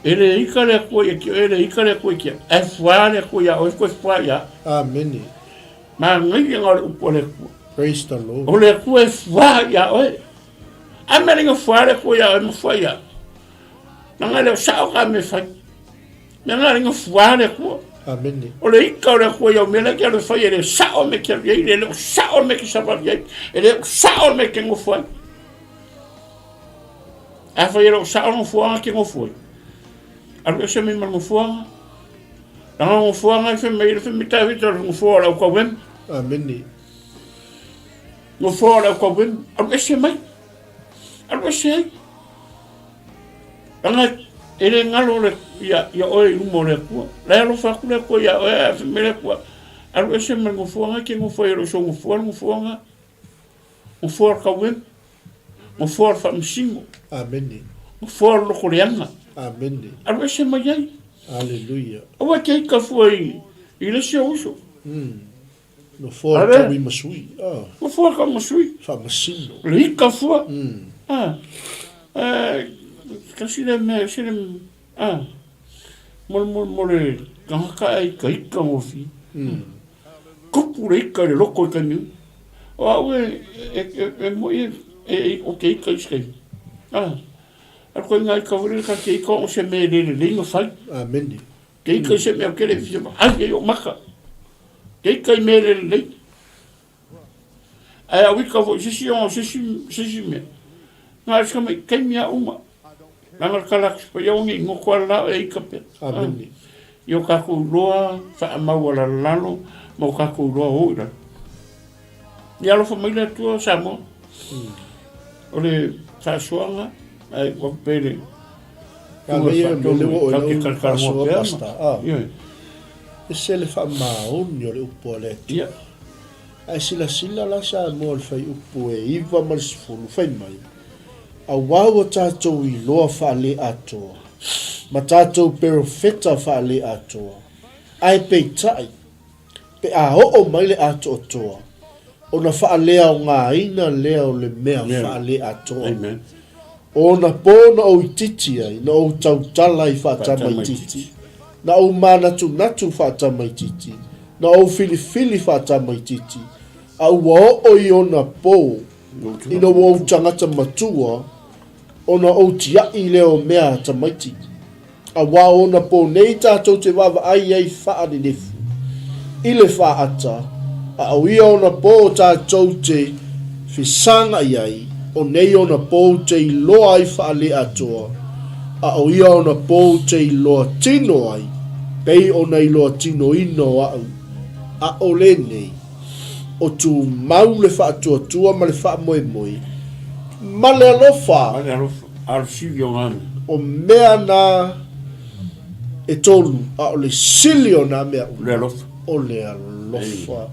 Speaker 2: E le ika le Atua ia te oe, e le ika le Atua ia te au, ae fuā le Atua iā oe, toe fuā ia au.
Speaker 4: Amene.
Speaker 2: Manaia na o le upu a le Atua.
Speaker 4: Praise the Lord.
Speaker 2: O le Atua e fuā iā oe. A mea le fuā le Atua iā oe ma fuā iā. Leaga e le o sao ka mea fai. Mea na le fuā le Atua.
Speaker 4: Amene.
Speaker 2: O le ika o le Atua iau mea lea ke alu e fai e le sao le mea ke alu i ai, e le o sao le mea ke savali ai, e le o sao le mea ke nofo ai. Afai e le o sao le nofoaga ke nofo ai. Alu ese mai ma le nofoaga. Leaga le nofoaga e fai mai, fai mai Tavita o le nofoa o le aukauemu.
Speaker 4: Amene.
Speaker 2: Nofoa o le aukauemu. Alu ese mai. Alu ese ai. Leaga e le galo le, ia, ia oe i luma o le Atua. La e alofa atu le Atua ia oe, ae fai mai le Atua, alu ese ma le nofoaga ke nofo ai e le o sou nofoa le nofoaga. Nofoa o le kauemu. Nofoa o le faamasino.
Speaker 4: Amene.
Speaker 2: Nofoa o le loko leaga.
Speaker 4: Amene.
Speaker 2: Alu ese mai ai.
Speaker 4: Aleluia.
Speaker 2: Aua e te ika fua i, i le isi ou uso.
Speaker 4: Nofoa o le taui masui. Ah.
Speaker 2: Nofoa o le taui masui.
Speaker 4: Faamasino.
Speaker 2: Le ika fua. Ah. Eh, kasi le mea, se le, ah. Mo le, mo, mo le tagata e ika ika gofie. Kupu le ika i le loko i taimi uma. O au e, e, e, e moi e, e, o te ika i se taimi. Ah. A koe ngā ika wale ka te ika o se me le le leinga whai.
Speaker 4: Amene.
Speaker 2: Te ika i se mea kere whia ai e o maka. Te ika i me le le lei. Ai au ika fo sisi o sisi sisi mea. Ngā ika mai kei mea uma. Langa le kala atu paia o nei ngoko ala la e ika pea.
Speaker 4: Amene.
Speaker 2: I o kākou loa whaamau ala lalo ma o kākou loa o i lalo. Ia alofa mai le Atua Samoa. O le faasoaga ae ua pele.
Speaker 4: Ka mea ia mea le ua oe lau faasoa pastor. Ah. Ese le faamaoni o le upu a le Atua.
Speaker 2: Ia.
Speaker 4: Ae silasila la Samoa i le fuaiupu e 9 ma le 10, fai mai, Auā ua tātou iloa faale-atoa, ma tātou perofeta faale-atoa, ae peitai, pe a oo mai le atoatoa, ona faaleaogaina lea o le mea faale-atoa.
Speaker 2: Amen.
Speaker 4: O ona pō na ou itiiti ai, na ou tautala ai faatamaitiiti, na ou mānatunatu faatamaitiiti, na ou filifili faatamaitiiti, a ua oo i ona pō, ina ua ou tagata matua, ona ou tiaʻi lea o mea a tamaiti. Auā o ona pō nei tātou te vaavaai ai faanenefu i le faaata, a o ia ona pō tātou te fesagai ai, o nei ona pō te iloa ai faaleatoa, a o ia ona pō te iloa tino ai, pei ona iloa tinoina o a'u, ʻaʻole nei. O tumau le faatuatua ma le faamoemoe, ma le alofa.
Speaker 2: Ma le alofa, a o le sili o nā mea.
Speaker 4: O mea nā e tolu, a o le sili o nā mea uma.
Speaker 2: O le alofa.
Speaker 4: O le alofa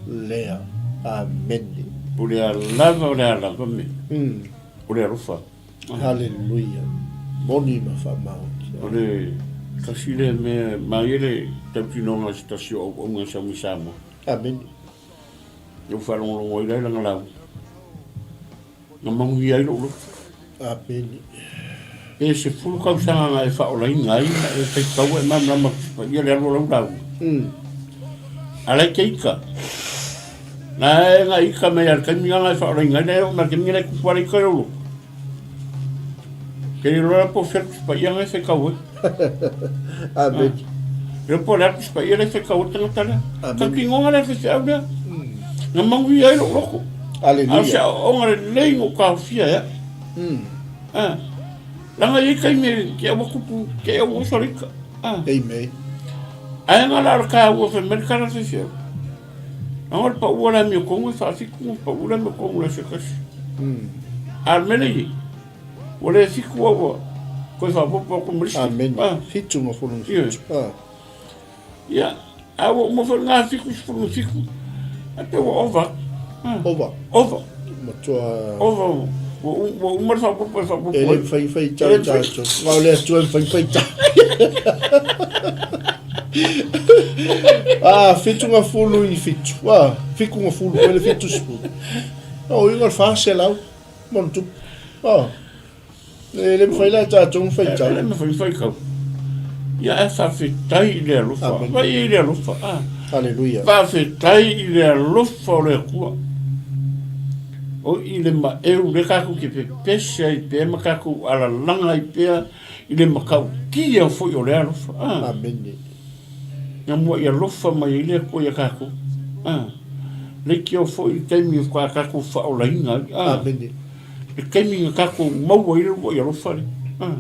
Speaker 4: lea. Amene.
Speaker 2: O le a lava, o le a lava mea. O le alofa.
Speaker 4: Haleluia. Moni ma faamaoni.
Speaker 2: O le tasi lea mea, malie le tautinoga o se tasi o auauna e sau mai Samoa.
Speaker 4: Amene.
Speaker 2: Lea ua faalogologo ai la i lana lauga. Na manuia ai lou loto.
Speaker 4: Amene.
Speaker 2: Pe 10 tausaga na e faaolaina ai ma e faitau e malamalama paia le alu o lau lauga. A la e te ika. Na e na ika mai a le taimi lana e faaolaina ai, na e oo mai le taimi lena e tupu a le ika i lou loto. Ke le iloa la po o fea le Tusi Paia lena e faitau ai.
Speaker 4: Amene.
Speaker 2: Le po o le a le Tusi Paia lea e faitau ai le tagata lea.
Speaker 4: Amene.
Speaker 2: Tautinoga lea faifeau lea. Na manuia ai lou loto.
Speaker 4: Aleluia.
Speaker 2: A o se aoaoga lelei na ou taofia ai au. Ah. Leaga e i ai taimi e te aua kupu, te aua oso le ika. Ah.
Speaker 4: Amen.
Speaker 2: Ae nga la o le taua fai mai le tala a le faifeau. Leaga o le paua o le amiotonu e faafitu ona pau le amiotonu i le aso e tasi. A o le mea lea e i ai, ua le fitu a ua toe faaopoopo atu ma le isi.
Speaker 4: Amene.
Speaker 2: Ah.
Speaker 4: Fitu ma fulu ma fitu. Ah.
Speaker 2: Ia, a ua uma foi lena 77, ae pei ua ova. Ah.
Speaker 4: Ova.
Speaker 2: Ova.
Speaker 4: Matua.
Speaker 2: Ova. Ua uma le faaopoopo e faaopoopo.
Speaker 4: E le mafai faitau tatou. Aua o le Atua e mafai faitau. Ah, 77. Ah, 70 foi le 70. O uiga o le 400 ma ona tupu. Ah. E le mafai la e tatou ona faitau.
Speaker 2: E le mafai ona faitau. Ia ae faafetai i le alofa.
Speaker 4: Amene.
Speaker 2: Vai i le alofa. Ah.
Speaker 4: Aleluia.
Speaker 2: Faafetai i le alofa o le Atua. O i le maeu le tatou te pepese ai pea ma tatou alalaga ai pea i le matautia foi o le alofa. Ah.
Speaker 4: Amene.
Speaker 2: Na muai alofa mai ai le Atua ia tatou. Ah. Leitioa foi le taimi o tatou faaolaina ai. Ah.
Speaker 4: Amene.
Speaker 2: Le taimi na tatou maua ai le uluai alofa lea. Ah.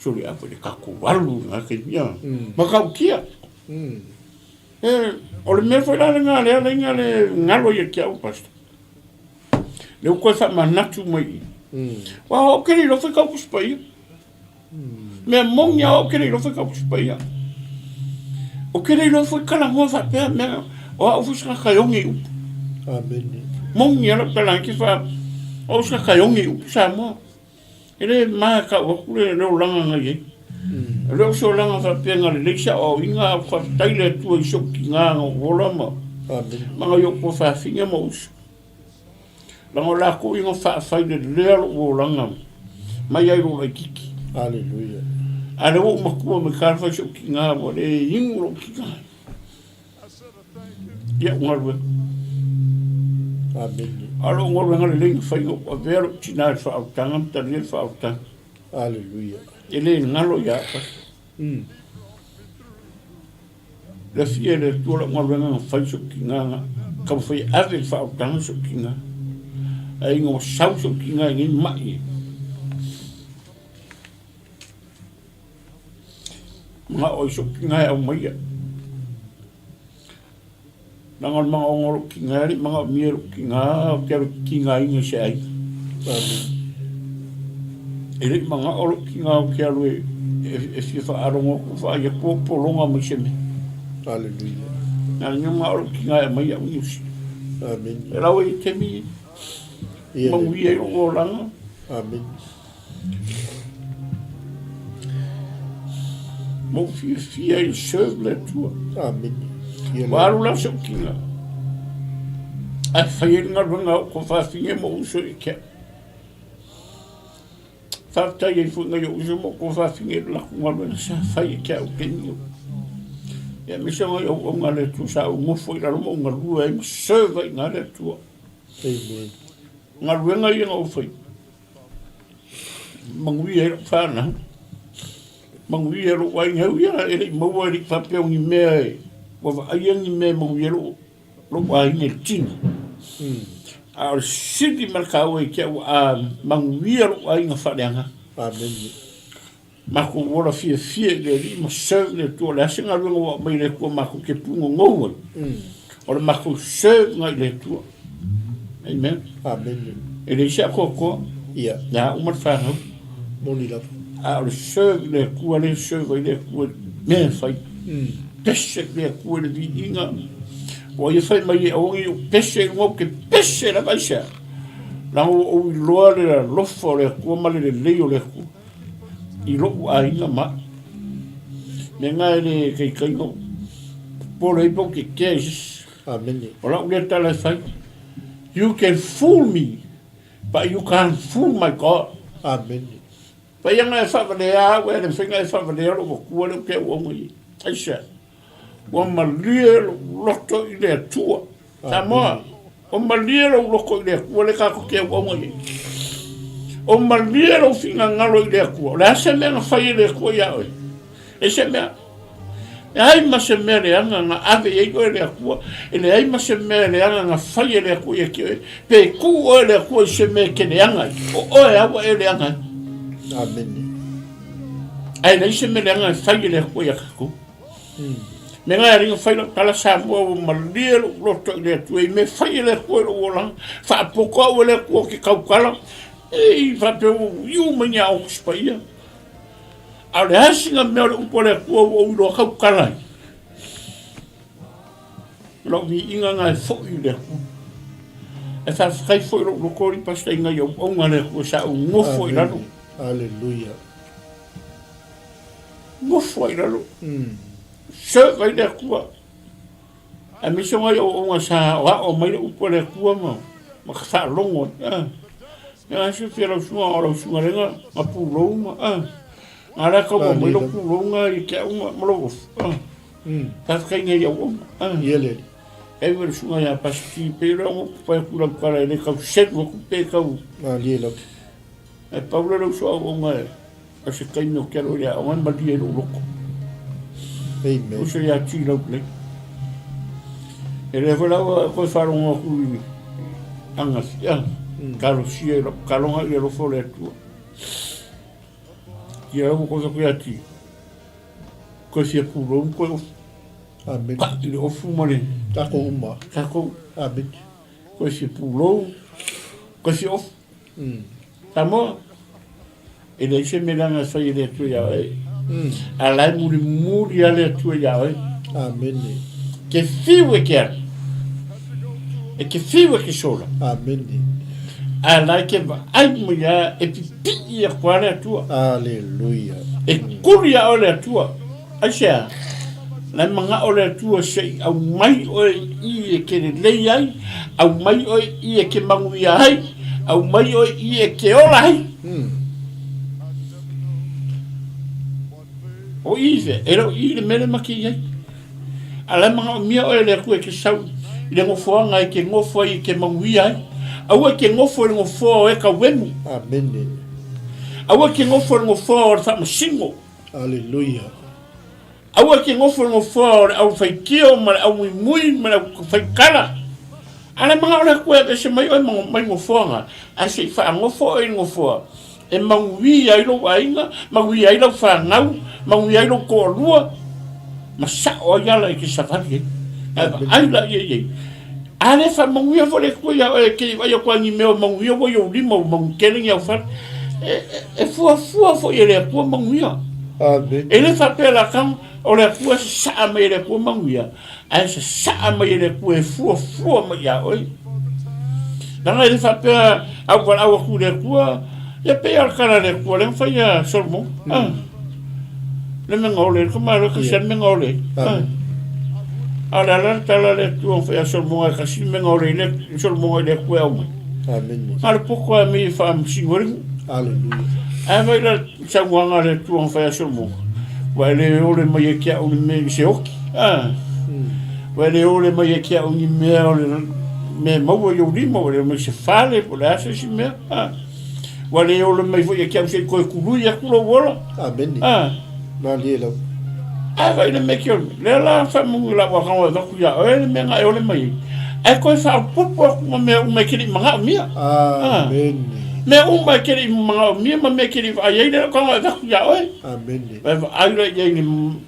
Speaker 2: Sole ave le tatou alu i lena taimi. Ah. Matautia. E, o le mea foi la lena lea laina le galo ia te au, Pastor. Le ua toe faamanatu mai i. Aua o au ke le iloa fai kau Tusi Paia. Mea moni a o au ke le iloa fai kau Tusi Paia. O ke le iloa foi talanoa faapea mea o au foi se tagata e oge i upu.
Speaker 4: Amene.
Speaker 2: Moni a lau tala ke fa o au se tagata e oge i upu Samoa. E le matau atu le olaga na i ai. E le o se olaga faapea na lelei se aoaoina, a faafetai le Atua i si ou tina na ou ola ma ma nai ou tuafafine ma uso. Leaga o latou ia na faafailelea lou olaga mai ai lou laitiiti.
Speaker 4: Aleluia.
Speaker 2: A lea ua ou matua mai talofa i si ou tina ua le inu lou tina. Ia ou galuega.
Speaker 4: Amene.
Speaker 2: A o lou galuega lelei na fai na ou avea lou tina i le faaolataga ma talia le faaolataga.
Speaker 4: Aleluia.
Speaker 2: E le galo ia au. Le afia e le Atua lau galuega na fai si ou tina na taumafai e ave i le faaolataga si ou tina. Ae ina ua sau si ou tina i nei mai, manao ai si ou tina e aumaia. Leaga o le manaoga o lou tina, e le i manaomia e lou tina ou te alu e tigaina i se aiga. E le i manao lou tina ou te alu e fia faalogo atu vaai atu o pologa mai se mea.
Speaker 4: Aleluia.
Speaker 2: Na le manao lou tina e aumai au i Niu Sila.
Speaker 4: Amene.
Speaker 2: E laua i taimi manuia ai lou olaga.
Speaker 4: Amene.
Speaker 2: Ma ou fiafia i serve le Atua.
Speaker 4: Amene.
Speaker 2: Ua alu la si ou tina. Ae fai ai le galuega a ou tuafafine ma ou uso ia te au. Faafetai ai foi nai ou uso ma ou tuafafine i le latou galuega sa fai ia te au i taimi o. Ia aemaise o nai auauna a le Atua sa ou nofo i lalo ma ou galue ai ma serve ai i ina le Atua.
Speaker 4: Amen.
Speaker 2: Galuega ia na ou faia. Manuia ai lou fanau, manuia lou aiga, e ui lava e le i maua e le i faapea o ni mea e, ua vaaia ni mea e manuia ai lou aiga i le tino. A o le sili ma le taua ia te au a manuia lou aiga faaleagaga.
Speaker 4: Amene.
Speaker 2: Matou ola fiafia i le Alii ma serve le Atua. O le a se galuega ua aumai e le Atua matou te punonou ai, o le matou serve ga i le Atua. Amen.
Speaker 4: Amene.
Speaker 2: E leai se atoatoa.
Speaker 4: Ia.
Speaker 2: Le a uma le fanau.
Speaker 4: Moni lava.
Speaker 2: A o le serve i le Atua lea e serve ai le Atua i mea e fai. Pese i le Atua i le viiga. Ua ia fai mai e aua ne i ou pese i luga, ou te pese lava aisea? Leaga ua ou iloa le alofa o le Atua ma le lelei o le Atua. I lou aiga ma au. Mea na e le taitaina ou popole ai pe ou te kea i se isi.
Speaker 4: Amene.
Speaker 2: O lau lea tala e fai, You can fool me, but you can't fool my God.
Speaker 4: Amene.
Speaker 2: Fai ana e faavalea au, e le mafai ona e faavalea lou matua lea ou te auauna i ai. Aisea? Ua malie lou loto i le Atua. Samoa, ua malie lou loto i le Atua lea tatou te auauna i ai. O malie lou finagalo i le Atua. O le a se mea na fai e le Atua ia oe? E se mea. E leai ma se mea leaga na ave i ai oe e le Atua. E leai ma se mea leaga na fai e le Atua ia te oe. Pe tuu oe e le Atua i se mea e te leaga ai. O oe lava ua e leaga ai.
Speaker 4: Amene.
Speaker 2: Ae leai se mea leaga e fai e le Atua ia tatou. Me ngai alii na fai lau tala Samoa ua malie lou loto i le Atua i mea fai e le Atua i lou olaga. Faapoto au e le Atua ou te tautala. Ei, faapea ua ou iu mai ni aoga Tusi Paia. A o le a sina mea o le upu a le Atua ua ou iloa tautala ai. O lau viiga na e foi i le Atua. E faafetai foi lou loto alii pastor i nai auauna a le Atua sa ou nofo i lalo.
Speaker 4: Aleluia.
Speaker 2: Nofo ai i lalo. Serve ai le Atua. Aemaise o nai auauna sa aoao mai le upu a le Atua ma ma ka faalogo ai. Ah. Ia silafia lau susuga o lau susuga lea na pulou ma ah. A la kau mai lou pulou i ke au ma lou ofu. Faafetai nei au oma.
Speaker 4: Ia le.
Speaker 2: E wera sunga ia pasti pe le o pa ku la kala le kau selu aku pe kau.
Speaker 4: Malie lava.
Speaker 2: E pau le lou so au onga e a se kaimi o ke alo ia onga malie lou loko.
Speaker 4: Amen.
Speaker 2: Uso ia ti lau le. E le foi lau koe wharonga aku i anga ia. Kalosia i kalonga i alofo le atua. Ia lau koe koe ati. Koe fia pulou koe ofu.
Speaker 4: Amen.
Speaker 2: Pa i le ofu ma le.
Speaker 4: Takou uma.
Speaker 2: Takou.
Speaker 4: Amen.
Speaker 2: Koe fia pulou. Koe fia ofu. Samoa, e leai se mea leaga e fai e le Atua iā oe. A la e mulimuli lava le Atua iā oe.
Speaker 4: Amene.
Speaker 2: Ke fiu e ke alu. E ke fiu e ke sola.
Speaker 4: Amene.
Speaker 2: A la e ke vaai mai lava e pipii aku lava le Atua.
Speaker 4: Aleluia.
Speaker 2: E kuli iā oe le Atua. Aisea? La e manao le Atua se i aumai oe i i e ke lelei ai, aumai oe i i e ke manuia ai, aumai oe i i e ke ola ai. O i fea, e le o i le mea le make i ai. A la e manaomia oe e le Atua e ke sau i le nofoaga e ke nofo ai e ke manuia ai. Aua e ke nofo i le nofoa o e kauemu.
Speaker 4: Amene.
Speaker 2: Aua e ke nofo i le nofoa o le faamasino.
Speaker 4: Aleluia.
Speaker 2: Aua e te nofo i le nofoa o le aufaitio ma le aumuimui ma le aufaikala. A le manao le Atua e aveese mai oe mai nofoa na, ae se i faanofo oe i le nofoa e manuia ai lou aiga, manuia ai lau fanau, manuia ai lou toalua, ma sao ai ala e te savali ai. Ae vaai laia i ai. A le faamanuia foi le Atua iā oe e te vaai atu ai i ni mea o manuia ua i ou lima, ua manutele ni au fale. E fuafua foi e le Atua manuia.
Speaker 4: Amen.
Speaker 2: E le faapea la kau o le Atua e sasaa mai e le Atua manuia, ae sasaa mai e le Atua e fuafua mai iā oe. Leaga e le faapea a ou valaau atu i le Atua, ia pei lava o le tala a le Atua lea na fai ia Solomona. Le mea na ole ai le tamaloa e tasi lava le mea na ole ai. A o le a la le tala a le Atua na fai ia Solomona e tasi le mea na ole ai le Solomona i le Atua e aumai.
Speaker 4: Amene.
Speaker 2: Na o le poto lava mea e faamasino ai le nuu.
Speaker 4: Aleluia.
Speaker 2: Ae vaai la le saunoaga a le Atua na fai ia Solomona, ua e le ole mai ia te au ni mea i se oki. Ua e le ole mai ia te au ni mea o le mea e maua i ou lima, ua le ole mai se fale, po o le a se isi mea. Ua le ola mai foi ia te au se i toe kului atu lou ola.
Speaker 4: Amene.
Speaker 2: A.
Speaker 4: Malie lava.
Speaker 2: A vaai le mea ki o lea la faamanuia lau agaga e avatu ia oe le mea na e ole mai ai. Ae toe faaopoopo atu ma mea uma e te le i manaomia.
Speaker 4: Amene.
Speaker 2: Mea uma e te le i manaomia ma mea e te le i vaai ai lea lau agaga e avatu ia oe.
Speaker 4: Amene.
Speaker 2: E vaai la i ai le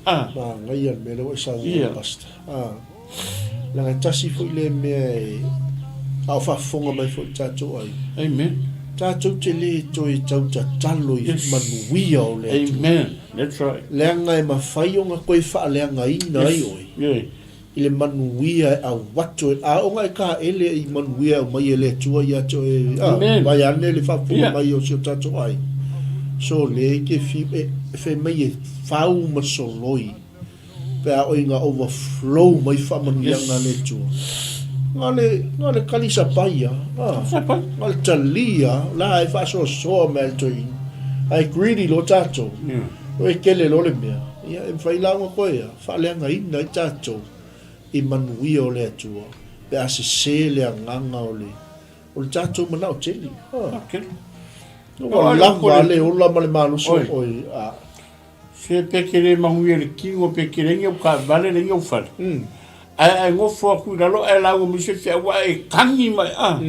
Speaker 2: a.
Speaker 4: Manaia le mea lea ua e saunoa, Pastor. A. Leaga e tasi foi lea mea e a o faafofoga mai foi tatou ai.
Speaker 2: Amen.
Speaker 4: Tatou te le toe tau tatalo i manuia o le Atua.
Speaker 2: Amen. That's right.
Speaker 4: Leaga e mafai ona toe faaleagaina ai oe i le manuia e auatu e, a ona e taele i manuia e aumai e le Atua ia te oe, a, vaeane le faafofoga mai o si o tatou ai. So le i te fiu, e, fai mai e fau ma soloi. Pe a oi nga overflow mai faamanuiaga a le Atua. Nga le, nga le kalisa paia, a. Nga le talia, la e faasoasoa mai a le toeaina. Ae greedy loa tatou. Ua e kele loa le mea. Ia, e mafai la ona koe a, faaleagaina ai tatou i manuia o le Atua, pe a sese le agaga o le, o le tatou manao tele. A. Ua lava le ola ma le malosi o oe, a.
Speaker 2: Se pe ke le manuia le tino pe ke leai ni au taavale leai ni au fale. Ae ae nofo atu i lalo ae lauga mai se feau ae e kagi mai a.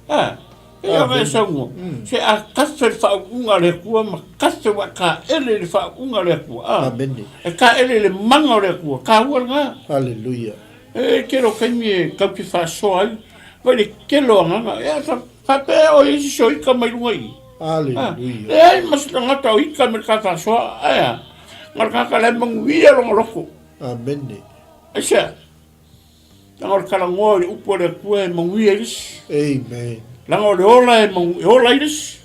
Speaker 2: A. E ia e saunoa. Se a kafe le faauuga a le Atua ma kafe ua taele i le faauuga a le Atua. A.
Speaker 4: Amene.
Speaker 2: E taele i le mana o le Atua. Taua lena.
Speaker 4: Haleluia.
Speaker 2: E tele o taimi e tau te faasoa ai. Vai le tele o agaga. E a faapea o i ai se soita mai luga i i.
Speaker 4: Aleluia.
Speaker 2: Leai ma se tagata o ita me le tatasoa, ae a? Na o le tagata la e manuia lona loto.
Speaker 4: Amene.
Speaker 2: Aisea? Leaga o le talanoa i le upu a le Atua e manuia ai le isi.
Speaker 4: Amen.
Speaker 2: Leaga o le ola e, manu, e ola ai le isi.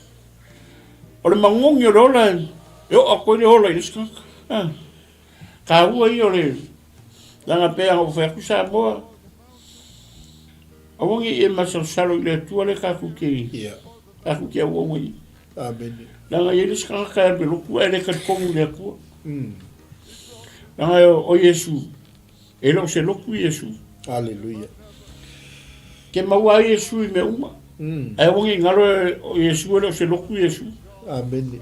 Speaker 2: O le magogi o le ola e, e oo atu ai le ola i le isi tagata. Ah. Taua ia o le, leaga pei ona ou fai atu Samoa, aua ne i e masalosalo i le Atua lea tatou te,
Speaker 4: Yeah.
Speaker 2: tatou te auauna i ai.
Speaker 4: Amene.
Speaker 2: Leaga e i ai le isi tagata e alu e lotu ae le talitonu i le Atua. Leaga o Iesu, e le o se lotu Iesu.
Speaker 4: Aleluia.
Speaker 2: Ke maua ai Iesu i mea uma. Ae aua ne i galo o Iesu e le o se lotu Iesu.
Speaker 4: Amene.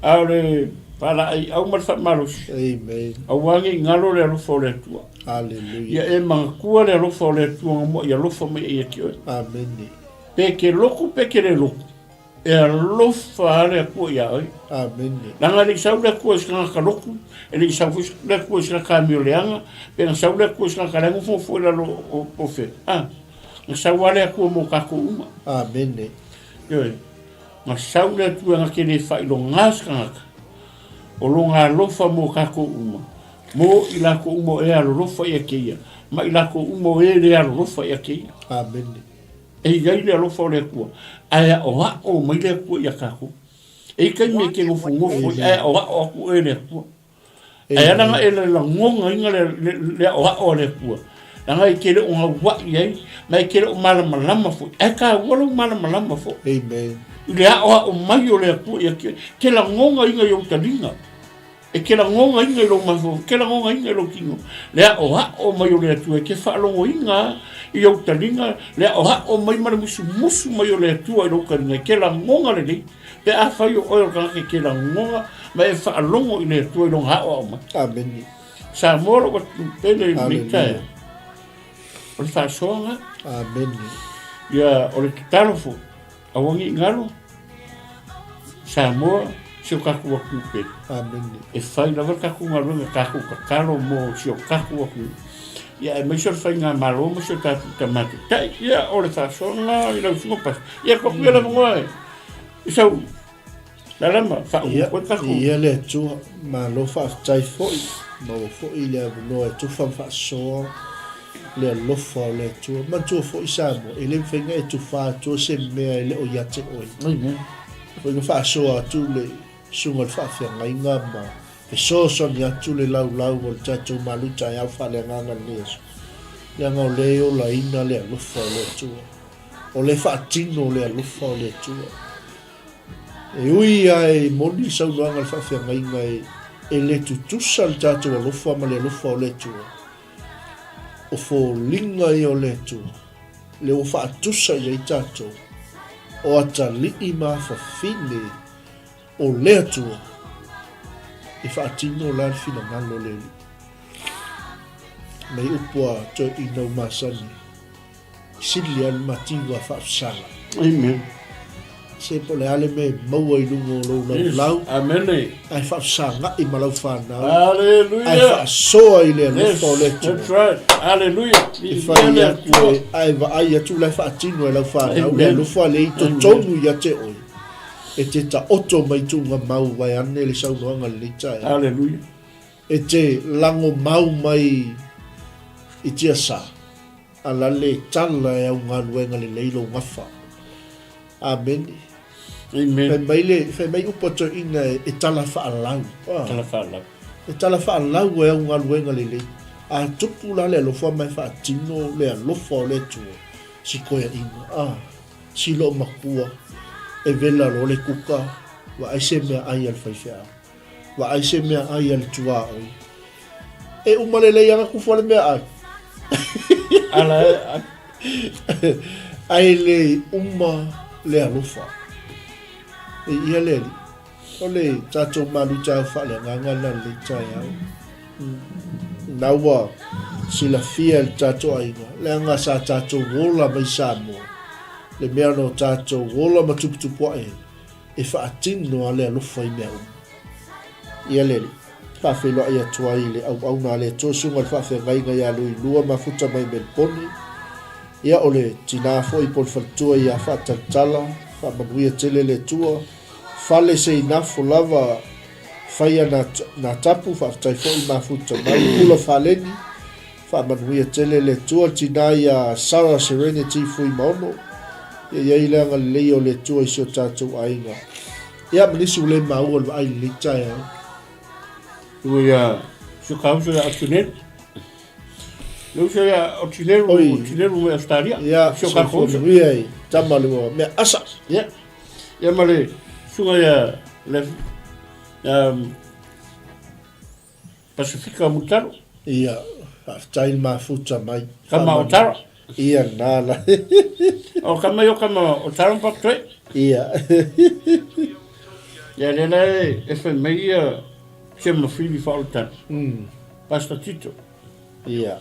Speaker 2: A o le faalaeiau ma le faamalosi.
Speaker 4: Amen.
Speaker 2: Aua ne i galo le alofa o le Atua.
Speaker 4: Aleluia.
Speaker 2: Ia e manatua le alofa o le Atua na mua'i alofa mai ai ia te oe.
Speaker 4: Amene.
Speaker 2: Pe ke lotu pe ke le lotu. E alofa lava le Atua iā oe.
Speaker 4: Amene.
Speaker 2: Leaga e le i sau le Atua i se tagata lotu, e le i sau foi le Atua i se tagata amioleaga, pe na sau le Atua i se tagata la e nofonofo i lalo o pofea. A, na sau lava le Atua mo tatou uma.
Speaker 4: Amene.
Speaker 2: Ioe, na sau le Atua na te le faailoga se tagata, o lona alofa mo tatou uma, mo i latou uma o e alolofa ia te ia, ma i latou uma o e le alolofa ia te ia.
Speaker 4: Amene.
Speaker 2: E i ai le alofa o le Atua, ae aʻoaʻo mai le Atua iā tatou. E i ai taimi e te nofonofo ai, ae aʻoaʻo atu oe e le Atua. Ae ala ona e lagonaina le aʻoaʻo a le Atua, leaga e te le o gauaʻi ai, ma e te le o malamalama foi. Ae taua lou malamalama foi.
Speaker 4: Amen.
Speaker 2: I le aʻoaʻo mai o le Atua ia te, te lagonaina i ou taliga. E te lagonaina i lou mafaufau, e te lagonaina i lou tino, le aʻoaʻo mai o le Atua, e te faalogoina i ou taliga, le aʻoaʻo mai ma le musumusu mai o le Atua i lou taliga, e te lagona lelei, pe afai o oe o le tagata e te lagona ma e faalogo i le Atua i lona aʻoaʻo mai.
Speaker 4: Amene.
Speaker 2: Samoa lou atunuu pele i lenei taeao. O le faasoaga.
Speaker 4: Amene.
Speaker 2: Ia, o le tatalo foi. Aua ne i galo, Samoa, si o tatou atunuu pele.
Speaker 4: Amene.
Speaker 2: E fai lava le tatou galuega, tatou tatalo mo si o tatou atunuu. Ia aemaise o le faigamalo ma si o tatou tama taitai. Ia o le faasoaga i lau susuga Pastor. Ia tuu atu ia le avanoa i sau lalama faauma foi le tatou.
Speaker 4: Ia le Atua, malo faafetai foi, maua foi le avanoa e tufa ma faasoa le alofa o le Atua. Manatua foi Samoa, e le mafai ona e tufa atua se mea e le o ia te oe.
Speaker 2: Amen.
Speaker 4: Foi na faasoa atu le susuga i le faafeagaiga ma fesoasoani atu le laulau o le tatou malu taeao faaleagaga i lenei aso. Leaga o lea e olaina le alofa o le Atua. O lea e faatino le alofa o le Atua. E ui lava e moni le saunoaga a le faafeagaiga e le tutusa le tatou alofa ma le alofa o le Atua, O foliga ia o le Atua, lea ua faatusa i ai tatou, o atalii ma afafine o le Atua, e faatino la le finagalo o le Alii. Mai upu a toeaina u masani. Sili lava le mativa faafesala.
Speaker 2: Amen.
Speaker 4: Se po o le a le mea e maua i luga o lou laulau.
Speaker 2: Yes. Amene.
Speaker 4: Ae faafesaga'i ma lau fanau.
Speaker 2: Hallelujah.
Speaker 4: Ae faasoa i le alofa o le Atua.
Speaker 2: That's right. Hallelujah.
Speaker 4: E fai atu e, ae vaai atu la e faatino e lau fanau le alofa lea i totonu ia te oe. E te taoto mai tuugamau vaeane le saunoaga lenei taeao.
Speaker 2: Hallelujah.
Speaker 4: E te lagomau mai i tiasa. Ala le tala e au galuega lelei lou gafa. Amene.
Speaker 2: Amen.
Speaker 4: Fai mai le, fai mai upu a toeaiina e tala faalau.
Speaker 2: Ah. Tala faalau.
Speaker 4: E tala faalau e au galuega lelei. A tupu la le alofa ma e faatino le alofa o le Atua, si koeaiina. Ah, si loomatua, e vela loa le kuka, vaai se meaai a le faifeau. Vaai se meaai a le tuaoi. E uma lelei ana kufu a le meaai.
Speaker 2: Ala e.
Speaker 4: Ae le uma le alofa. E ia le ali. O le tatou malu taeao faaleagaga lena lenei taeao. Na ua silafia e le tatou aiga, leaga sa tatou ola mai Samoa, le mea na o tatou ola ma tuputupuae, e faatino a le alofa i mea uma. Ia le Alii, faafeiloai atu ai i le auauna a le Atua Susuga i le Faafeagaiga ia Luilua Mafuta mai Meliponi, ia o le tina foi po o le faletua ia Faatalitala, faamanuia tele le Atua, fale se inafo lava faia na, na tapu, faafetai foi Mafuta mai, Pula Faleni, Faamanuia tele le Atua le tina ia Sarah Serenity Fuimaono. Ia i ai le agalelei o le Atua i si o tatou aiga. Ia ma nisi ua le maua le vaai i lenei taeao.
Speaker 2: Ua ia si o ka uso ia Otinelu. Le uso ia Otinelu, Otinelu mai Australia.
Speaker 4: Ia,
Speaker 2: si o ka uso.
Speaker 4: Manuia i tama le ua mea asa.
Speaker 2: Ia. Ia ma le Suga ia le ia Pasifika Mutaro.
Speaker 4: Ia, faafetai le mafuta mai.
Speaker 2: Kama o Taro.
Speaker 4: Ia, na la.
Speaker 2: O kama ia o kama o Taro ma Papatoe.
Speaker 4: Ia.
Speaker 2: Ia lea la e fai mai ia Sema Fili Faaolotani. Pastor Tito.
Speaker 4: Ia.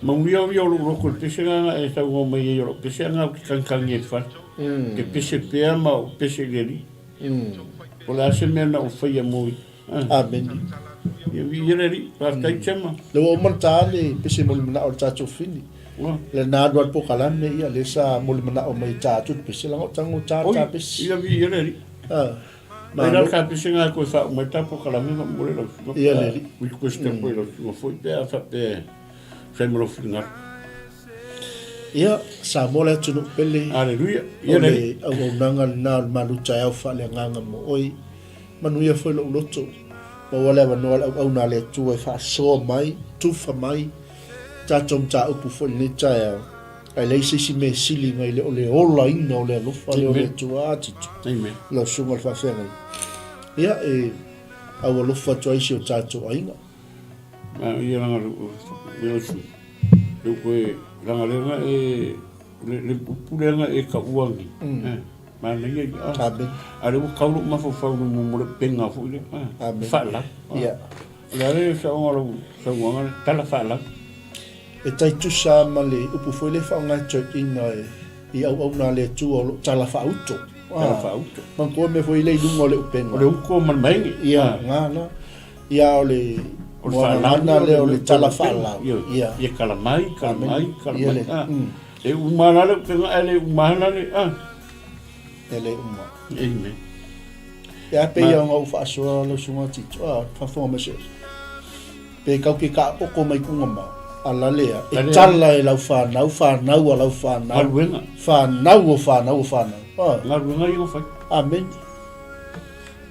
Speaker 2: Manuia o ia o lou loto i le pese lena na e saunoa mai ai o lau pese lena ou te kagikangi ai i le fale. Ou te pese pea ma ou pese i le Alii. Po o le a se mea na ou faia mo ia.
Speaker 4: Amene.
Speaker 2: Ia viia le Alii. Faafetai Tama.
Speaker 4: Lea ua uma ona ta le pese molimanao o le tatou fini. Le na alu alu polokalame ia lea sa molimanao mai e ta atu le pese leaga o tago ta ta pese.
Speaker 2: Oi, ia viia le Alii. Mai la ka pese nga koe wha umai ta polokalame ma mo le lau suga.
Speaker 4: Ia le Alii.
Speaker 2: Request mm. koe lau suga foi pe a wha pe whai mo lau whiringa.
Speaker 4: Ia, Samoa le atunuu pele.
Speaker 2: Aleluia.
Speaker 4: Ia le Alii. O le auaunaga lena o le malu taeao faaleagaga mo oe. Manuia foi lou loto. Maua le avanoa le auauna a le Atua e faasoa mai, tufa mai tatou mataupu foi i lenei taeao. Ae leai se isi mea e sili nai le o le olaina o le alofa lea o le Atua. A Tito.
Speaker 2: Amen.
Speaker 4: Lau Susuga i le Faafeagaiga. Ia, e aualofa atu ai si o tatou aiga.
Speaker 2: Ma ia langa le su. Le koe langa lenga e le le pulega e ka uangi. Mm. Manaia ia.
Speaker 4: Amen.
Speaker 2: A le ua kau lou mafaufau i mo le upega foi lea.
Speaker 4: Amen.
Speaker 2: Faalau.
Speaker 4: Ia.
Speaker 2: O le a le saoga o lau saunoaga lea? Tala faalau.
Speaker 4: E tai tusa lava ma le upu foi lea e faaaoga e toeaiina i auauna a le Atua o lo o tala faauto.
Speaker 2: Tala faauto.
Speaker 4: Manatua mea foi lea i luga o le upega.
Speaker 2: O le uto ma le maege.
Speaker 4: Ia, na la. Ia, o le
Speaker 2: O le faalau
Speaker 4: lea o le tala faalau.
Speaker 2: Ia. Ia kala mai, kala mai, kala mai. E uma la le upega ae le uma la le a.
Speaker 4: E le uma.
Speaker 2: Amen.
Speaker 4: Ia pei ia ona ou faasoa lau susuga Tito, a faafofoga mai se pe kau ke kaʻoko mai kuga ma ala lea e tala e lau whanau, whanau a lau whanau.
Speaker 2: Galuega.
Speaker 4: Whanau o whanau o whanau.
Speaker 2: Ah. Galuega ia fai.
Speaker 4: Amen.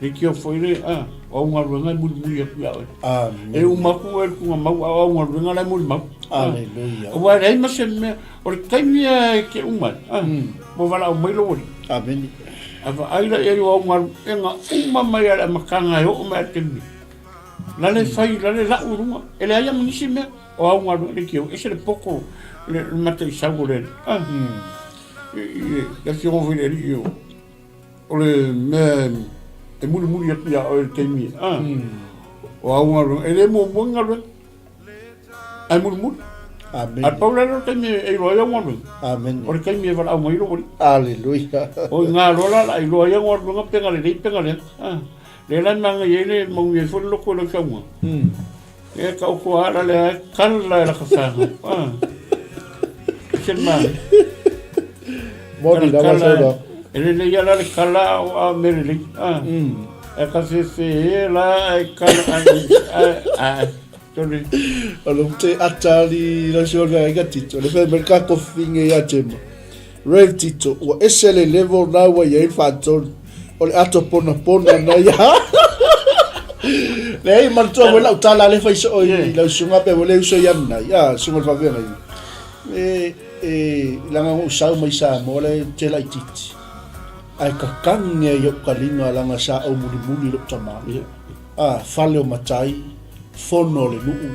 Speaker 2: Le kia foi le a o au galuega e mulimuli atu ia oe.
Speaker 4: Amen.
Speaker 2: E uma atu oe i le tugamau a o au galuega la e molimau.
Speaker 4: Aleluia.
Speaker 2: Aua e leai ma se mea, o le taimi lava e te uma ai, ua valaau mai lou alii.
Speaker 4: Amene.
Speaker 2: A vaai la i ai o au galuega uma mai lava i le amataga e oo mai lava i le taimi nei. La le fai, la le lau i luga, e leai lava ma nisi mea, o au galuega le tio, ese le poto, le mataisau o le alii. I le afioga foi i le alii o. O le mea e mulimuli atu ia oe i le taimi, a, o au galuega, e le muamua ni galuega, ae mulimuli.
Speaker 4: Amene.
Speaker 2: Ae pau la lea o le taimi e iloa ai au galuega.
Speaker 4: Amene.
Speaker 2: O le taimi e valaau mai ai lou alii.
Speaker 4: Aleluia.
Speaker 2: O i gā loa la, la iloa ai au galuega pe na lelei pe na leaga. A, lea la e manaia ai le manuia ai foi le loto i lau saunoaga. E taoto lava la lea e kala e laka fanau. A, ese le manaia.
Speaker 4: Moni lava
Speaker 2: sau la. E lelei lava la le kala a o a mea lelei. A, e ka fefe e la e kala a a tole.
Speaker 4: O le te ata ali lau susuga le aiga Tito, le fai mai ka kofinge ia Temo. Rev Tito, ua ese le level na ua i ai le faatolu. O le ato ponapona na ia. Leai, manatua foi lau tala le fai soo i lau susuga pe ua le uso ia nanai. A, susuga le faafeagaiga. E, e, leaga na ou sau mai Samoa le te laitiiti. Ae kakangi ai ou kaliga leaga sa ou mulimuli i lou tama. A, fale o matai, fono o le nuu.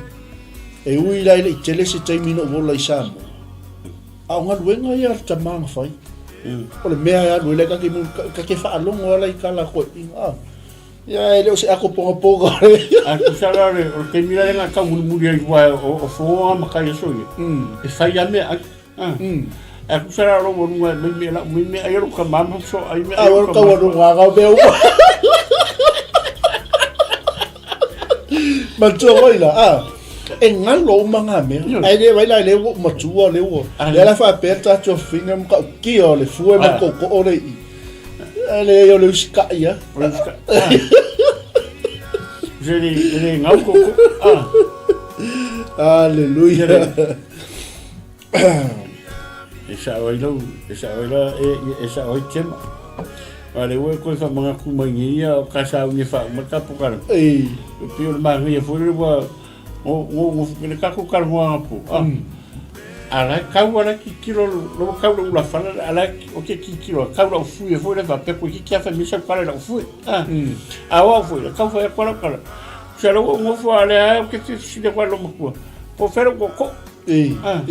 Speaker 4: E ui la e le i tele se taimi na ou ola i Samoa. A o galuega ia a le tama na fai. O le mea e alu ai la ka ke faalogo ala i kala koeina. A, ia e le o se ako pogapoga.
Speaker 2: A tusa la o le taimi la lea na taumulimuli ai aua o fofoga ma kai aso ia, e fai lava meaai. A tusa la o lou aluga e aumai mea lau mai mea ai a lou tama ma fesoaai mea ai a lou
Speaker 4: tama. A o le tau aluga o mea uma. Manatua foi la, a, e galo uma ngā mea. Ae le vai la e le ua matua le ua. Lea la faapea le tatou finga ma kaukia o le fue ma kookoo le i. Ae le o le usikai a.
Speaker 2: O le usikai. Se le le ngau koko.
Speaker 4: Aleluia.
Speaker 2: E sao ai lau, e sao ai la, e sao ai tema. A le ua e koe whamangaku mai nei ia o ka sauni e whauma tapo kara.
Speaker 4: Ei.
Speaker 2: E pei o le manaia foi le ua, ngo, ngo, ngo, le kako kara ngoanga po. Ah. A la e kau a la e tilotilo la ua kau i lou ulafale a la e ou te tilotilo e kau lau fue foi lea faapea toeitiiti lava fai mai sau tala i lau fue a. A o au foi e tau fai atu lava lau tala, tusa la ua ou nofo a o lea lava ou te fia fesili atu ai i lou matua, po o fea lou tootoo a.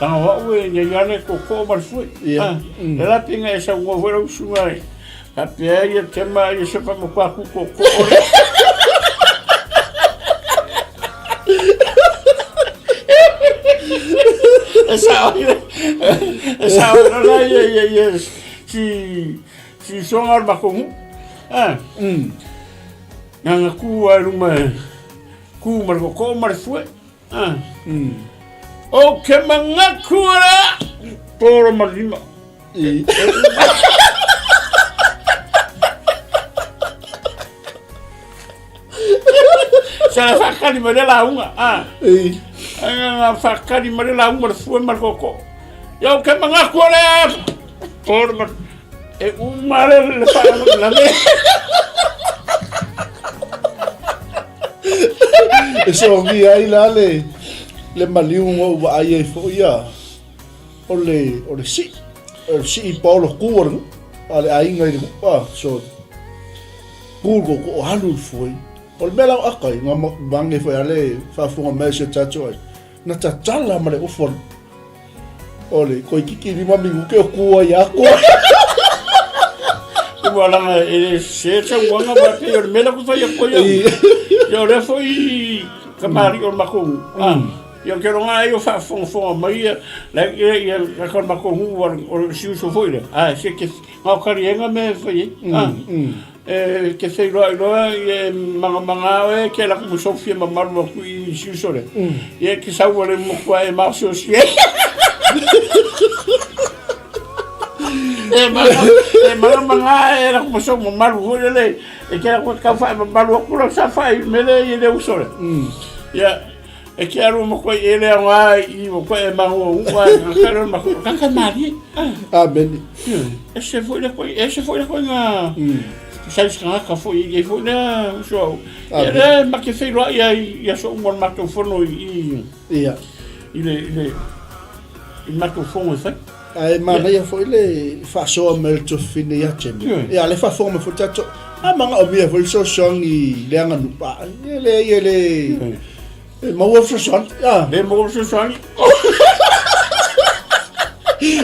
Speaker 2: Leaga o au e i ai lava le tootoo ma le fue a. O le a la pei ona e saunoa foi lau susuga faapea ia Tema Iosepa matua tu tootoo le. E sao e sao la ia ia ia si si usoga o le matou nuu. Ah. Na na ku ai luma e ku ma le tootoo ma le fue. Ah. O ke manatu lea tolo ma lima. Sa faakali mai le lauga. Ah. Ai faakali mai le lauga le fue ma le tootoo. Ia o ke manatu lea tolo ma e uma le le faalavelave.
Speaker 4: E sogia ai la le le maliu na ou vaai ai foi ia o le o le sii o le sii paolo ku o le a le aiga i le a so ku ko ko alu foi o le mea la aka i ngā mange foi ale faafofoga mai se tatou ai na tatala ma le ofo o le koikiki lima minuke o ku ai ako.
Speaker 2: Ua laga e le se sauaga ma pei o le mea la ku fai atu ai au. Ia o lea foi kamali'i o le matou nuu. Ia ou te iloa ai o faafogafoga mai ia la ia ia ka o le matou nuu o le si uso foi lea. Ae se ke na o kaliega mea e fai ai. E te feiloai loa ia e magamagā oe e ke alu atu ma sou fia mamalu atu i si uso lea. Ia e te sau ale matua e maosiosi ai. E maga e magamagā e alu atu ma sou mamalu foi lele e te alu atu e tau faamamalu atu lau saofai i le mea lea i le uso lea. Ia e te alu matua i ele aoga i matua e maguaguga e kaka lea matua kaka malie.
Speaker 4: Amene.
Speaker 2: Ese foi le koe, ese foi le koe ngā size tagata foi e i ai foi lea uso au. Ia lea ma te feiloai ai i aso uma o le matou fono i
Speaker 4: Ia.
Speaker 2: i le i le i le matou fono e fai.
Speaker 4: Ae manaia foi le faasoa mai o le tuafafine ia Jemmy. Ia le faafofoga mai foi tatou. A manaomia foi le fesoasoani i le aganuu. A, e leai e le e maua le fesoasoani.
Speaker 2: A. Le maua le fesoasoani.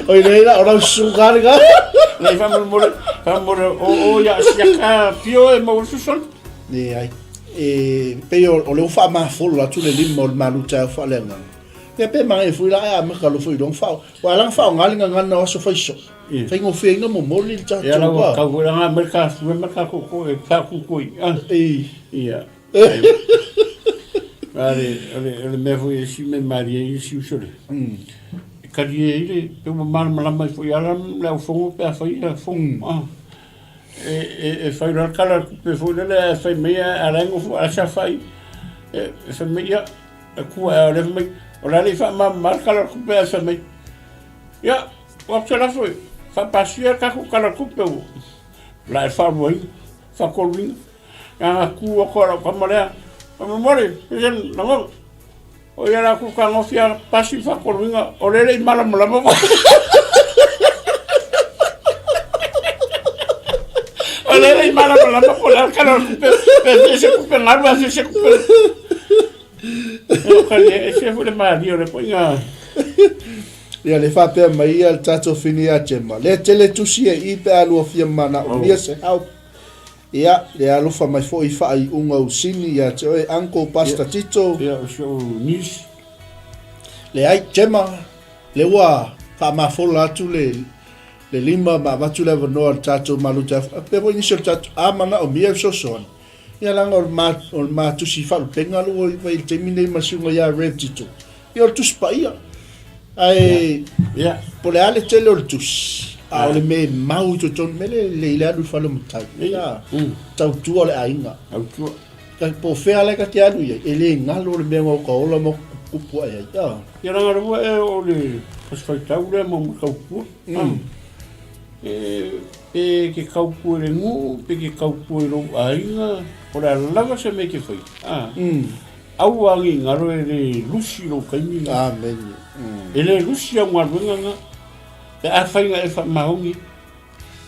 Speaker 4: Oi lei la, o lau susuga lena.
Speaker 2: Nei faamolemole, faamolemole o o ia siaka pio e maua le fesoasoani.
Speaker 4: Leai. E pei o lea ua faamafolo atu le lima o le malu taeao faaleagaga. Ia pe manaia foi la ae amata loa foi i lona faa Ua ala ona faaaoga le gagana o aso faiso. Faigofieina momoli le tatou
Speaker 2: Ia lau tau foi langa mai ka fue ma ka koko e ka kukui. Ia. Ale ale ale mea foi e si me marie i si uso le. E kali e ile pe ua malamalama ai foi ala le au fongo pe a fai a fongo. E e e fai loa le kala kupe foi lele ae fai mai a la e nofo a sa fai e fai mai ia E kua e ale mai, o le a le i faamamama le Tala o le Tupe ae fai mai, Ia, ua atu se lafo e faapasia le tatou Tala o le Tupe ua la e faaluaina, faatoluina. Na ona tu atu lava o lau tama lea, faamolemole, se lagona, o ia la ku fetagofi lava pasi le faatoluina, o lea e le i malamalama foi. O lea e le i malamalama po o le a le Tala o le Tupe, pe fia se tupe galu ae fia se tupe. E se foi le malie o le koiga.
Speaker 4: Ia le faapea mai ia le tatou fini ia Gemma. Le tele tusi e i pe a lua fia manaomia se help. Ia, le alofa mai foi i faaiuga usini ia te oe Uncle Pastor Tito.
Speaker 2: Ia, o si ou niece.
Speaker 4: Leai, Gemma, le ua faamafola atu le le lima ma avatu le avanoa i le tatou maluta. Faapea foi nisi o le tatou, a manaomia e fesoasoani. Ia leaga o le ma, o le ma tusi faalupega alo ua fai i le taimi nei ma le susuga ia Rev Tito. Ia o le tusi paia. Ae
Speaker 2: Ia.
Speaker 4: po o le a le tele o le tusi, a o le mea e mau i totonu, mea lea e lelei le alu i le fale o matai. Ia, tautua le aiga.
Speaker 2: Tautua.
Speaker 4: Ka, po o fea la e ta te alu i ai, e le galo le mea na o ta ola ma kupukupu ae ai. Ia.
Speaker 2: Ia leaga lua e o le fasifaitau lea mo tautua. E pe ke tautua i le nuu, pe ke tautua i lou aiga, o le a lava se mea e te faia. Aua ne i galo e le lusi lou taimi lena.
Speaker 4: Amene.
Speaker 2: E le lusi au galuega na, pe afai na e faamaoni.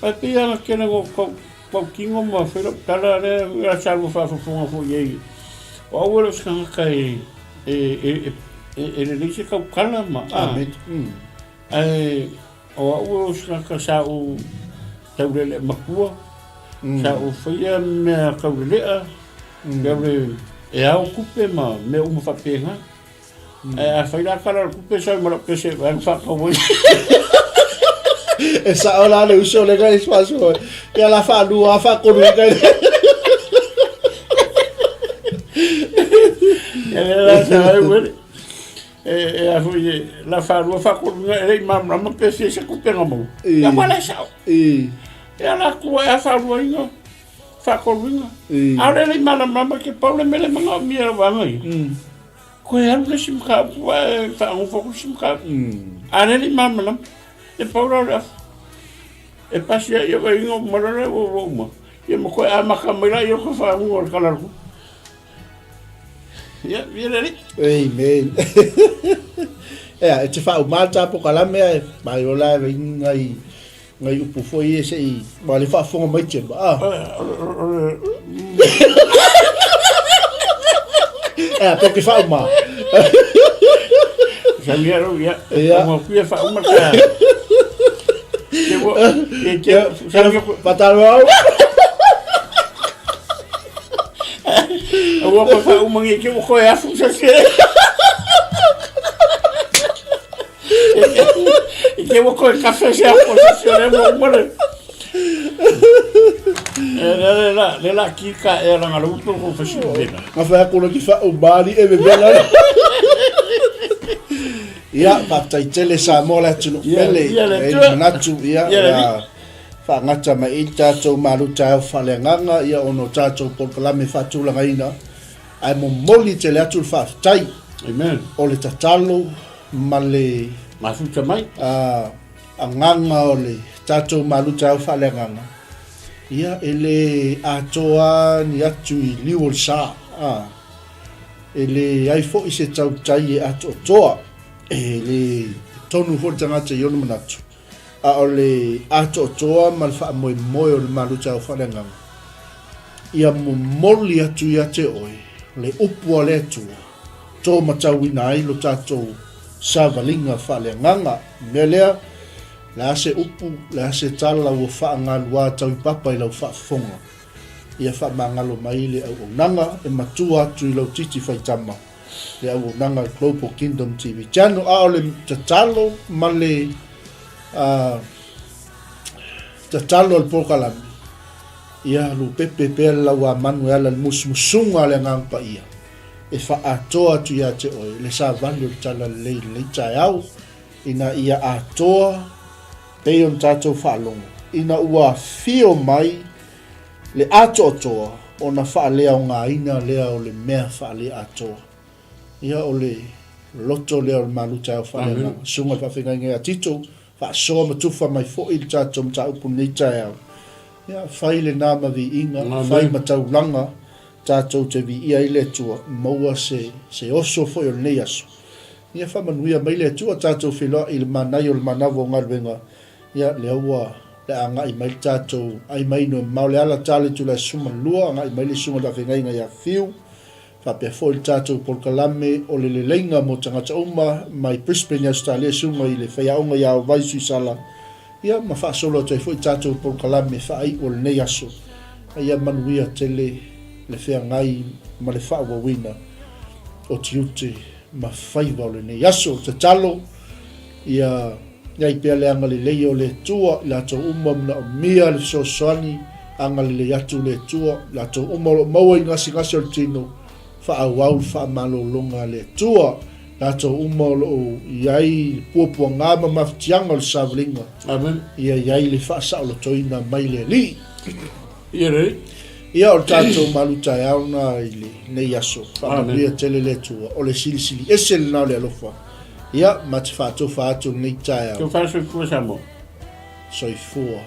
Speaker 2: Ae pei lava na tele na ou tautino ma fai lau tala lea sa lua faafofoga foi i ai, o au e le o se tagata e lelei se tautala ma a. Ae o au o se tagata sa ou taulelea matua, sa ou faia mea taulelea, mea o le e ao tupe ma mea uma faapena. Ae afai la tala o le tupe sau ma lau pese e vae ma faatau ai.
Speaker 4: E sao la le uso le kai spaso. Ia la faalua faatolu i kai.
Speaker 2: Ia le la sa ai uele. E a foi e la faalua faatolu e le i malamalama pe fia se tupe na maua. Ia ua le sao. Ia la tua e a faaluaina faatoluina. A o le le i malamalama ke pau le mea le manaomia e lau vaega ia. Koe alu le isi mataupu ae faanofo atu le isi mataupu. A o lea e le i malamalama. E pau la o le afu. E pasi ai ia vaiga uma loa lea ua uma. Ia ma koe amata mai la ia o ka faauga o le tala o le tupe. Ia, ia le alii.
Speaker 4: Amen. Ea, e te faauma le ta polokalame ae mai ola e vaiga nai nai upu foi ia se i ma le faafofoga mai Jema. Ah. Ea, pe ke faauma.
Speaker 2: Samia ro ia.
Speaker 4: Ia.
Speaker 2: Mo kuia faauma ka. Ke wo ke ke samia ko
Speaker 4: Patalo au.
Speaker 2: Ua ko faauma ngi ke wo koe afu sa se. I ke ua koe kafe se afu sa se le mo uma le. E le le la le la ki ka e la ngalo upu ko fasi vela.
Speaker 4: Nga whai ako ki whaumā ni e vevela. Ia, faafetai tele Samoa le atunuu pele.
Speaker 2: Ia, le
Speaker 4: E
Speaker 2: Atua.
Speaker 4: manatu, ia,
Speaker 2: Ia, le
Speaker 4: ia, faagata mai i le tatou malu taeao faaleagaga, ia, ona o tatou polokalame faatulagaina, ae momoli tele atu le faafetai.
Speaker 2: Amen.
Speaker 4: O le tatalo ma le
Speaker 2: Mafuta mai.
Speaker 4: agaga o le tatou malu taeao faaleagaga, ia, e le atoa ni atu i liu o le sa, a, e leai foi se tautai e atoatoa, e le tonu foi le tagata i ona manatu, a o le atoatoa ma le faamoemoe o le malu taeao faaleagaga, ia momoli atu ia te oe le upu a le Atua, tō matauina ai lo tatou savaliga faaleagaga. Mea lea, le a se upu, le a se tala ua faagaluā tau i papa i lau faafofoga, ia faamagalo mai le auaunaga e matua atu i lau titi faitama, le auaunaga a le Global Kingdom TV Channel. A o le tatalo ma le tatalo a le polokalame, ia lupepe pea le lauamanu e ala i le musumusuga a le Agaga Paia e faaatoa atu ia te oe le savali o le talalelei i lenei taeao, ina ia atoa pei ona tatou faalogo, ina ua afio mai le atoatoa ona faaleaogaina lea o le mea faaleatoa. Ia o le loto lea o le malu taeao faaleagaga. Susuga i le Faafeagaiga ia Tito, faasoa ma tufa mai foi le tatou mataupu i lenei taeao. Ia fai lena ma viiga, fai ma taulaga tatou te viia ai le Atua, maua se se oso foi o lenei aso. Ia faamanuia mai le Atua tatou feiloai i le manaia o le manava o galuega, ia lea ua le agai mai le tatou ai mai no e mamao le ala tale tula e suma lua agai mai le susuga i le faafeagaiga ia Fiu faapea foi le tatou polokalame o le leleiga mo tagata uma mai Brisbane i Ausetalia susuga i le faiaoga ia Ovai Suisala Ia, ma faasolo atu ai foi tatou polokalame faaiu o lenei aso, a ia manuia tele le feagai ma le faaauauina o tiute ma faiva o lenei aso. Tatalo, ia i ai pea le agalelei o le Atua i latou uma manaomia le fesoasoani, agalelei atu le Atua i latou uma o lo o maua i gasegase o le tino, faaauau le faamalologa a le Atua. Latou uma o lo o i ai le puapuaga ma mafatiaga o le savaliga.
Speaker 2: Amen.
Speaker 4: Ia i ai le faasaolotoina mai le Alii.
Speaker 2: Ia le Alii.
Speaker 4: Ia o le tatou malu taeao na i lenei aso. Faamanuia tele le Atua. O le silisili ese lena o le alofa. Ia, ma te faatofa atu lenei taeao.
Speaker 2: Tau faasoifua Samoa.
Speaker 4: Soifua.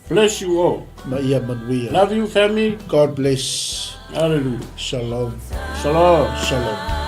Speaker 2: Bless you all.
Speaker 4: Ma ia manuia.
Speaker 2: Love you family.
Speaker 4: God bless.
Speaker 2: Hallelujah.
Speaker 4: Shalom.
Speaker 2: Shalom.
Speaker 4: Shalom.